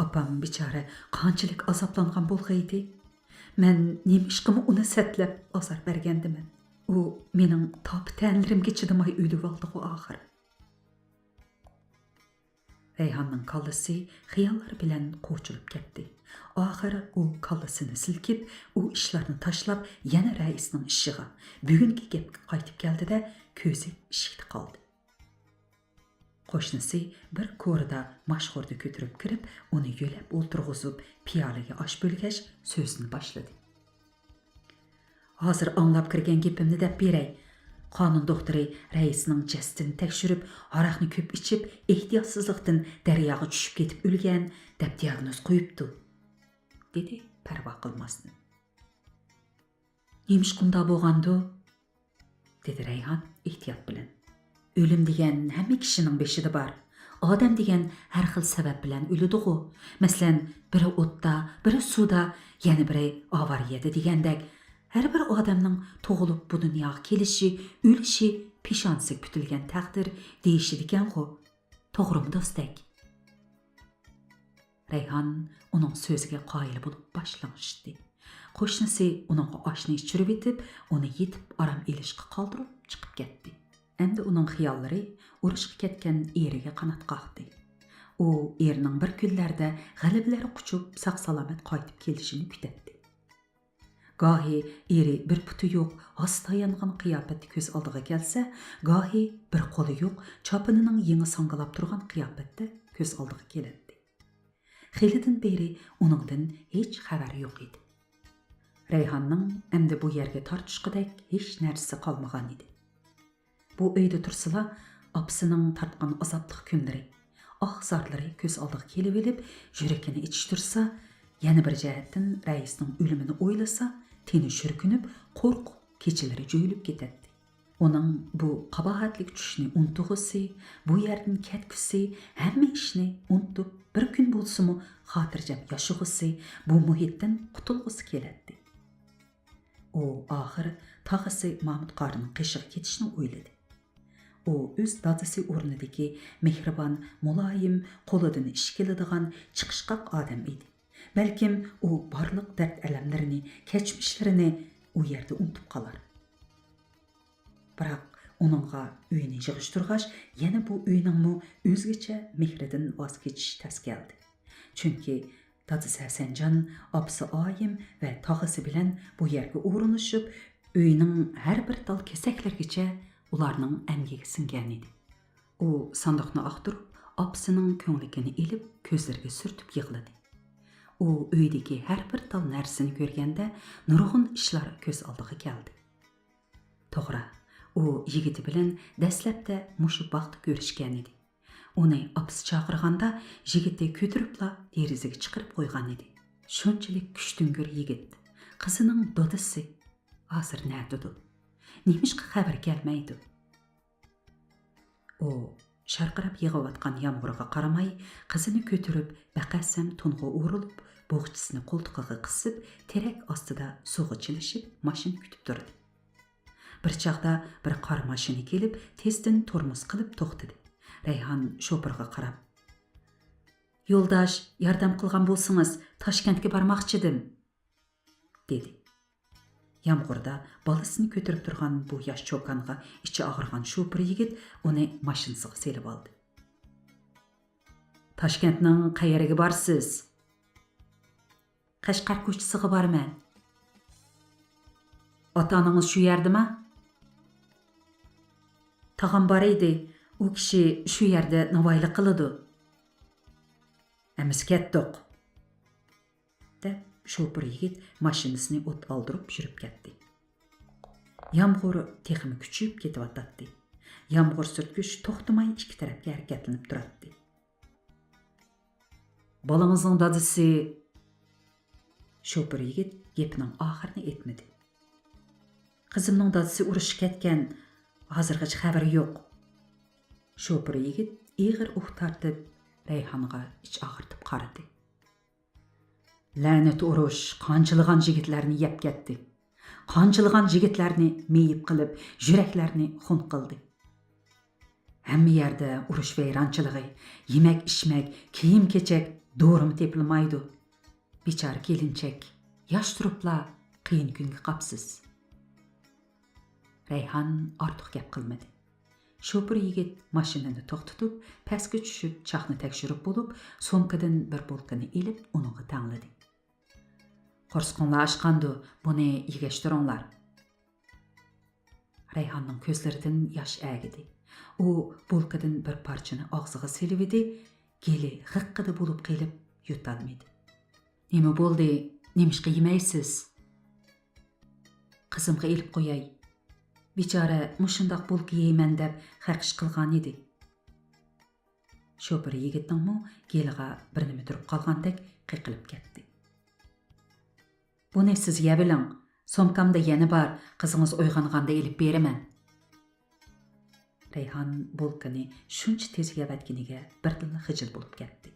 ئاپام بىچارە قانچىلىك ئازابلانغان بولغىيدى؟ مەن نېمىشقىمۇ ئۇنى سەتلەپ ئازار بەرگەندىمەن؟ ئۇ مېنىڭ تاپا-تەنلىرىمگە چىدىماي ئۆلۈۋالدىغۇ ئاخىر. رەيھاننىڭ كاللىسى خىياللار بىلەن قوچۇلۇپ كەتتى. ئاخىر ئۇ كاللىسىنى سىلكىپ، ئۇ ئىشلارنى تاشلاپ، يەنە رەئىسنىڭ ئىشىغا، بۈگۈنكى گەپكە قايتىپ كەلدى-دە، كۆزى ئىشىكتە قالدى. قوشنىسى بىر كورىدا ماشخوردا كۆتۈرۈپ كىرىپ، ئۇنى يۆلەپ ئولتۇرغۇزۇپ، پىيالىگە ئاش بۆلگەچ، سۆزىنى باشلىدى. ھازىر ئاڭلاپ كىرگەن گېپىمنى دەپ بېرەي. قانۇن دوختۇرى رەئىسنىڭ جەسىتىنى تەكشۈرۈپ، ھاراقنى كۆپ ئىچىپ، ئېھتىياتسىزلىقتىن دەرياغا چۈشۈپ كېتىپ ئۆلگەن، دەپ دىياگنوز قويۇپتۇ، دېدى پەرۋا قىلماستىن. نېمىشقا ئۇنداق بولغاندۇ؟ دېدى رەيھان ئېھتىيات بىلەن. ئۆلۈم دېگەن ھەممە كىشىنىڭ بېشىدا بار. ئادەم دېگەن ھەر خىل سەۋەب بىلەن ئۆلىدىغۇ. مەسىلەن، بىرى ئوتتا، بىرى سۇدا، يەنە بىرى ئاۋارىيەدە دېگەندەك، ھەر بىر ئادەمنىڭ تۇغۇلۇپ بۇ دۇنياغا كېلىشى، ئۆلۈشى پېشانىسىگە پۈتۈلگەن تەقدىر دېيىشىدىكەنغۇ. توغرىمۇ دوستەك؟ رەيھان ئۇنىڭ سۆزىگە قايىل بولۇپ باش لىڭشىتتى. قوشنىسى ئۇنىڭغا ئاشنى ئىچۈرۈۋېتىپ، ئۇنى يېتىپ ئارام ئېلىشقا قالدۇرۇپ چىقىپ كەتتى. ئەمدى ئۇنىڭ خىياللىرى ئۇرۇشقا كەتكەن ئېرىگە قانات قاقتى. ئۇ ئېرىنىڭ بىر كۈنلەردە غەلىبىلەر قۇچۇپ، ساق-سالامەت قايتىپ كېلىشىنى كۈتەتتى. گاھى ئېرى بىر پۇتى يوق، ھاسا تايانغان قىياپەتتە كۆز ئالدىغا كەلسە، گاھى بىر قولى يوق، چاپىنىنىڭ يېڭى ساڭگىلاپ تۇرغان قىياپەتتە كۆز ئالدىغا كېلەتتى. خېلىدىن بېرى ئۇنىڭدىن ھېچ خەۋەر يوق ئىدى. رەيھاننىڭ ئەمدى بۇ يەرگە تارتىشقۇدەك ھېچ نەرسىسى قالمىغان ئىدى. بۇ ئۆيدە تۇرسىلا، ئاپىسىنىڭ تارتقان ئازابلىق كۈنلىرى، ئاھ-زارلىرى كۆز ئالدىغا كېلىۋېلىپ، يۈرىكىنى ئېچىشتۇرسا، يەنە بىر جەھەتتىن رەئىسنىڭ ئۆلۈمىنى ئويلىسا، تېنى شۈركۈنۈپ، قورقۇپ، كېچىلىرى جۆيلۈپ كېتەتتى. ئۇنىڭ بۇ قاباھەتلىك چۈشنى ئۇنتۇغۇسى، بۇ يەردىن كەتكۈسى، ھەممە ئىشنى ئۇنتۇپ، بىر كۈن بولسىمۇ خاتىرجەم ياشىغۇسى، بۇ مۇھىتتىن قۇتۇلغۇسى كېلەتتى. ئۇ ئاخىر تاغىسى مامۇت قارىنىڭ قېشىغا كېتىشنى ئويلىدى. ئۇ ئۆز دادىسى ئورنىدىكى مېھرىبان، مۇلايىم، قولىدىن ئىش كېلىدىغان، چىقىشقاق ئادەم ئىدى. بەلكىم ئۇ بارلىق دەرد-ئەلەملىرىنى، كەچمىشلىرىنى ئۇ يەردە ئۇنتۇپ قالار. بىراق ئۇنىڭغا ئۆينى يىغىشتۇرغاچ، يەنە بۇ ئۆينىڭمۇ ئۆزگىچە مېھرىدىن ۋاز كېچىشى تەس كەلدى. چۈنكى دادىسى ھەسەنجان، ئاپىسى ئايىم ۋە تاغىسى بىلەن بۇ يەرگە ئورۇنلىشىپ، ئۆينىڭ ھەر بىر تال كېسەكلىرىگىچە ئۇلارنىڭ ئەمگىكى سىڭگەنىدى. ئۇ ساندۇقنى ئاختۇرۇپ، ئاپىسىنىڭ كۆڭلىكىنى ئېلىپ، كۆزلىرىگە سۈرتۈپ يىغلىدى. ئۇ ئۆيدىكى ھەر بىر تال نەرسىنى كۆرگەندە، نۇرغۇن ئىشلار كۆز ئالدىغا كەلدى. توغرا، ئۇ يىگىتى بىلەن دەسلەپتە مۇشۇ باغدا كۆرۈشكەنىدى. ئۇنى ئاپىسى چاقىرغاندا، يىگىتى كۆتۈرۈپلا دېرىزىگە چىقىرىپ قويغانىدى. شۇنچىلىك كۈچتۈڭگۈر يىگىت، قىزىنىڭ دادىسى ھازىر نەدىدۇ؟ نېمىشقا خەۋىرى كەلمەيدۇ؟ ئۇ شارقىراپ يېغىۋاتقان يامغۇرغا قارىماي، قىزىنى كۆتۈرۈپ، بەقەسەم تونغا ئورۇلۇپ، بوغچىسىنى قولتۇقىغا قىسىپ، تېرەك ئاستىدا سۇغا چىلىشىپ، ماشىنا كۈتۈپ تۇردى. بىر چاغدا بىر قارا ماشىنا كېلىپ، تېزدىن تورمۇز قىلىپ توختىدى. رەيھان شوپۇرغا قاراپ، يولداش، ياردەم قىلغان بولسىڭىز، تاشكەنتكە بارماقچىدىم، دېدى. يامغۇردا بالىسىنى كۆتۈرۈپ تۇرغان بۇ ياش چوكانغا ئىچى ئاغرىغان شوپۇر يىگىت ئۇنى ماشىنىسىغا سېلىۋالدى. تاشكەنتنىڭ قەيەرگە بارسىز؟ قەشقەر كوچىسىغا بارىمەن. ئاتا-ئانىڭىز شۇ يەردىما؟ تاغام بار ئىدى، ئۇ كىشى شۇ يەردە ناۋايلىق قىلىدۇ. ئەمىسە كەتتۇق، دەپ شوپۇر يىگىت ماشىنىسىنى ئوت ئالدۇرۇپ يۈرۈپ كەتتى. يامغۇر تېخىمۇ كۈچىيىپ كېتىۋاتاتتى. يامغۇر سۈرتكۈچ توختىماي ئىككى تەرەپكە ھەرىكەتلىنىپ تۇراتتى. بالىڭىزنىڭ دادىسى؟ شوپۇر يىگىت گېپىنىڭ ئاخىرىنى ئېيتمىدى. قىزىمنىڭ دادىسى ئۇرۇشقا كەتكەن، ھازىرغىچە خەۋىرى يوق. شوپۇر يىگىت ئېغىر ئۇھ تارتىپ، رەيھانغا ئىچ ئاغرىتىپ قارىدى. لەنەت ئۇرۇش قانچىلىغان يىگىتلەرنى يەپ كەتتى. قانچىلىغان يىگىتلەرنى مېيىپ قىلىپ، يۈرەكلەرنى خۇن قىلدى. ھەممە يەردە ئۇرۇش ۋەيرانچىلىقى، يېمەك-ئىچمەك، كىيىم-كېچەك، دورىمۇ تېپىلمايدۇ. بىچارە كېلىنچەك، ياش تۇرۇپلا قىيىن كۈنگە قاپسىز. رەيھان ئارتۇق گەپ قىلمىدى. شوپۇر يىگىت ماشىنىنى توختىتىپ، پەسكە چۈشۈپ، چاقنى تەكشۈرۈپ بولۇپ، سومكىدىن بىر بولكىنى ئېلىپ، ئۇنىڭغا تەڭلىدى. قورسىقىڭلار ئاچقاندۇ، بۇنى يېگەشتۈرۈڭلار. رەيھاننىڭ كۆزلىرىدىن ياش ئەگىدى. ئۇ بولكىدىن بىر پارچىنى ئاغزىغا سېلىۋىدى، گېلى غىققىدە بولۇپ قېلىپ يۇتالمىدى. نېمە بولدى؟ نېمىشقا يېمەيسىز؟ قىزىمغا ئېلىپ قوياي. بىچارە مۇشۇنداق بولكا يەيمەن دەپ خەقىش قىلغانىدى. شوپۇر يىگىتنىڭمۇ گېلىغا بىر نېمە تۇرۇپ قالغاندەك قېقىلىپ كەتتى. بۇنى سىز يەۋېلىڭ، سومكامدا يەنە بار، قىزىڭىز ئويغانغاندا ئېلىپ بېرىمەن. رەيھان بولكىنى شۇنچە تېز يەۋەتكىنىگە بىردىنلا خىجىل بولۇپ كەتتى.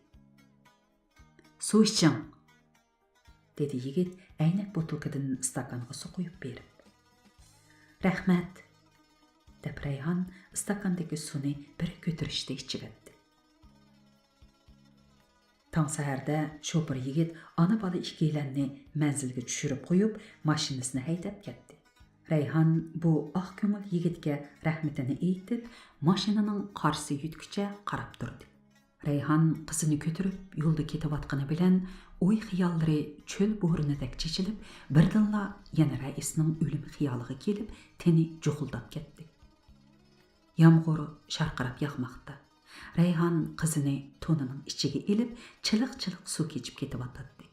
سۇ ئىچىڭ، دېدى يىگىت ئەينەك بوتۇلكىدىن ئىستاكانغا سۇ قۇيۇپ بېرىپ. رەھمەت، دەپ رەيھان ئىستاكاندىكى سۇنى بىر كۆتۈرۈشتە ئىچىۋەتتى. تاڭ سەھەردە شوپۇر يىگىت ئانا-بالا ئىككىيلەننى مەنزىلگە چۈشۈرۈپ قويۇپ، ماشىنىسىنى ھەيدەپ كەتتى. رەيھان بۇ ئاق كۆڭۈل يىگىتكە رەھمىتىنى ئېيتىپ، ماشىنىنىڭ قارىسى يۈتكىچە قاراپ تۇردى. رەيھان قىزىنى كۆتۈرۈپ يولدا كېتىۋاتقىنى بىلەن، ئوي-خىياللىرى چۆل بورىنىدەك چېچىلىپ، بىردىنلا يەنە رەئىسنىڭ ئۆلۈم خىيالىغا كېلىپ، تېنى جۇغۇلداپ كەتتى. يامغۇر شارقىراپ ياغماقتا. رەيھان قىزىنى تونىنىڭ ئىچىگە ئېلىپ، چىلىق-چىلىق سۇ كېچىپ كېتىۋاتاتتى.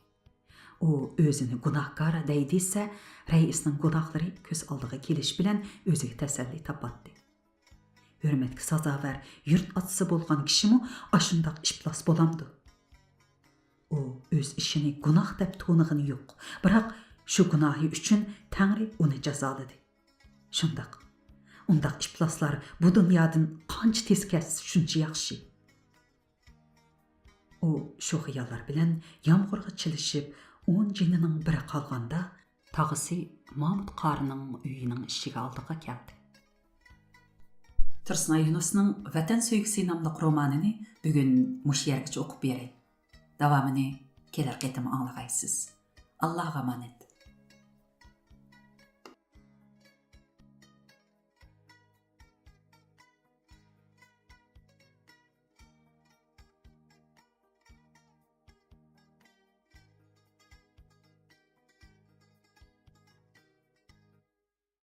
ئۇ ئۆزىنى گۇناھكار دەي دېسە، رەئىسنىڭ گۇناھلىرى كۆز ئالدىغا كېلىشى بىلەن ئۆزىگە تەسەللى تاپاتتى. ھۆرمەتكە سازاۋەر يۇرت ئاتىسى بولغان كىشىمۇ ئاشۇنداق ئىپلاس بولامدۇ؟ ئۇ ئۆز ئىشىنى گۇناھ دەپ تونۇغىنى يوق، بىراق شۇ گۇناھى ئۈچۈن تەڭرى ئۇنى جازالىدى. شۇنداق. ئۇنداق ئىپلاسلار بۇ دۇنيادىن قانچە تېز كەتسە، شۇنچە ياخشى. ئۇ شۇ خىياللار بىلەن يامغۇرغا چىلىشىپ، ئون جېنىنىڭ بىرى قالغاندا، تاغىسى مامۇت قارىنىڭ ئۆيىنىڭ ئىشىكى ئالدىغا كەلدى. تۇرسۇنئاي يۇنۇسنىڭ ۋەتەن سۆيگۈسى ناملىق رومانىنى بۈگۈن مۇشۇ يەرگىچە ئوقۇپ بېرەي. داۋامىنى كېلەر قېتىم ئاڭلىغايسىز. ئاللاغا ئامانەت.